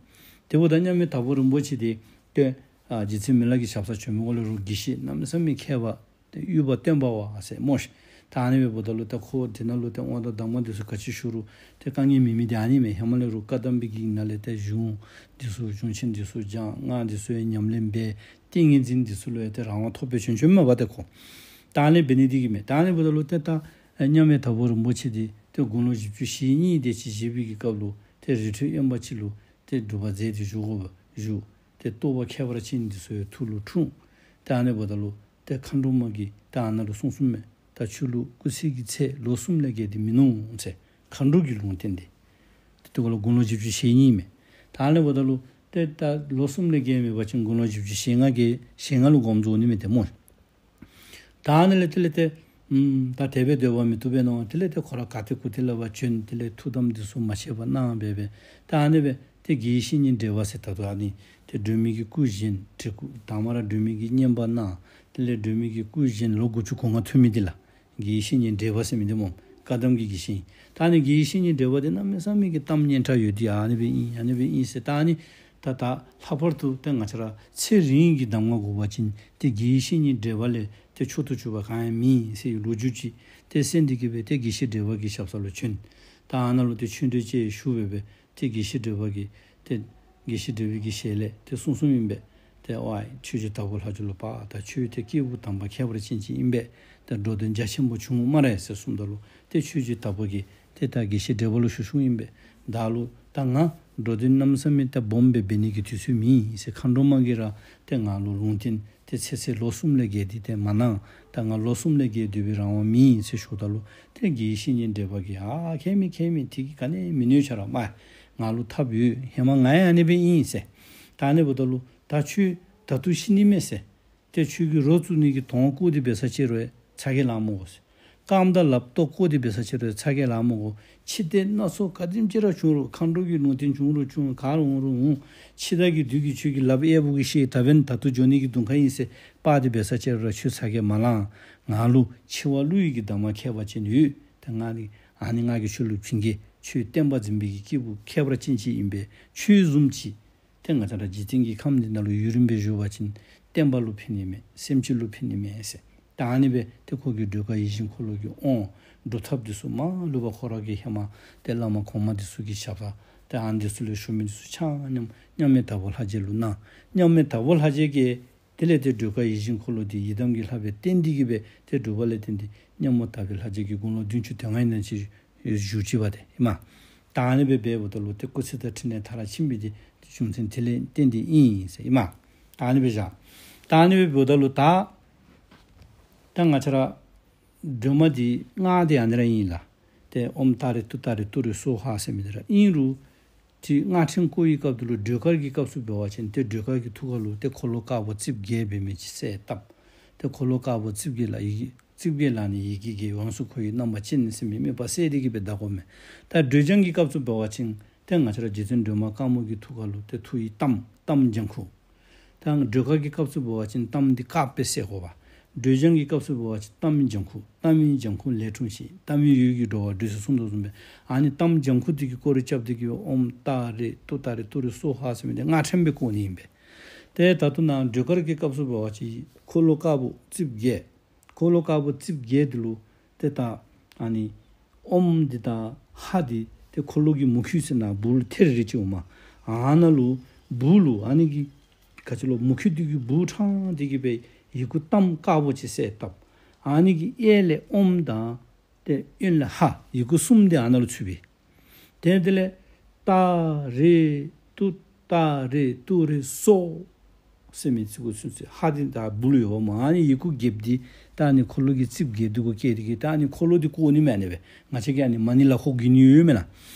དེ་འབདཝ་ད་མཉམ་མེད་དྭགས་པོ་རིན་པོ་ཆེ་འདི་ཏེ་ཨ་རྗེ་བཙུན་མི་ལ་གི་ཞབས་སར་བྱོན་མི་འགོ་ལས་རུང་དགེ་བཤེས་གནམ་མེད་ས་མེད་མཁས་པ་ཏེ་དབུས་པ་སྟོན་པ་བ་ཟེར་སྨོ་ཤིག། ད་ཨ་ནི་སྦེ་འབདཝ་ད་ལུ་ཏེ་ཁོ་དེ་ནང་ལུ་ཏེ་དབང་དང་གདམས་ངག་འདི་ཚུ་ག་ཅི་ཞུ་རུང་ཏེ་དཀའ་ངལ་མེད་མི་འདི་ཨ་ནི་མས། ཧེ་མ་ལས་རུང་བཀའ་གདམས་པའི་གི་ནང་ལས་ཏེ་གཞུང་འདི་ཚུ་གཞུང་ཆེན་འདི་ཚུ་སྦྱང་། སྔགས་འདི་ཚུ་ཡང་ཉམས་ལེན་འབད། ཏིང་ངེ་འཛིན་འདི་ཚུ་ལུ་ཡང་ཏེ་རང་དབང་ཐོབ་སྦེ་བྱོན་བྱོནམ་མས་པ་ཏེ་ཁོ། ད་ཨ་ནི་འབད་ནི་འདི་གིས་མས། ད་ཨ་ནི་འབདཝ་ད་ལུ་ཏེ་ད་མཉམ་མེད་དྭགས་པོ་རིན་པོ་ཆེ་འདི་ཏེ་དགུང་ལོ་བཞི་བཅུ་ཞེ་གཉིས་དེ་ཅིག་བཞེས་པའི་གི་སྐབས་ལུ་ཏེ་རི་ཁྲོད་དབེན་པ་ཅིག་ལུ་ཏེ་སྒྲུབ་པ་མཛད་དེ་བཞུགས་དགོ་པས། བཞུགས། ཏེ་རྟོགས་པ་ཁྱད་པར་ཅན་འདི་ཚུ་ཡང་ཐུགས་ལུ་འཁྲུངས། ཏེ་ཨ་ནི་འབདཝ་ད་ལུ་ཏེ་མཁའ་འགྲོ་མ་གིས་ད་ཨ་ནཱ་ལུ་གསུངས་གསུངསམ་མས། ད་ཁྱོད་ལུ་སྐུ་ཚེ་གི་ཚད་ལོ་གསུམ་ལས་བརྒལ་ཏེ་མིན་ནུག་ཟེར་མཁའ་འགྲོ་གིས་ལུང་བསྟན་ཏེ། ཏེ་དེ་འགོ་ལུ་དགུང་ལོ་བཞི་བཅུ་ཞེ་གཉིས་མས། ད་ཨ་ནི་འབདཝ་ད་ལུ་ཏེ་ད་ལོ་གསུམ་ལས་བརྒལ་མེད་པ་ཅིན་དགུང་ལོ་བཞི་བཅུ་ཞེ་ལྔ་བརྒལ་ཞེ་ལྔ་ལུ་དགོངསམ་རྫོགས་ནི་མས་ཏེ་སྨོ། ད་ཨ་ནི་ལས་དེ་ལས་ཏེ་ཨམ་ད་དེ་སྦེ་སྡོད་པ་མི་བཏུབ་པས་མནོ། དེ་ལས་ཏེ་ཁོ་ར་ག་ཏེ་གུ་ཏེ་ལས་ཕར་བྱོན། དེ་ལས་ཐུགས་དམ་འདི་ཚུ་མ་ཆད་པར་གནང་སྦེ་སྦེ། ད་ཨ་ནི་སྦེ་ཏེ་དགེ་བའི་བཤེས་གཉེན་བགྲེས་པ་ཟེར་ད་ལྟོ་ཨ་ནི་ཏེ་སྒྲོལ་མའི་གི་སྐུ་བཞེངས་བྲིས་སྐུ་དང་པ་ར་སྒྲོལ་མའི་གི་བསྙེན་པ་གནང་། དེ་ལས་སྒྲོལ་མའི་གི་སྐུ་བཞེངས་ལོ་དགུ་བཅུ་གོ་ལྔ་ཐུབ་མི་འདི་ལགས། དགེ་བའི་བཤེས་གཉེན་བགྲེས་པ་ཟེར་མི་འདི་སྨོ། བཀའ་གདམས་ཀྱི་དགེ་བཤེས། ད་ཨ་ནི་དགེ་བའི་བཤེས་གཉེན་བགྲེས་པ་འདི་གནམ་མེད་ས་མེད་ཀྱི་གཏམ་སྙན་གྲགས་ཡོད་དེ་ཨ་ནི་སྦེ་ཨིན་ཨ་ནི་སྦེ་ཨིན་ཟེར། ད་ཨ་ནི་ད་ད་ལྷག་པར་དུ་ཏེ་ང་བཅས་ར་ཚེ་རིང་གི་གདམས་ངག་དགོ་པ་ཅིན་ཏེ་དགེ་བའི་བཤེས་གཉེན་བགྲེས་པ་ལས་ཏེ་མཆོག་ཏུ་གྱུར་པ་གང་ཡང་མེད་ཟེར་བའི་ལོ་རྒྱུས་ཅིག་ཏེ་གསན་ཏེ་གི་སྦེ་ཏེ་དགེ་བཤེས་བགྲེས་པ་གི་ཞབས་ས་ལུ་བྱོན། ད་ཨ་ནཱ་ལུ་ཏེ་ཆོས་འབྲེལ་ཅིག་ཞུ་སྦེ་སྦེ་ཏེ་དགེ་བཤེས་བགྲེས་པ་གིས་ཏེ་དགེ་བཤེས་བགྲེས་པའི་གི་ཞལ་ལས་ཏེ་གསུངས་གསུངསམ་ཨིན་པས། ཏེ་ཝའི་ཆོས་རྗེ་དྭགས་པོ་ལྷ་རྒྱལ་ལོ་པ་ད་ཁྱོད་ཏེ་སྐྱེས་བུ་དམ་པ་ཁྱད་པར་ཅན་ཅིག་ཨིན་པས། ཏེ་འགྲོ་དོན་རྒྱ་ཆེན་པོ་བྱུང་སྨ་རེ་ཟེར་གསུངམ་ད་ལུ་ཏེ་ཆོས་རྗེ་དྭགས་པོ་གིས་ཏེ་ད་དགེ་བཤེས་བགྲེས་པ་ལུ་ཞུ་ཞུཝ་ཨིན་པས། བདག་ལུ་ད་ང་འགྲོ་དོན་གནམ་མེད་ས་མེད་ད་སྦོམ་སྦེ་འབད་ནི་གི་དུས་ཚོད་མེད་ཟེར་མཁའ་འགྲོ་མ་གིས་ར་ཏེ་ང་ལུ་ལུང་བསྟན་ཏེ་ཚེ་ཚད་ལོ་གསུམ་ལས་བརྒལ་ཏེ་ཏེ་མ་གནང་། ད་ང་ལོ་གསུམ་ལས་བརྒལ་སྡོད་པའི་རང་དབང་མེད་ཟེར་ཞུཝ་ད་ལུ་ཏེ་དགེ་བའི་བཤེས་གཉེན་བགྲེས་པ་གིས་ཨ་ཁྱད་མེད་ཁྱད་མེད། དེ་གིས་ག་ནི་མི་གནོད། ཁྱོད་ར་མ་ང་ལུ་ཐབས་ཡོད། ཧེ་མ་ང་ཡང་ཨ་ནི་སྦེ་ཨིན་ཟེར། ད་ཨ་ནི་འབདཝ་ད་ལུ་ད་ཁྱོད་ད་ལྟོ་ཤི་ནི་མས་ཟེར། ཏེ་ཁྱོད་ཀྱིས་རོ་བཙུགས་ནི་གི་དོང་བརྐོ་སྟེ་འབད་ས་ཅིག་རུང་ཚ་གྱང་ལང་མི་དགོ་ཟེར། རྐངམ་དང་ལགཔ་ཏོ་བཀོག་སྟེ་འབད་ས་ཅིག་རུང་ཚ་གྱང་ལང་མི་དགོ། འཆི་ལྟས་སྣ་ཚོགས་ག་དེམ་ཅིག་ར་བྱུང་རུང་། མཁའ་འགྲོ་གི་ལུང་བསྟན་བྱུང་རུང་བྱུང་། ག་རུང་རུང་འོང་། འཆི་བདག་གི་བདུད་ཀྱིས་ཁྱོད་ཀྱི་ལགཔ་གཡས་པོ་གིས་བཤེད། ད་འབདན་ད་ལྟོ་འགྱོ་ནི་གི་གདོང་ཁ་ཨིན་ཟེར་སྤར་ཏེ་འབད་ས་ཅིག་རུང་ཁྱོད་ཚ་གྱང་མ་ལང་། ང་ལུ་འཆི་བ་བསླུ་ནི་གི་གདམས་ངག་མཁས་པ་ཅིག་ཡོད། ད་ང་ནི་ཨ་ནི་ང་གིས་ཁྱོད་ལུ་བྱིན་གེ། ཁྱོད་བསྟན་པ་འཛིན་པའི་གི་སྐྱེས་བུ་ཁྱད་པར་ཅན་ཅིག་ཨིན་པས། ཁྱོད་བཟུམ་ཅིག་ཏེ་ང་བཅས་ར་འཇིག་རྟེན་གྱི་ཁམས་འདི་ནང་ལུ་ཡུན་རིངམོ་སྦེ་བཞུགས་པ་ཅིན་བསྟན་པ་ལུ་ཕན་ནི་མས། སེམས་ཅན་ལུ་ཕན་ནི་མས་ཟེར། ད་ཨ་ནི་སྦེ་ཏེ་ཁོ་གིས་སྒྲོལ་དཀར་ཡིད་བཞིན་འཁོར་ལོ་གི་དབང་སྒྲུབ་ཐབས་འདི་ཚུ་མ་ལུས་པ་ཁོ་ར་གིས་ཧེ་མ་ཏེ་བླ་མ་གོང་མ་འདི་ཚུ་གི་ཞབས་ས་ཏེ་ཨ་ནི་འདི་ཚུ་ལས་ཞུ་མི་འདི་ཚུ་ཆ་མཉམ་མཉམ་མེད་དྭགས་པོ་ལྷ་རྗེ་ལུ་གནང་། མཉམ་མེད་དྭགས་པོ་ལྷ་རྗེ་གིས་དེ་ལས་ཏེ་སྒྲོལ་དཀར་ཡིད་བཞིན་འཁོར་ལོ་འདི་ཡི་དམ་གྱི་ལྷ་སྦེ་བསྟན་ཏེ་གིས་སྦེ་ཏེ་སྒྲུབ་པ་ལས་བརྟེན་ཏེ་མཉམ་མེད་དྭགས་པོ་ལྷ་རྗེ་གི་དགུང་ལོ་བདུན་ཅུ་དོན་ལྔ་ཨིན་ན་ཅིག་བཞུགས་ཅི་པ་ཏེ་ཨིན་མས། ད་ཨ་ནི་སྦེ་འབདཝ་ད་ལུ་ཏེ་སྐུ་ཚེ་དང་འཕྲིན་ལས་མཐར་ཕྱིན་པའི་ཏེ་རྒྱུ་མཚན་དེ་ལས་བརྟེན་ཏེ་ཨིན་ཟེར་ཨིན་མས། ད་ཨ་ནི་སྦེ་བཞག། ད་ཨ་ནི་སྦེ་འབདཝ་ད་ལུ་ད་ད་ང་བཅས་ར་སྒྲོལ་མ་འདི་སྔགས་འདི་ཨ་ནི་ར་ཨིན་ལགས། ཏེ་ཨོཾ་ཏཱ་རེ་ཏུཏྟཱ་རེ་ཏུ་རེ་སྭཱ་ཧཱ་ཟེར་མི་འདི་ར་ཨིན་རུང་ཏེ་སྔགས་ཕྲེང་བསྐོར་བའི་སྐབས་འདི་ལུ་སྒྲོལ་དཀར་གྱི་སྐབས་སུ་འབད་བ་ཅིན་ཏེ་སྒྲོལ་དཀར་གྱི་ཐུགས་ཁ་ལུ་ཏེ་འཁོར་ལོ་དཀར་པོ་རྩིབས་བརྒྱད་འབད་མི་ཅིག་གསལ་བཏབ། ཏེ་འཁོར་ལོ་དཀར་པོ་རྩིབས་བརྒྱད་ལ་ཡི་གེ་རྩིབས་བརྒྱད་ལ་ནི་ཡི་གེ་བརྒྱད། ཡོངས་སུ་འཁོར་བའི་རྣམ་པ་ཅན་ཟེར་མི་དམིགས་པ་གསལ་ཏེ་གིས་སྦེ་བཟླ་དགོ་མས། ད་སྒྲོལ་ལྗང་གི་སྐབས་སུ་འབད་བ་ཅིན་ཏེ་ང་བཅས་ར་རྗེ་བཙུན་སྒྲོལ་མ་དཀར་མོ་གི་ཐུགས་ཁ་ལུ་ཏེ་ཐུགས་ཀྱི་གཏམ་གཏམ་ལྗང་ཁུ། ད་སྒྲོལ་དཀར་གྱི་སྐབས་སུ་འབད་བ་ཅིན་གཏམ་འདི་དཀརཔོ་སྦེ་གསལ་དགོ་པས། སྒྲོལ་ལྗང་གི་སྐབས་སུ་འབད་བ་ཅིན་གཏམ་ལྗང་ཁུ། གཏམ་ལྗང་ཁུ་ལས་འཁྲུངས་ཤིང་། གཏམ་འོད་ཀྱི་འགྲོ་བ་འདྲེས་སོ་གསུངས་དོ་བཟུམ་སྦེ་ཨ་ནི་གཏམ་ལྗང་ཁུ་འདི་གི་སྐོར་ར་རྐྱབ་སྟེ་གིས་ཨོཾ་ཏཱ་རེ་ཏུཏྟཱ་རེ་ཏུ་རེ་སྭཱ་ཧཱ་ཟེར་མི་འདི་སྔགས་ཕྲེང་སྦེ་བསྐོར་ནི་ཨིན་པས། ཏེ་ད་ལྟོ་ནཱ་སྒྲོལ་དཀར་གྱི་སྐབས་སུ་འབད་བ་ཅིན་འཁོར་ལོ་དཀར་པོ་རྩིབས་བརྒྱད། འཁོར་ལོ་དཀར་པོ་རྩིབས་བརྒྱད་འདི་ལུ་ཏེ་ད་ཨ་ནི་ཨོཾ་འདི་དང་ཧ་འདི་ཏེ་འཁོར་ལོ་གི་མུ་ཁྱུད་ཟེར་ན་སྦུག་ལུ་ཐེར་རེ་ཅིག་འོངམ། ཨ་ནཱ་ལུ་སྦུག་ལུ་ཨ་ནི་གི་ག་ཅི་ལོ་མུ་ཁྱུད་འདི་གི་སྦུག་དྲངས་ཏེ་གིས་སྦེ་ཡི་གུ་གཏམ་དཀརཔོ་ཅིག་གསལ་བཏབ། ཨ་ནི་གི་གཡས་ལས་ཨོཾ་དང་ཏེ་གཡོན་ལས་ཧ། ཡི་གུ་གསུམ་འདི་ཨ་ནཱ་ལུ་ཚུད་པས། ཏེ་དེ་ལས་ཏཱ་རེ་ཏུཏྟཱ་རེ་ཏུ་རེ་སྭཱ་ཟེར་མི་ཚིག་གུ་ཚུད་ཚུད། ཧ་འདི་ད་སྦུག་ལུ་ཡོདཔ་མས། ཨ་ནི་ཡི་གུ་བརྒྱདཔོ་འདི་ད་ཨ་ནི་འཁོར་ལོ་གི་རྩིབས་བརྒྱད་འདི་གུ་བཀལ་ཏེ་གིས་ད་ཨ་ནི་འཁོར་ལོ་འདི་བསྐོར་ནི་མས། ཨ་ནི་སྦེ་ང་བཅས་ཀྱིས་ཨ་ནི་མ་ཎི་ལག་འཁོར་བརྒྱུད་ནི་ཡོད་མེན་ན།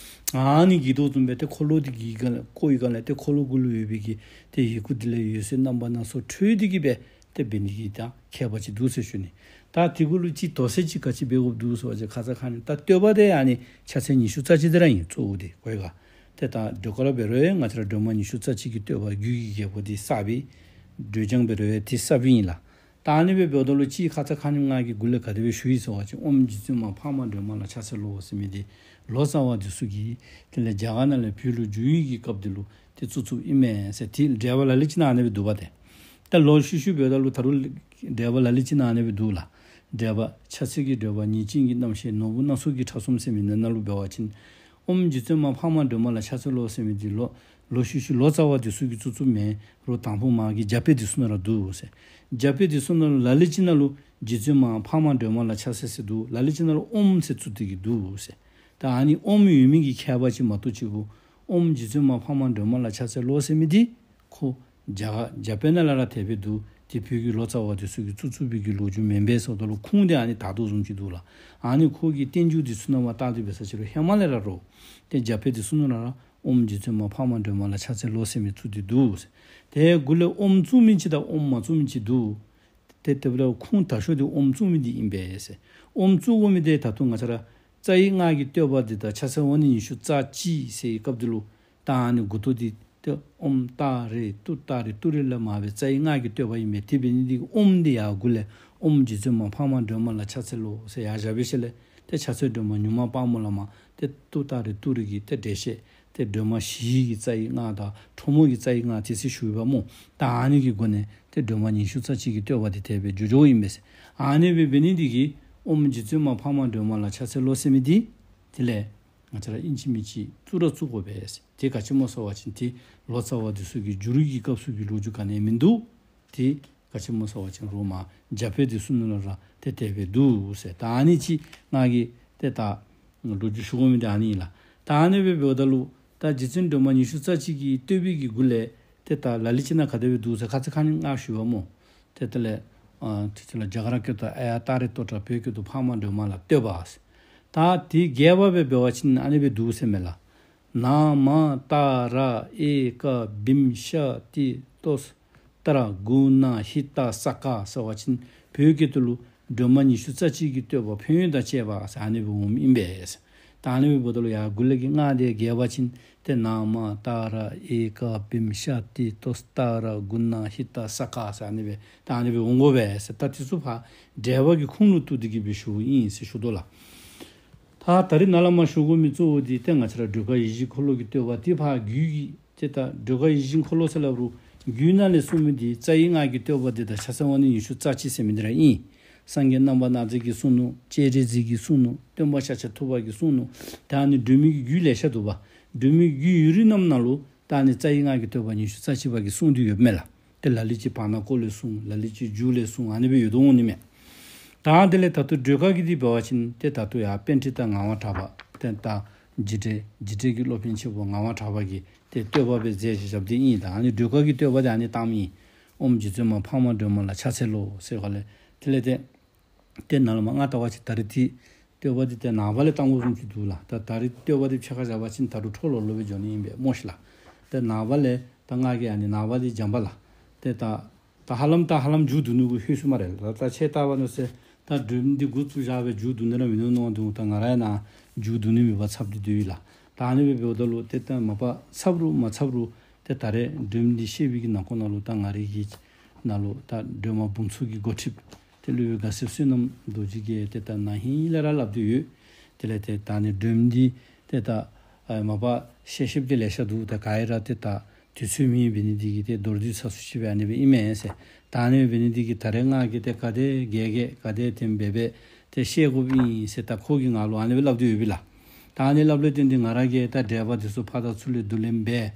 ཨ་ནི་བརྒྱུད་དོ་བཟུམ་སྦེ་ཏེ་འཁོར་ལོ་འདི་གི་སྒང་ལས་བསྐོར་བའི་སྒང་ལས་ཏེ་འཁོར་ལོ་གུ་ལུ་ཡོད་པའི་གི་ཏེ་ཡི་གུ་འདི་ལས་འོད་ཟེར་རྣམ་པ་སྣ་ཚོགས་འཕྲོས་ཏེ་གིས་སྦེ་ཏེ་འབད་ནི་གི་ད་ཁྱད་པར་ཅིག་འདུག་ཟེར་ཞུ་ནི། ད་དེ་གུ་ལུ་ཅིག་དོགས་སེལ་ཅིག་ག་ཅི་འབད་དགོཔ་འདུག་ཟེར་བ་ཅིན་ཁ་ཙ་ཁ་ཉིནམ་ད་བསྟོད་པ་འདི་ཨ་ནི་ཕྱག་འཚལ་ཉི་ཤུ་རྩ་གཅིག་འདི་ར་ཨིན། གཙོ་བོ་འདི་གོ་ཡི་ག། ཏེ་ད་སྒྲོལ་དཀར་འབད་རུང་ཡང་ང་བཅས་ར་སྒྲོལ་མ་ཉི་ཤུ་རྩ་གཅིག་གི་བསྟོད་པ་རྒྱུད་ཀྱི་རྒྱལ་པོ་འདི་གསརཔ་ཨིན། སྒྲོལ་ལྗང་འབད་རུང་ཡང་འདི་གསརཔ་ཨིན་ལགས། ད་ཨ་ནི་སྦེ་འབདཝ་ད་ལུ་ཅིག་ཁ་ཙ་ཁ་ཉིནམ་ང་གིས་འགོ་ལས་ག་དེ་སྦེ་ཞུ་ཡི་ཟེར་བ་ཅིན་ཨོཾ་རྗེ་བཙུན་མ་འཕགས་མ་སྒྲོལ་མ་ལ་ཕྱག་འཚལ་ལོ་ཟེར་མི་འདི་ལོ་ཙཱ་བ་འདི་ཚུ་གིས་དེ་ལས་རྒྱ་གར་ནང་ལས་བོད་ལུ་བསྒྱུར་ནི་གི་སྐབས་འདི་ལུ་ཏེ་བཙུགས་བཙུགསཔ་ཨིན་མས་ཟེར། ཏེ་འགྲེལ་པ་ལ་ལུ་ཅིག་ནང་ཨ་ནི་སྦེ་འདུག་པ་ཏེ། ད་ལོག་ཤུལ་ཤུལ་འབདཝ་ད་ལུ་ད་རུང་འགྲེལ་པ་ལ་ལུ་ཅིག་ནང་ཨ་ནི་སྦེ་འདུག་ལགས། འགྲེལ་པ་ཕྱག་འཚལ་གྱི་འགྲེལ་པ་ཉེར་གཅིག་གི་རྣམ་བཤད་ནོར་བུ་སྣ་ཚོགས་ཀྱི་ཕྲ་ཚོམ་ཟེར་མི་ནང་ན་ལུ་འབད་བ་ཅིན་ཨོཾ་རྗེ་བཙུན་མ་འཕགས་མ་སྒྲོལ་མ་ལ་ཕྱག་འཚལ་ལོ་ཟེར་མི་འདི་ལོག་ལོག་ཤུལ་ཤུལ་ལོ་ཙཱ་བ་འདི་ཚུ་གིས་བཙུགས་བཙུགསཔ་མེན་རུང་དང་ཕུ་མ་གི་རྒྱ་དཔེ་འདི་ཚུ་ནང་ར་འདུག་ཟེར། རྒྱ་དཔེ་འདི་ཚུ་ནང་ལུ་ལ་ལུ་ཅིག་ནང་ལུ་རྗེ་བཙུན་མ་འཕགས་མ་སྒྲོལ་མ་ལ་ཕྱག་འཚལ་ཟེར་འདུག། ལ་ལུ་ཅིག་ནང་ལུ་ཨོཾ་ཟེར་བཙུགས་ཏེ་གིས་འདུག་ཟེར། ད་ཨ་ནི་ཨོཾ་ཡོད་མི་གི་ཁྱད་པར་ཅིག་མ་གཏོགས་ཅིག་གུ་ཨོཾ་རྗེ་བཙུན་མ་འཕགས་མ་སྒྲོལ་མ་ལ་ཕྱག་འཚལ་ལོ་ཟེར་མི་འདི་ཁོ་རྒྱ་རྒྱ་དཔེ་ནང་ལས་ར་དེ་སྦེ་འདུག། ཏེ་བོད་ཀྱི་ལོ་ཙཱ་བ་འདི་ཚུ་གིས་བཙུགས་བཙུགས་པའི་གི་ལོ་རྒྱུས་མེན་པས་ཟེརཝ་ད་ལུ་ཁུངས་འདི་ཨ་ནི་དག་དོ་བཟུམ་ཅིག་འདུག་ལགས། ཨ་ནི་ཁོ་གི་བསྟན་འགྱུར་འདི་ཚུ་ནང་མ་བལྟ་སྟེ་འབད་ས་ཅིག་རུང་ཧེ་མ་ལས་ར་རུང་ཏེ་རྒྱ་དཔེ་འདི་ཚུ་ནང་ལས་ར་ཨོཾ་རྗེ་བཙུན་མ་འཕགས་མ་སྒྲོལ་མ་ལ་ཕྱག་འཚལ་ལོ་ཟེར་མི་བཙུགས་ཏེ་འདུག་ཟེར། ཏེ་འགོ་ལས་ཨོཾ་བཙུགས་མི་ཅིག་དང་ཨོཾ་མ་བཙུགས་མི་ཅིག་འདུག། ཏེ་དེ་འབདཝ་ད་ཁུངས་དག་ཤོས་འདི་ཨོཾ་བཙུགས་མི་འདི་ཨིན་པས་ཟེར། ཨོཾ་བཙུགས་དགོ་མི་འདི་ད་ལྟོ་ང་བཅས་ར་རྩ་བའི་སྔགས་ཀྱི་བསྟོད་པ་འདི་དང་ཕྱག་འཚལ་འོང་ནི་ཉི་ཤུ་རྩ་གཅིག་ཟེར་བའི་སྐབས་འདི་ལུ་ད་ཨ་ནི་འགོ་ཐོག་འདི་ཏེ་ཨོཾ་ཏཱ་རེ་ཏུཏྟཱ་རེ་ཏུ་རེ་ལས་མར་སྦེ་རྩ་བའི་སྔགས་ཀྱི་བསྟོད་པ་ཨིན་པས། དེ་འབད་ནི་འདི་གིས་ཨོཾ་འདི་ཡར་འགོ་ལས་ཨོཾ་རྗེ་བཙུན་མ་འཕགས་མ་སྒྲོལ་མ་ལ་ཕྱག་འཚལ་ལོ་ཟེར་ཡར་བཞག་པའི་ཤུལ་ལས་ཏེ་ཕྱག་འཚལ་སྒྲོལ་མ་མྱུར་མ་དཔའ་མོ་ལས་མར་ཏེ་ཏུཏྟཱ་རེ་ཏུ་རེ་གི་ཏེ་འགྲེལ་བཤད་ཏེ་སྒྲོལ་མ་ཞི་བའི་གི་རྩ་བའི་སྔགས་དང་ཁྲོ་མོ་གི་རྩ་བའི་སྔགས་དེ་ཚུ་ཞུ་བ་སྨོ། ད་ཨ་ནི་གི་སྒོ་ནས་ཏེ་སྒྲོལ་མ་ཉི་ཤུ་རྩ་གཅིག་གི་བསྟོད་པ་འདི་དེ་སྦེ་འགྱོ་འགྱོཝ་ཨིན་པས་ཟེར། ཨ་ནི་སྦེ་འབད་ནི་འདི་གིས་ཨོཾ་རྗེ་བཙུན་མ་འཕགས་མ་སྒྲོལ་མ་ལ་ཕྱག་འཚལ་ལོ་ཟེར་མི་འདི་དེ་ལས་ང་བཅས་ར་ཨིན་ཅི་མིན་ཅི་བཙུགས་ར་བཙུགས་དགོ་པས་ཟེར། དེ་ག་ཅི་སྨོ་ཟེར་བ་ཅིན་ཏེ་ལོ་ཙཱ་བ་འདི་ཚུ་གི་བསྒྱུར་གྱི་སྐབས་སུ་གི་ལོ་རྒྱུས་ག་ནི་ཡང་མིན་འདུག། ཏེ་ག་ཅི་སྨོ་ཟེར་བ་ཅིན་རོ་མ་རྒྱ་དཔེ་འདི་ཚུ་ནང་ལུ་ར་ཏེ་དེ་སྦེ་འདུག་ཟེར། ད་ཨ་ནི་ཅིག་ང་གིས་ཏེ་ད་ལོ་རྒྱུས་ཞུ་དགོ་མི་འདི་ཨ་ནི་ཨིན་ལགས། ད་ཨ་ནི་སྦེ་འབདཝ་ད་ལུ་ད་རྗེ་བཙུན་སྒྲོལ་མ་ཉི་ཤུ་རྩ་གཅིག་གི་བསྟོད་པའི་གི་མགུ་ལས་ཏེ་ད་ལ་ལུ་ཅིག་ནང་ག་དེ་སྦེ་འདུག་ཟེར་ཁ་ཙ་ཁ་ཉིནམ་ང་ཞུ་བ་སྨོ། ཏེ་དེ་ལས་ཨ་ཏེ་དེ་ལས་རྒྱ་གར་སྐད་དུ་ཨ་ཡ་ཏཱ་རེ་ཏོ་ཏྲ། བོད་སྐད་དུ་འཕགས་མ་སྒྲོལ་མ་ལ་བསྟོད་པ་ཟེར། ད་དེ་རྒྱས་པ་སྦེ་འབད་བ་ཅིན་ཨ་ནི་སྦེ་འདུག་ཟེར་མས་ལགས། ན་མ་ཏཱ་ར་ཨེ་ཀ་བིམ་ཤ་ཏི་ཏོ་ཏྲ་གུ་ཎ་ཧི་ཏ་ས་ཀ་ཟེར་བ་ཅིན་བོད་སྐད་དུ་ལུ་ སྒྲོལ་མ་ཉི་ཤུ་རྩ་གཅིག་གི་བསྟོད་པ་ཕན་ཡོན་དང་བཅས་པ་ཟེར་ཨ་ནི་སྦེ་འོངམ་ཨིན་པས། ད་ཨ་ནི་སྦེ་འབདཝ་ད་ལུ་ཡར་མགུ་ལས་ཀྱི་སྔགས་དེ་རྒྱས་པ་ཅིན་ཏེ་ན་མ་ཏཱ་ར་ཨེ་ཀ་བིམ་ཤ་ཏི་ཏོ་ས་ཏཱ་ར་གུ་ཎ་ཧི་ཏ་ས་ཀ་ཟེར་ཨ་ནི་སྦེ་ད་ཨ་ནི་སྦེ་འོང་དགོ་པས་ཟེར། ད་དེ་ཚུ་ཕར་འགྲེལ་པ་གི་ཁུངས་ལུ་གཏུགས་ཏེ་གི་སྦེ་ཞུཝ་ཨིན་ཟེར་ཞུ་དོ་ལགས། ད་ད་རིས་ནཱ་ལས་མར་ཞུ་དགོ་མི་གཙོ་བོ་འདི་ཏེ་ང་བཅས་ར་སྒྲོལ་དཀར་ཡིད་བཞིན་འཁོར་ལོ་གི་བསྟོད་པ་འདི་ཕར་རྒྱུད་ཀྱི་ཏེ་ད་སྒྲོལ་དཀར་ཡིད་བཞིན་འཁོར་ལོ་ཟེར་སླབ་རུང་རྒྱུད་ནང་ལས་གསུངས་མི་འདི་རྩ་བའི་སྔགས་ཀྱི་བསྟོད་པ་འདི་དང་ཕྱག་འཚལ་བ་ནི་ཉི་ཤུ་རྩ་གཅིག་ཟེར་མི་འདི་ར་ཨིན། སངས་རྒྱས་རྣམ་པར་སྣང་མཛད་ཀྱིས་གསུངས་ནུག། སྤྱན་རས་གཟིགས་ཀྱིས་གསུངས་ནུག། སྟོན་པ་ཤཱཀྱ་ཐུབ་པ་གིས་གསུངས་ནུག། ད་ཨ་ནི་སྒྲོལ་མའི་གི་རྒྱུད་ལེ་ཤ་འདུག་པ། སྒྲོལ་མའི་གི་རྒྱུད་ཡུན་རིང་རྣམས་ནང་ལུ་ད་ཨ་ནི་རྩ་བའི་སྔགས་ཀྱི་བསྟོད་པ་ཉི་ཤུ་རྩ་གཅིག་པ་གིས་གསུངས་ཏེ་ཡོདཔ་མས་ལགས། ཏེ་ལ་ལུ་ཅིག་བར་ན་སྐོར་ལས་གསུངས། ལ་ལུ་ཅིག་མཇུག་ལས་གསུངས། ཨ་ནི་སྦེ་ཡོད་དོ་འོང་ནི་མས། ད་དེ་ལས་ད་ལྟོ་སྒྲོལ་དཀར་གྱི་འདི་འབད་བ་ཅིན་ཏེ་ད་ལྟོ་ཡར་པཎྜི་ཏ་ངག་དབང་གྲགས་པ་ཏེ་ད་འཇིགས་བྲལ་འཇིགས་བྲལ་གྱི་སློབ་དཔོན་ཆེན་པོ་ངག་དབང་གྲགས་པ་གིས་ཏེ་བསྟོད་པ་སྦེ་མཛད་བཞགཔ་འདི་ཨིན། ད་ཨ་ནི་སྒྲོལ་དཀར་གྱི་བསྟོད་པ་འདི་ཨ་ནི་བཏངམ་ཨིན། ཨོཾ་རྗེ་བཙུན་མ་འཕགས་མ་སྒྲོལ་མ་ལ་ཕྱག་འཚལ་ལོ་ཟེར་ག་ལས་དེ་ལས་ཏེ་ཏེ་ནཱ་ལས་མར་ང་བལྟ་བ་ཅིན་ད་རིས་འདི་བསྟོད་པ་འདི་ཏེ་ནངས་པ་ལས་བཏང་དགོཔ་བཟུམ་ཅིག་འདུག་ལགས། ད་ད་རིས་བསྟོད་པ་འདི་ཕྱེད་ཀ་བཞག་པ་ཅིན་ད་རུང་འཕྲོ་ལོག་ལོག་སྦེ་འགྱོ་ནི་ཨིན་པས་སྨོ་ཤི་ལགས། ཏེ་ནངས་པ་ལས་ད་ང་གིས་ཨ་ནི་ནངས་པ་འདི་འཇམ་པ་ལགས། ཏེ་ད་ད་ཧ་ལམ་ད་ཧ་ལམ་མཇུག་བསྡུ་ནི་གུ་ལྷོད་སོང་སྨ་རེ་ལགས། ད་ཁྱེད་བལྟ་བ་ནུག་ཟེར་ད་སྒྲོལ་མ་འདི་འགོ་བཙུགས་བཞག་སྦེ་མཇུག་བསྡུ་ནི་ར་མིན་འདུག་མནོ་འདུག། ད་ང་ར་ཡང་ནཱ་མཇུག་བསྡུ་ནི་མེད་པར་ཚབ་སྟེ་སྡོད་ཡི་ལགས། ད་ཨ་ནི་སྦེ་འབདཝ་ད་ལུ་ཏེ་ད་མ་པ་ཚབ་རུང་མ་ཚབ་རུང་ཏེ་ད་རེས་སྒྲོལ་མ་འདི་བཤད་པའི་གི་ནང་ཁོངས་ནང་ལུ་ད་ང་རའི་གི་ནང་ལུ་ད་སྒྲོལ་མ་འབུམ་ཚོགས་ཀྱི་འགོ་ཁྲིདཔ་ཏེ་སློབ་དཔོན་དགའ་ཚལ་བསོད་ནམས་རྡོ་རྗེ་གིས་ཏེ་ད་ན་ཧིང་ལས་ར་སླབ་སྟེ་ཡོད། དེ་ལས་ཏེ་ད་ཨ་ནི་སྒྲོལ་མ་འདི་ཏེ་ད་ཨ་མ་པ་བཤད་བཤདཔ་འདི་ལེ་ཤ་འདུག། ད་ག་ཡ་ར་ཏེ་ད་དུས་ཚོད་མེད་པའི་ནི་འདི་གིས་ཏེ་མདོར་བསྡུས་ཚ་སུ་ཅིག་སྦེ་ཨ་ནི་སྦེ་ཨིན་མས་ཟེར། ད་ཨ་ནི་སྦེ་འབད་ནི་འདི་གིས་ད་རེས་ང་གིས་ཏེ་ག་དེ་རྒྱས་རྒྱས་ག་དེ་དེམ་སྦེ་སྦེ་ཏེ་བཤད་དགོཔ་ཨིན་ཟེར་ད་ཁོ་གིས་ང་ལུ་ཨ་ནི་སྦེ་སླབ་སྟེ་ཡོད་པས་ལགས། ད་ཨ་ནི་སླབ་ལས་བརྟེན་ཏེ་ང་ར་གིས་ད་འགྲེལ་པ་འདི་ཚུ་ཕར་དང་ཚུར་ལས་བསྡུ་ལེན་འབད་ཨིན་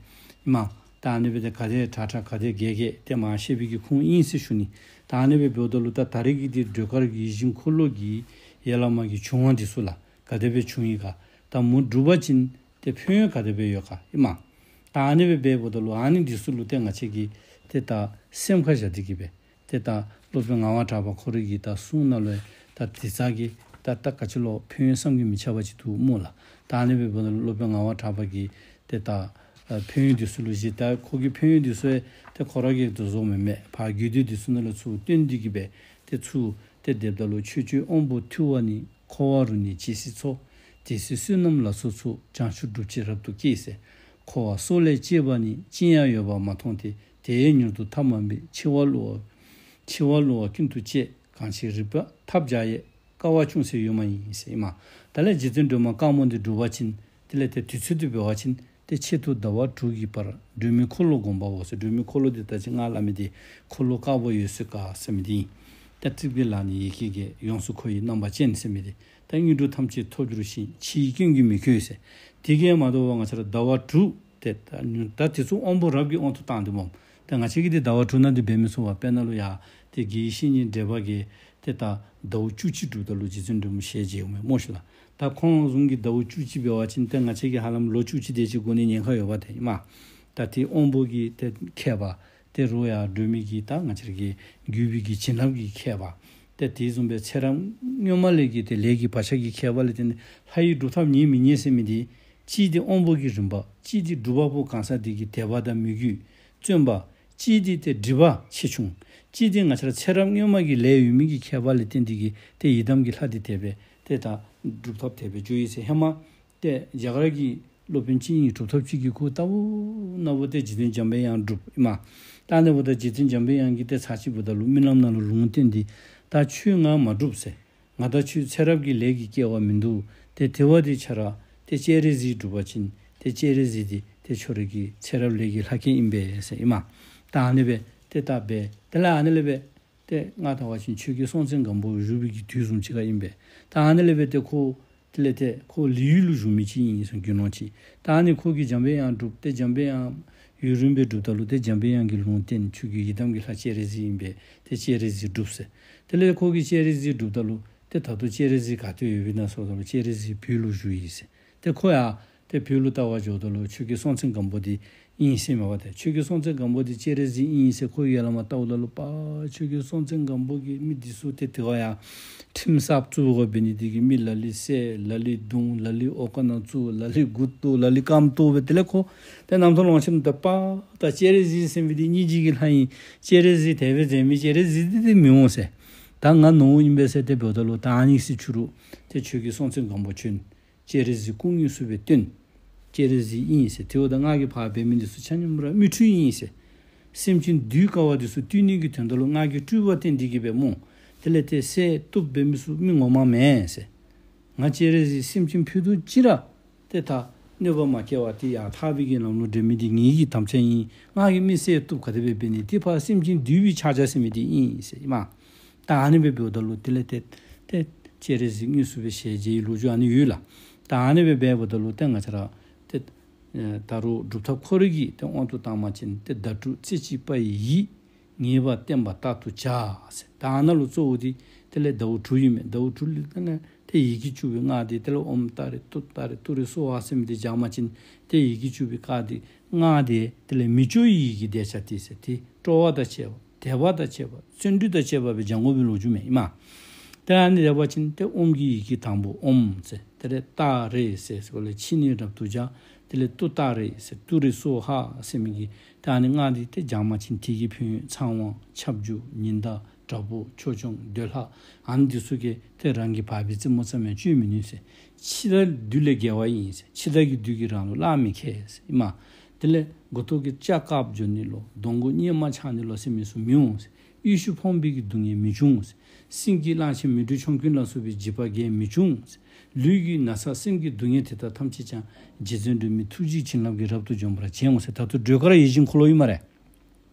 མས། ད་ཨ་ནི་སྦེ་ཏེ་ག་དེ་དྲག་དྲག་ག་དེ་རྒྱས་རྒྱས་ཏེ་མར་བཤད་པའི་གི་ཁུངས་ཨིན་ཟེར་ཞུ་ནི། ད་ཨ་ནི་སྦེ་འབདཝ་ད་ལུ་ད་ད་རེས་ཀྱི་འདི་སྒྲོལ་དཀར་ཡིད་བཞིན་འཁོར་ལོ་གི་ཡར་ལས་མར་གྱི་བྱུང་བ་འདི་ཚུ་ལགས། ག་དེ་སྦེ་བྱུང་ཡི་ག། ད་མུ་སྒྲུབ་པ་ཅིན་ཏེ་ཕན་ཡོན་ག་དེ་སྦེ་ཡོད་ག་ཨིན་མས། ད་ཨ་ནི་སྦེ་འབདཝ་ད་ལུ་ཨ་ནི་འདི་ཚུ་ལུ་ཏེ་ང་བཅས་ཀྱིས་ཏེ་ད་སེམས་ཁར་བཞག་སྟེ་གི་སྦེ་ཏེ་ད་སློབ་དཔོན་ངག་དབང་གྲགས་པ་ཁོ་རའི་གི་ད་གསུང་ནང་ལུ་ཡང་ད་དེ་ཚུ་གི་ད་ད་ག་ཅི་ལོ་ཕན་ཡོན་བསམ་གྱིས་མི་ཁྱབ་པ་ཅིག་འདུག་སྨོ་ལགས། ད་ཨ་ནི་སྦེ་འབདཝ་ད་ལུ་སློབ་དཔོན་ངག་དབང་གྲགས་པ་གིས་ཏེ་ད་ཨ་ཕན་ཡོན་འདི་ཚུ་ལུ་གཞི་ད་ཁོ་གི་ཕན་ཡོན་འདི་ཚུ་ཡང་ཏེ་ཁོ་ར་གིས་བཟོ་བཟོཝ་མེན་མས། ཕར་རྒྱུད་སྡེ་འདི་ཚུ་ནང་ལས་ཚུར་བཏོན་ཏེ་གི་སྦེ་ཏེ་ཚུར་ཏེ་སྡེབ་ད་ལུ་ཆོས་སྤྱོད་དབང་པོ་ཐུལ་བ་ནི། འཁོར་བ་རུ་ནི་ཇི་སྲིད་འཚོ། དེ་སྲིད་བསོད་ནམས་ལ་སོགས་ཚོགས། བྱང་ཆུབ་སྒྲུབ་ཕྱིར་རབ་ཏུ་སྐྱེ་ཟེར། འཁོར་བ་སྲོག་ལས་གཅེས་པ་ནི། ཅི་ཡང་ཡོད་པར་མ་མཐོང་སྟེ། དེ་ཡང་མྱུར་དུ་ཐབས་མ་མེད། འཆི་བ་བསླུ་བ་འཆི་བ་བསླུ་བ་ཀུན་ཏུ་སྤྱད། གང་ཕྱིར་རིག་པ་ཐབས་བྱ་ཡི། དཀའ་བ་ཅུང་ཟད་ཡོད་མ་ཡིན་ཟེར་ཨིན་མས། ད་ལས་རྗེ་བཙུན་སྒྲོལ་མ་དཀར་མོ་འདི་སྒྲུབ་པ་ཅིན་དེ་ལས་ཏེ་དུས་ཚོད་འདི་འབད་བ་ཅིན་ཏེ་ཆེད་དུ་ཟླ་བ་དྲུག་གི་བར་སྒྲོལ་མའི་འཁོར་ལོ་བསྒོམ་པའོ་ཟེར། སྒྲོལ་མའི་འཁོར་ལོ་འདི་ད་ཅི་ང་སླབ་མི་འདི་འཁོར་ལོ་དཀར་པོ་འོད་ཟེར་དཀར་ཟེར་མི་འདི་ཨིན། ད་རྩིག་པའི་ལ་ནི་ཡི་གེ་བརྒྱད། ཡོངས་སུ་འཁོར་བའི་རྣམ་པ་ཅན་ཟེར་མི་འདི་ད་དངོས་གྲུབ་ཐམས་ཅད་ཐོབ་འགྱུར་ཞིང་། ཕྱིའི་སྐྱོན་གྱིས་མི་གོས་ཟེར། དེ་གིས་མ་དོ་བར་ང་བཅས་ར་ཟླ་བ་དྲུག་ཏེ་ད་ད་དེ་ཚུ་དབང་པོ་རབ་ཀྱི་དབང་དུ་བཏང་སྟེ་སྨོ། ད་ང་བཅས་ཀྱིས་འདི་ཟླ་བ་དྲུག་ནང་འདི་འབད་མི་ཚུགས་པས། དཔེར་ན་ལུ་ཡ་ཏེ་དགེ་བའི་བཤེས་གཉེན་བགྲེས་པ་གིས་ཏེ་ད་ཟླཝ་བཅུ་གཅིག་སྒྲུབ་ད་ལུ་རྗེ་བཙུན་སྒྲོལ་མ་ཞལ་མཇལཝ་མས་སྨོ་ཤིག་ལགས། ད་ཁོང་བཟུམ་གྱིས་ཟླཝ་བཅུ་གཅིག་འབད་བ་ཅིན་ཏེ་ང་བཅས་ཀྱིས་ཧ་ལམ་ལོ་བཅུ་གཅིག་དེ་ཅིག་འགོར་ནི་ཉེན་ཁ་ཡོདཔ་ཏེ་ཨིན་མས། ད་དེ་དབང་པོ་གི་ཏེ་ཁྱད་པར་ཏེ་རོགས་ཡ་སྒྲོལ་མའི་གི་ད་ང་བཅས་ར་གི་བརྒྱུད་པའི་གི་བྱིན་རླབས་ཀྱི་ཁྱད་པར་ཏེ་དེ་བཟུམ་སྦེ་ཚེ་རབས་སྔོན་མ་ལས་ཀྱི་ཏེ་ལས་ཀྱི་བག་ཆགས་ཀྱི་ཁྱད་པར་ལས་བརྟེན་ཏེ་ལྷ་ཡི་སྒྲུབ་ཐབས་ཉན་མི་ཉན་ཟེར་མི་འདི་གཅིག་འདི་དབང་པོ་གི་རིམ་པ། གཅིག་འདི་སྒྲུབ་པ་པོ་གང་ཟག་དེ་གི་དད་པ་དང་མོས་གུས་བརྩོན་པ། གཅིག་འདི་ཏེ་སྒྲིབ་པ་ཆེ་ཆུང་། གཅིག་འདི་ང་བཅས་ར་ཚེ་རབས་སྔོན་མ་གི་ལས་ཡོད་མི་གི་ཁྱད་པར་ལས་བརྟེན་ཏེ་གི་ཏེ་ཡི་དམ་གྱི་ལྷ་འདི་དེ་སྦེ་ཏེ་ད་སྒྲུབ་ཐབས་དེ་སྦེ་འགྱོ་ཡི་ཟེར། ཧེ་མ་ཏེ་རྒྱ་གར་གྱི་སློབ་དཔོན་གཅིག་གཉིས་སྒྲུབ་ཐབས་ཅིག་གིས་ཁོ་ལྟ་བུ་ན་བུ་ཏེ་རྗེ་བཙུན་འཇམ་དཔལ་དབྱངས་སྒྲུབ་ཨིན་མས། ད་ཨ་ནི་འབདཝ་ད་རྗེ་བཙུན་འཇམ་དཔལ་དབྱངས་ཀྱིས་ཏེ་ཚར་གཅིག་འབདཝ་ད་ལུ་རྨི་ལམ་ནང་ལུ་ལུང་བསྟན་ཏེ་ད་ཁྱོད་ང་མ་སྒྲུབ་ཟེར། ང་དང་ཁྱོད་ཚེ་རབས་ཀྱི་ལས་ཀྱི་སྐལ་བ་མིན་འདུག། ཏེ་དེ་བ་འདི་ཁྱོད་ར་ཏེ་སྤྱན་རས་གཟིགས་སྒྲུབ་པ་ཅིན་ཏེ་སྤྱན་རས་གཟིགས་འདི་ཏེ་ཁྱོད་རའི་གི་ཚེ་རབས་ལས་ཀྱི་ལྷ་སྐལ་ཨིན་པས་ཟེར་ཨིན་མས། ད་ཨ་ནི་སྦེ་ཏེ་ད་སྦེ་དེ་ལས་ཨ་ནི་ལས་སྦེ་ཏེ་ང་བལྟ་བ་ཅིན་ཆོས་རྒྱལ་སྲོང་བཙན་སྒམ་པོ་བཞུགས་པའི་གི་དུས་བཟུམ་ཅིག་ཁར་ཨིན་པས། ད་ཨ་ནི་ལས་སྦེ་ཏེ་ཁོ་དེ་ལས་ཏེ་ཁོ་ལི་ཡུལ་ལུ་བཞུགས་མི་ཅིག་ཨིན་ཟེར་དགེ་སློང་ཅིག། ད་ཨ་ནི་ཁོ་གིས་འཇམ་དཔལ་དབྱངས་སྒྲུབ། ཏེ་འཇམ་དཔལ་དབྱངས་ཡུན་རིངམོ་སྦེ་སྒྲུབ་ད་ལུ་ཏེ་འཇམ་དཔལ་དབྱངས་ཀྱིས་ལུང་བསྟན། ཁྱོད་ཀྱི་ཡི་དམ་གྱི་ལྷ་སྤྱན་རས་གཟིགས་ཨིན་པས། ཏེ་སྤྱན་རས་གཟིགས་སྒྲུབ་ཟེར། དེ་ལས་ཁོ་གིས་སྤྱན་རས་གཟིགས་སྒྲུབ་ད་ལུ་ཏེ་ད་ལྟོ་སྤྱན་རས་གཟིགས་ག་ཏེ་ཡོདཔ་ཨིན་ན་ཟེརཝ་ད་ལུ་སྤྱན་རས་གཟིགས་བོད་ལུ་བཞུགས་ཡི་ཟེར། ཏེ་ཁོ་ཡང་ཏེ་བོད་ལུ་བལྟ་བར་འགྱོཝ་ད་ལུ་ཆོས་རྒྱལ་སྲོང་བཙན་སྒམ་པོ་འདི་ཨིན་ཟེར་མས་པ། ཏེ་ཆོས་རྒྱལ་སྲོང་བཙན་སྒམ་པོ་འདི་སྤྱན་རས་གཟིགས་ཨིན་ཟེར་ཁོ་ཡར་ལས་མར་བལྟཝ་ད་ལུ་པ་ཆོས་རྒྱལ་སྲོང་བཙན་སྒམ་པོ་གི་མི་འདི་ཚུ་ཏེ་དེ་བ་ཡང་ཁྲིམས་གསརཔ་བཙུགས་དགོ་པའི་ནི་འདི་གིས་མི་ལ་ལུ་བསད། ལ་ལུ་བརྡུང་། ལ་ལུ་འོག་ཁང་ནང་བཙུགས། ལ་ལུ་མགུ་བཏོག། ལ་ལུ་རྐངམ་བཏོག་སྦེ་དེ་ལས་ཁོ་ཏེ་རྣམ་ཐར་ལུ་ཡང་ཆེན་ཏེ་པ་ད་སྤྱན་རས་གཟིགས་ཟེར་མི་འདི་སྙིང་རྗེ་གི་ལྷ་ཨིན། སྤྱན་རས་གཟིགས་དེ་སྦེ་མཛད་མི་སྤྱན་རས་གཟིགས་འདི་ཏེ་མི་འོང་ཟེར། ད་ང་ནོར་བུ་ཨིན་པས་ཟེར་ཏེ་འབདཝ་ད་ལུ་ད་ཨ་ནི་ཟེར་ཕྱི་རུ་ཏེ་ཁྱོད་ཀྱིས་སྲོང་བཙན་སྒམ་པོ་བྱོན། སྤྱན་རས་གཟིགས་སྐུ་དངོས་སུ་སྦེ་བསྟེན། སྤྱན་རས་གཟིགས་ཨིན་ཟེར། དེ་འབདཝ་ད་ང་གིས་ཕར་འབད་མི་འདི་ཚུ་ཆ་མཉམ་ར་མི་འཁྲུལ་ཨིན་ཟེར། སེམས་ཅན་གདུལ་དཀའ་བ་འདི་ཚུ་བཏུལ་ནི་གི་དོན་དག་ལུ་ང་གིས་སྤྲུལ་པ་བསྟན་ཏེ་གིས་སྦེ་སྨོ། དེ་ལས་ཏེ་བསད་གཏུབ་འབད་མི་ཚུ་མི་ངོ་མ་མེན་ཟེར། ང་སྤྱན་རས་གཟིགས་སེམས་ཅན་ཕུད་རྡོག་གཅིག་ར་ཏེ་ད་གནོད་པ་མ་བསྐྱལ་བར་ཏེ་ཡང་དག་པའི་གི་ལམ་ལུ་འདྲེན་མི་འདི་ངེ་གི་དམ་བཅའ་ཨིན། ང་གིས་མི་བསད་གཏུབ་ག་དེ་སྦེ་འབད་ནི། ཏེ་ཕར་སེམས་ཅན་འདུལ་བའི་ཕྱག་རྒྱ་ཟེར་མི་འདི་ཨིན་ཟེར་ཨིན་མས། ད་ཨ་ནི་སྦེ་འབདཝ་ད་ལུ་དེ་ལས་ཏེ་ཏེ་སྤྱན་རས་གཟིགས་དངོས་སུ་སྦེ་ཞལ་མཇལ་བའི་ལོ་རྒྱུས་ཨ་ནི་ཡོད་ལགས། ད་ཨ་ནི་སྦེ་འབདཝ་ད་ལུ་ཏེ་ང་བཅས་ར་ཏེ་ཨེ་ད་རུང་སྒྲུབ་ཐབས་ཁོ་ར་གི་ཏེ་དབང་དུ་བཏང་བ་ཅིན་ཏེ་ཟླ་དྲུག་རྩེ་གཅིག་པ་ཡི་ཡིག། ངེས་པར་བསྟན་པ་རྟག་ཏུ་བྱ་ཟེར། ད་ཨ་ནཱ་ལུ་གཙོ་བོ་འདི་དེ་ལས་ཟླཝ་དྲུག་ཨིན་མས། ཟླཝ་དྲུག་ལུ་ད་ནི་ཏེ་ཡི་གེ་བཅུ་པའི་སྔགས་འདི་དེ་ལས་ཨོཾ་ཏཱ་རེ་ཏུཏྟཱ་རེ་ཏུ་རེ་སྭཱ་ཧཱ་ཟེར་མི་འདི་སྦྱང་བ་ཅིན་ཏེ་ཡི་གེ་བཅུ་པའི་སྔགས་འདི་སྔགས་འདི་དེ་ལས་མི་སྐྱོ་བའི་ཡི་གེ་འདི་ཆ་སྟེ་ཟེར། ཏེ་སྤྲོ་བ་དང་བཅས་པ་དད་པ་དང་བཅས་པ་བརྩོན་འགྲུས་དང་བཅས་པ་སྦེ་སྦྱང་དགོ་པའི་ལོ་རྒྱུས་མས་ཨིན་མས། ཏེ་ཨ་ནི་འབད་བ་ཅིན་ཏེ་ཨོཾ་གྱི་ཡི་གེ་དང་པོ་ཨོཾ་ཟེར། དེ་ལས་ཏཱ་རེ་ཟེར་ཟེར་བ་ལས་ཕྱི་ནས་རབ་ཏུ་སྦྱར། དེ་ལས་ཏུཏྟཱ་རེ་ཟེར་ཏུ་རེ་སྭཱ་ཧཱ་ཟེར་མི་གི་ཏེ་ཨ་ནི་སྔགས་འདི་ཏེ་སྦྱང་བ་ཅིན་དེ་གི་ཕན་ཡོན་ཚངས་དབང་ཁྱབ་འཇུག་ཉི་ཟླ་དྲག་པོ་ཆོས་སྐྱོང་འདོད་ལྷ་ཨ་ནི་འདི་ཚུ་གིས་ཏེ་རང་གི་བ་སྤུའི་རྩེ་མོ་ཙམ་ཡང་གཅོད་མི་ནུས་ཟེར། འཆི་བདག་གི་བདུད་ལས་རྒྱལ་བ་ཨིན་ཟེར། འཆི་བདག་གི་བདུད་ཀྱིས་རང་ལུ་གླགས་མི་ཁེལ་ཟེར་ཨིན་མས། དེ་ལས་མགུ་ཏོ་གི་སྐྱ་དཀརཔོ་འགྱོ་ནི་ལོ་གདོང་ཁ་གཉེར་མ་ཆག་ནི་ལོ་ཟེར་མི་ཚུ་མི་འོང་ཟེར། གཡུལ་ཤུལ་ཕོངས་པའི་གི་སྡུག་བསྔལ་མི་འབྱུང་ཟེར། སེང་གེ་གླང་ཆེན་མི་འདུལ་ཆོམ་རྐུན་ལ་སོགས་པའི་འཇིགས་པ་བརྒྱད་མི་འབྱུང་ཟེར། ལུས་ཀྱི་ན་ཚ་སེམས་ཀྱི་སྡུག་བསྔལ་དེ་དག་ཐམས་ཅད་ཀྱང་རྗེ་བཙུན་སྒྲོལ་མའི་ཐུགས་རྗེའི་བྱིན་རླབས་ཀྱིས་རབ་ཏུ་འཇོམས་པར་བྱེད་འོང་ཟེར། ད་ལྟོ་སྒྲོལ་དཀར་ཡིད་བཞིན་འཁོར་ལོ་ཨིན་མས་རེ།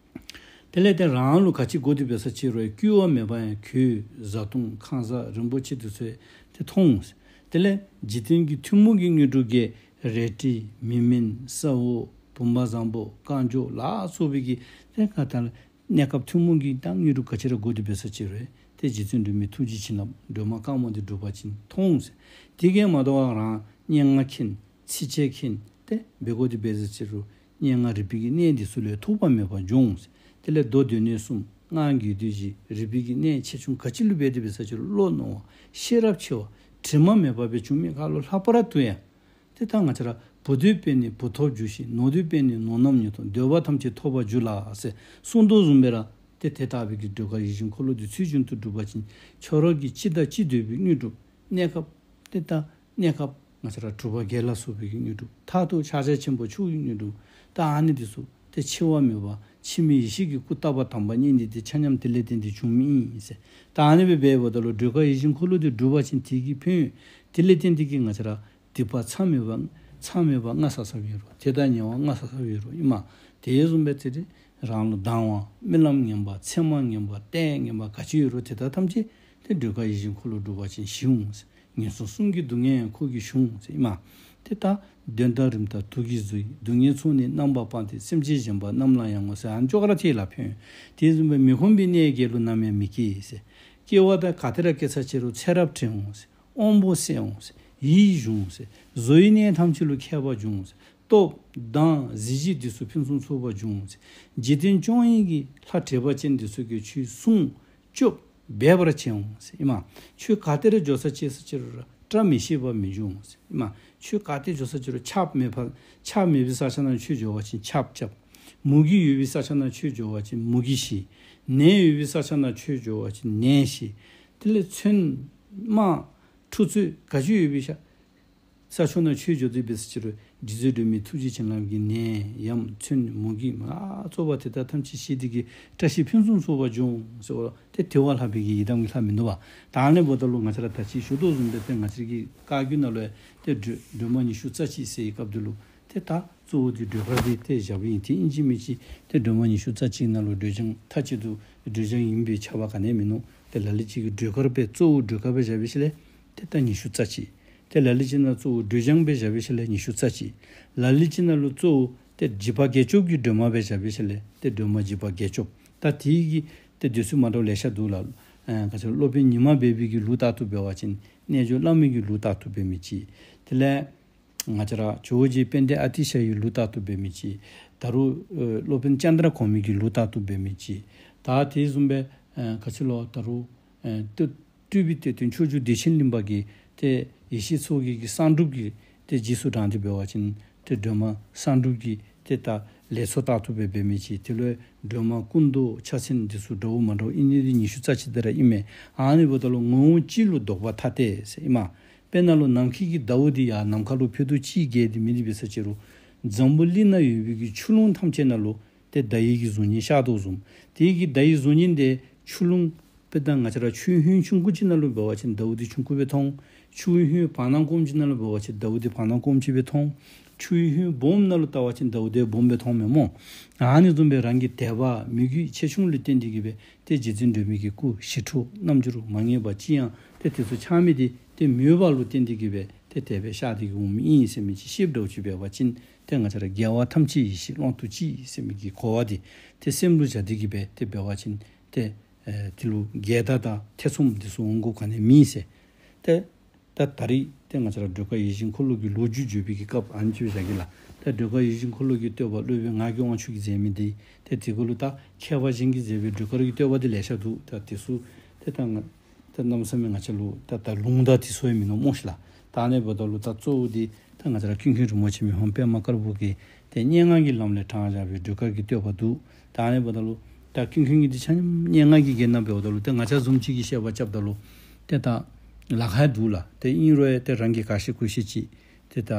དེ་ལས་ཏེ་རང་ལུ་ག་ཅི་དགོ་དེ་འབད་ས་ཅི་རུང་བསྐུལ་བ་མེད་པ་ཡང་གོས་བཟའ་བཏུང་ཁང་བཟའ་རིན་པོ་ཆེ་དེ་ཚུ་ཏེ་མཐོང་འོང་ཟེར། དེ་ལས་འཇིག་རྟེན་གྱི་ཐུན་མོང་གི་དངོས་གྲུབ་ཀྱི་རལ་གྲི་མིག་སྨན་ས་འོག་བུམ་པ་བཟང་པོ་རྐང་མགྱོགས་ལ་སོགས་པའི་གི་ཏེ་ག་ད་ལུ་གནས་སྐབས་ཐུན་མོང་གི་ད་དངོས་གྲུབ་ག་ཅི་ར་དགོ་དེ་འབད་ས་ཅི་རུང་ཏེ་རྗེ་བཙུན་སྒྲོལ་མའི་ཐུགས་རྗེའི་བྱིན་རླབས་སྒྲོལ་མ་དཀར་མོ་འདི་སྒྲུབ་པ་ཅིན་མཐོང་འོང་ཟེར། དེ་གིས་མ་དོ་བར་རང་སྙན་ངག་མཁྱེན་ཚིགས་བཅད་མཁྱེན་ཏེ་འབད་དགོ་དེ་འབད་ས་ཅི་རུང་སྙན་ངག་རིག་པའི་གི་གནས་འདི་ཚུ་ལུ་ཐོགས་པ་མེད་པར་འབྱུང་འོང་ཟེར། དེ་ལས་མདོ་སྡེ་སྣོད་གསུམ་སྔགས་རྒྱུད་སྡེ་བཞི་རིག་པའི་གི་གནས་ཆེ་ཆུང་ག་ཅི་ལུ་འབད་དེ་འབད་ས་ཅི་རུང་བློ་རྣོ་བ་ཤེས་རབ་ཆེ་བ་དྲི་མ་མེད་པ་སྦེ་བྱུང་མི་ཁར་ལུ་ལྷག་པར་དུ་ཡང་ཏེ་ད་ང་བཅས་ར་བུ་འདོད་པས་ནི་བུ་ཐོབ་འགྱུར་ཞིང་། ནོར་འདོད་པས་ནི་ནོར་རྣམས་ཉིད་ཐོབ། འདོད་པ་ཐམས་ཅད་ཐོབ་པར་འགྱུར་ལགས་ཟེར་གསུངས་དོ་བཟུམ་སྦེ་ར་ཏེ་དེ་ལྟ་བུའི་གི་སྒྲོལ་དཀར་ཡིད་བཞིན་འཁོར་ལོ་འདི་ཚུལ་བཞིན་དུ་སྒྲུབ་པ་ཅིན་ཁྱོད་ར་གིས་ཅི་དང་ཅི་འདོད་པའི་དངོས་གྲུབ་གནས་སྐབས་ཏེ་ད་གནས་སྐབས་ང་བཅས་ར་གྲུབ་པ་བརྒྱད་ལ་སོགས་པའི་གི་དངོས་གྲུབ་མཐར་ཐུག་ཕྱག་རྒྱ་ཆེན་པོ་མཆོག་གི་དངོས་གྲུབ་ད་ཨ་ནི་འདི་ཚུ་ཏེ་འཆི་བ་མེད་པ་འཆི་མེད་ཡེ་ཤེས་ཀྱི་སྐུ་རྟག་པ་དམ་པ་བརྙེས་ནི་འདི་ཆ་མཉམ་དེ་ལས་བརྟེན་ཏེ་བྱུང་མི་ཨིན་ཟེར། ད་ཨ་ནི་སྦེ་འབདཝ་ད་ལུ་སྒྲོལ་དཀར་ཡིད་བཞིན་འཁོར་ལོ་འདི་སྒྲུབ་པ་ཅིན་དེ་གི་ཕན་ཡོན་དེ་ལས་བརྟེན་ཏེ་གིས་ང་བཅས་ར་སྡིག་པ་མཚམས་མེད་པ་མཚམས་མེད་པ་ལྔ་བསགས་བསགསཔ་ཡོད་རུང་དེ་དང་ཉེ་བ་ལྔ་བསགས་བསགསཔ་ཡོད་རུང་ཨིན་མས། དེ་བཟུམ་སྦེ་ཏེ་རང་ལུ་སྡང་བ་རྨི་ལམ་ངན་པ་མཚན་མ་ངན་པ་ལྟས་ངན་པ་ག་ཅི་ཡོད་རུང་དེ་དག་ཐམས་ཅད་ཏེ་སྒྲོལ་དཀར་ཡིད་བཞིན་འཁོར་ལོ་སྒྲུབ་པ་ཅིན་ཞི་འོང་ཟེར། ངན་སོང་གསུམ་གྱི་སྡུག་བསྔལ་ཡང་ཁོ་གིས་ཞི་འོང་ཟེར་ཨིན་མས། ཏེ་ད་གདོན་དང་རིམས་དང་དུག་གིས་གཟིར། སྡུག་བསྔལ་ཚོགས་ནི་རྣམ་པར་སྤངས་ཏེ། སེམས་ཅན་གཞན་པ་རྣམས་ལ་ཡང་ངོ་། ཟེར་ཨ་ནི་ཅོག་ར་འཐདཔ་ལགས་ཕན་ཡོན། དེ་བཟུམ་སྦེ་མི་ཁོམ་པའི་གནས་བརྒྱད་ལུ་ནམ་ཡང་མི་སྐྱེ་ཟེར། སྐྱེ་བ་དང་ག་ཏེ་ར་སྐྱེ་ས་ཅི་རུང་ཚེ་རབས་དྲན་འོང་ཟེར། དབང་པོ་གསལ་འོང་ཟེར། ཡིད་གཞུངས་ཟེར། བཟོ་བའི་གནས་ཐམས་ཅད་ལུ་མཁས་པ་འབྱུང་ཟེར། སྟོབས་དང་གཟི་བརྗིད་འདི་ཚུ་ཕུན་སུམ་ཚོགས་པ་འབྱུང་ཟེར། འཇིག་རྟེན་སྐྱོང་ནི་གི་ལྷ་དྲེགས་པ་ཅན་འདི་ཚུ་གིས་ཁྱོད་སྲུང་སྐྱོབ་འབད་བར་བྱེད་འོང་ཟེར་ཨིན་མས། ཁྱོད་ག་ཏེ་ར་འགྱོ་ས་སྐྱེ་ས་ཅི་རུང་ར་བཀྲ་མི་ཤིས་པ་མི་འབྱུང་ཟེར་ཨིན་མས། ཁྱོད་ག་ཏེ་འགྱོ་ས་ཅི་རུང་ཆརཔ་མེད་པ་ཆརཔ་མེད་པའི་ས་ཆ་ནང་ཁྱོད་འགྱོ་བ་ཅིན་ཆརཔ་རྐྱབ། མུ་གེ་ཡོད་པའི་ས་ཆ་ནང་ཁྱོད་འགྱོ་བ་ཅིན་མུ་གེ་ཞི། ནད་ཡོད་པའི་ས་ཆ་ནང་ཁྱོད་འགྱོ་བ་ཅིན་ནད་ཞི། དེ་ལས་མཚོན་དམག་འཁྲུག་རྩོད་ག་ཅི་ཡོད་པའི་ཤ་ས་ཕྱོགས་ནང་ཁྱོད་འགྱོ་དེ་འབད་ས་ཅི་རུང་རྗེ་བཙུན་སྒྲོལ་མའི་ཐུགས་རྗེ་བྱིན་རླབས་ཀྱིས་ནད་ཡམས་མཚོན་མུ་གེ་མ་རྩོད་པ་དེ་དག་ཐམས་ཅད་ཞི་སྟེ་གིས་བཀྲ་ཤིས་ཕུན་སུམ་ཚོགས་པ་འབྱུང་ཟེར་བ་ཏེ་དེ་བ་ལྷག་པའི་གི་ཡི་དམ་གྱི་ལྷ་མིན་འདུག་པ། ད་ཨ་ནི་འབདཝ་ད་ལུ་ང་བཅས་ར་ད་ཅི་ཞུ་དོ་བཟུམ་སྦེ་ཏེ་ང་བཅས་ཀྱི་བཀའ་བརྒྱུད་ནང་ལུ་ཡང་ཏེ་སྒྲོལ་སྒྲོལ་མ་ཉི་ཤུ་རྩ་གཅིག་ཟེར་བའི་སྐབས་འདི་ལུ་ཏེ་ད་གཙོ་བོ་འདི་སྒྲོལ་དཀར་འདི་ཏེ་བཞགཔ་ཨིན། ཏེ་ཨིན་ཅི་མིན་ཅི་ཏེ་སྒྲོལ་མ་ཉི་ཤུ་རྩ་གཅིག་ནང་ལུ་སྒྲོལ་ལྗང་མཐའ་གཅིག་ཏུ་སྒྲོལ་ལྗང་ཨིན་པའི་ཁྱབ་པ་ག་ནི་ཡང་མིན་ནུག། ཏེ་ལ་ལུ་ཅིག་གིས་སྒྲོལ་དཀར་སྦེ་གཙོ་བོ་སྒྲོལ་དཀར་སྦེ་བཞག་པའི་ཤུལ་ལས་ཏེ་ད་ཉི་ཤུ་རྩ་གཅིག། ཏེ་ལ་ལུ་ཅིག་ནང་གཙོ་བོ་སྒྲོལ་ལྗང་སྦེ་བཞག་པའི་ཤུལ་ལས་ཉི་ཤུ་རྩ་གཅིག། ལ་ལུ་ཅིག་ནང་ལུ་གཙོ་བོ་ཏེ་འཇིགས་པ་བརྒྱད་སྐྱོབ་ཀྱི་སྒྲོལ་མ་སྦེ་བཞག་པའི་ཤུལ་ལས་ཏེ་སྒྲོལ་མ་འཇིགས་པ་བརྒྱད་སྐྱོབ། ད་དེ་གི་ཏེ་འདོད་ཚུལ་མ་འདྲཝ་ལེ་ཤ་འདུག་ལགས། ཨ་ག་ཅི་སློབ་དཔོན་ཉི་མ་སྦས་པའི་གི་ལུགས་ལྟར་དུ་འབད་བ་ཅིན་རྣལ་འབྱོར་བླ་མའི་གི་ལུགས་ལྟར་དུ་འབད་མི་ཅིག། དེ་ལས་ང་བཅས་ར་ཇོ་བོ་རྗེ་དཔལ་ལྡན་ཨ་ཏི་ཤ་ཡི་ལུགས་ལྟར་དུ་འབད་མི་ཅིག། ད་རུང་ཨེ་སློབ་དཔོན་ཙནྡྲ་གོ་མི་གི་ལུགས་ལྟར་དུ་འབད་མི་ཅིག། ད་དེ་བཟུམ་སྦེ་ཨེ་ག་ཅི་ལོ་ད་རུང་ཨེ་སྤྲུལ་པའི་གཏེར་སྟོན་མཆོག་གྱུར་བདེ་ཆེན་གླིང་པ་གིས་ཏེ་ཡེ་ཤེས་མཚོ་རྒྱལ་གྱི་གསང་སྒྲུབ་ཀྱི་ཏེ་རྗེས་སུ་འབྲངས་ཏེ་འབད་བ་ཅིན་ཏེ་སྒྲོལ་མ་གསང་སྒྲུབ་ཀྱི་ཏེ་ད་ ལས་ཚོགས་ལྟར་དུ་སྦེ་འབད་མི་ཅིག། དེ་ལུ་སྒྲོལ་མ་སྐུ་མདོག་ཕྱག་མཚན་འདི་ཚུ་འདྲཝ་མ་འདྲཝ་ཨིན་ནི་འདི་ཉི་ཤུ་རྩ་གཅིག་དེ་ར་ཨིན་མས། ཨ་ནི་འབདཝ་ད་ལུ་ངོ་བོ་གཅིག་ལུ་ལྡོག་པ་ཐ་དད་ཟེར་ཨིན་མས། དཔེར་ན་ལུ་ནམ་མཁའི་གི་ཟླཝ་འདི་ཡར་ནམ་མཁའ་ལུ་ཕྱེད་དོ་གཅིག་བརྒལ་ཏེ་མེད་དེ་འབད་ས་ཅིག་རུང་འཛམ་བུ་གླིང་ནང་ཡོད་པའི་གི་ཆུ་ཀླུང་ཐམས་ཅད་ནང་ལུ་ཏེ་ཟླ་བའི་གི་གཟུགས་བརྙན་ཤར་དོ་བཟུམ། དེ་གི་ཟླ་བའི་གཟུགས་བརྙན་དེ་ཆུ་ཀླུང་དཔེར་ན་ང་བཅས་ར་ཆུའི་ཧོད་ཆུང་ཀུ་ཅིག་ནང་ལུ་འབད་བ་ཅིན་ཟླཝ་འདི་ཆུང་ཀུ་སྦེ་མཐོང་། ཆུའི་ཧོད་བར་སྣང་སྐོརམ་ཅིག་ནང་ལུ་འབད་བ་ཅིན་ཟླཝ་འདི་བར་སྣང་སྐོརམ་ཅིག་སྦེ་མཐོང་། ཆུའི་ཧོད་སྦོམ་ནང་ལུ་བལྟ་བ་ཅིན་ཟླཝ་འདི་སྦོམ་སྦེ་མཐོངམ་མས་སྨོ། ཨ་ནི་བཟུམ་སྦེ་རང་གི་དད་པ་མོས་གུས་ཆེ་ཆུང་ལུ་བརྟེན་ཏེ་གི་སྦེ་ཏེ་རྗེ་བཙུན་སྒྲོལ་མའི་གི་སྐུ་ཞི་ཁྲོ་རྣམ་འགྱུར་མ་ངེས་པ་ཅིག་ཡང་ཏེ་དེ་ཚུ་འཆར་མི་འདི་ཏེ་མོས་པ་ལུ་བརྟེན་ཏེ་གི་སྦེ་ཏེ་དེ་སྦེ་ཤར་ཏེ་གི་འོངམ་ཨིན་ཟེར་མི་ཅིག་ཤེསཔ་འདྲཝ་ཅིག་འབད་བ་ཅིན་ཏེ་ང་བཅས་ར་རྒྱལ་བ་ཐམས་ཅད་ཡེ་ཤེས་ཀློང་དུ་གཅིག་ཟེར་མི་གི་གོ་བ་འདི་ཏེ་སེམས་ལུ་བཞག་སྟེ་གི་སྦེ་ཏེ་འབད་བ་ཅིན་ཏེ་ཨེ་དེ་ལུ་འགལ་ཟླ་དང་ཐེ་ཚོམ་འདི་ཚུ་འོང་དགོཔ་ག་ནི་མེད་ཟེར། ཏེ་ད་ད་རིས་ཏེ་ང་བཅས་ར་སྒྲོལ་དཀར་ཡིད་བཞིན་འཁོར་ལོ་གི་ལོ་རྒྱུས་བརྗོད་པའི་གི་སྐབས་ཨ་ནི་ཅིག་བཞག་གེ་ལགས། ཏེ་སྒྲོལ་དཀར་ཡིད་བཞིན་འཁོར་ལོ་གི་བསྟོད་པ་སློབ་དཔོན་ངག་གི་དབང་ཕྱུག་གིས་མཛད་མི་འདི་ཏེ་དེ་གུ་ལུ་ད་མཁས་པ་གཞན་གྱིས་མཛད་པའི་སྒྲོལ་དཀར་གྱི་བསྟོད་པ་འདི་ལེ་ཤ་འདུག། ད་དེ་ཚུ་ཏེ་ད་ང་ད་གནམ་མེད་ས་མེད་ང་བཅས་ལུ་ད་ད་ལུང་དང་དེ་ཚུ་ཡང་མིན་ནུག་སྨོ་ཤི་ལགས། ད་ཨ་ནི་འབདཝ་ད་ལུ་ད་གཙོ་བོ་འདི་ད་ང་བཅས་ར་ཀུན་མཁྱེན་རིན་པོ་ཆེ་མི་ཕམ་པདྨ་དཀར་པོ་གིས་ཏེ་སྙན་ངག་གི་ལམ་ལས་དྲངས་བཞག་པའི་སྒྲོལ་དཀར་གྱི་བསྟོད་པ་འདུག། ད་ཨ་ནི་འབདཝ་ད་ལུ་ད་ཀུན་མཁྱེན་གྱིས་འདི་ཆ་མཉམ་སྙན་ངག་གི་གྱེར་ནང་འབདཝ་ད་ལུ་ཏེ་ང་བཅས་བཟུམ་ཅིག་གིས་བཤད་པ་རྐྱབ་ད་ལུ་ཏེ་ད་ལཱ་ཁག་འདུག་ལགས། ཏེ་ཨིན་རུང་ཡང་ཏེ་རང་གིས་ག་ཤེས་གུ་ཤེས་ཅིག་ཏེ་ད་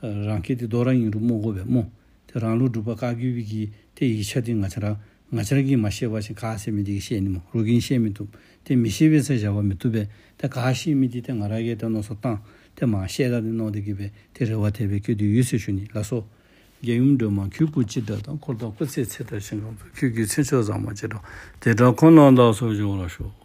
རང་སྐད་འདི་རྡོག་ར་ཨིན་རུང་སྨོ་དགོ་པས་སྨོ། ཏེ་རང་ལུ་སྒྲུབ་པ་བཀའ་བརྒྱུད་པའི་གི་ཏེ་ཡིག་ཆ་འདི་ང་བཅས་ར་ང་བཅས་ར་གིས་མ་ཤེས་པ་ཅིན་ག་ཟེར་མི་འདི་གིས་ཤེས་ནི་སྨོ། རོགས་ཀྱིས་ཤེས་མི་བཏུབ། ཏེ་མི་ཤེས་པའི་ས་བཞག་པ་མི་བཏུབ་པས། ཏེ་ག་ཤེས་མི་འདི་ཏེ་ང་ར་གིས་ཏེ་མནོ་བསམ་བཏང་ཏེ་མ་ཤེས་ད་འདི་མནོ་སྟེ་གི་སྦེ་ཏེ་རེ་བ་དེ་སྦེ་བསྐྱེད་དེ་ཡོད་ཟེར་ཞུ་ནི་ལགས་སོ། རྒྱལ་ཡུམ་སྒྲོལ་མ་ཁྱོད་སྐུ་ཅི་འདྲ་དང་། འཁོར་དང་སྐུ་ཚེའི་ཚད་དང་ཞིང་ཁམས་སུ། ཁྱོད་ཀྱི་མཚན་མཆོག་ཟབ་མོ་ཅི་འདྲ། དེ་འདྲ་ཁོ་ན་བདག་སོགས་བཞུགས་པར་ཤོག།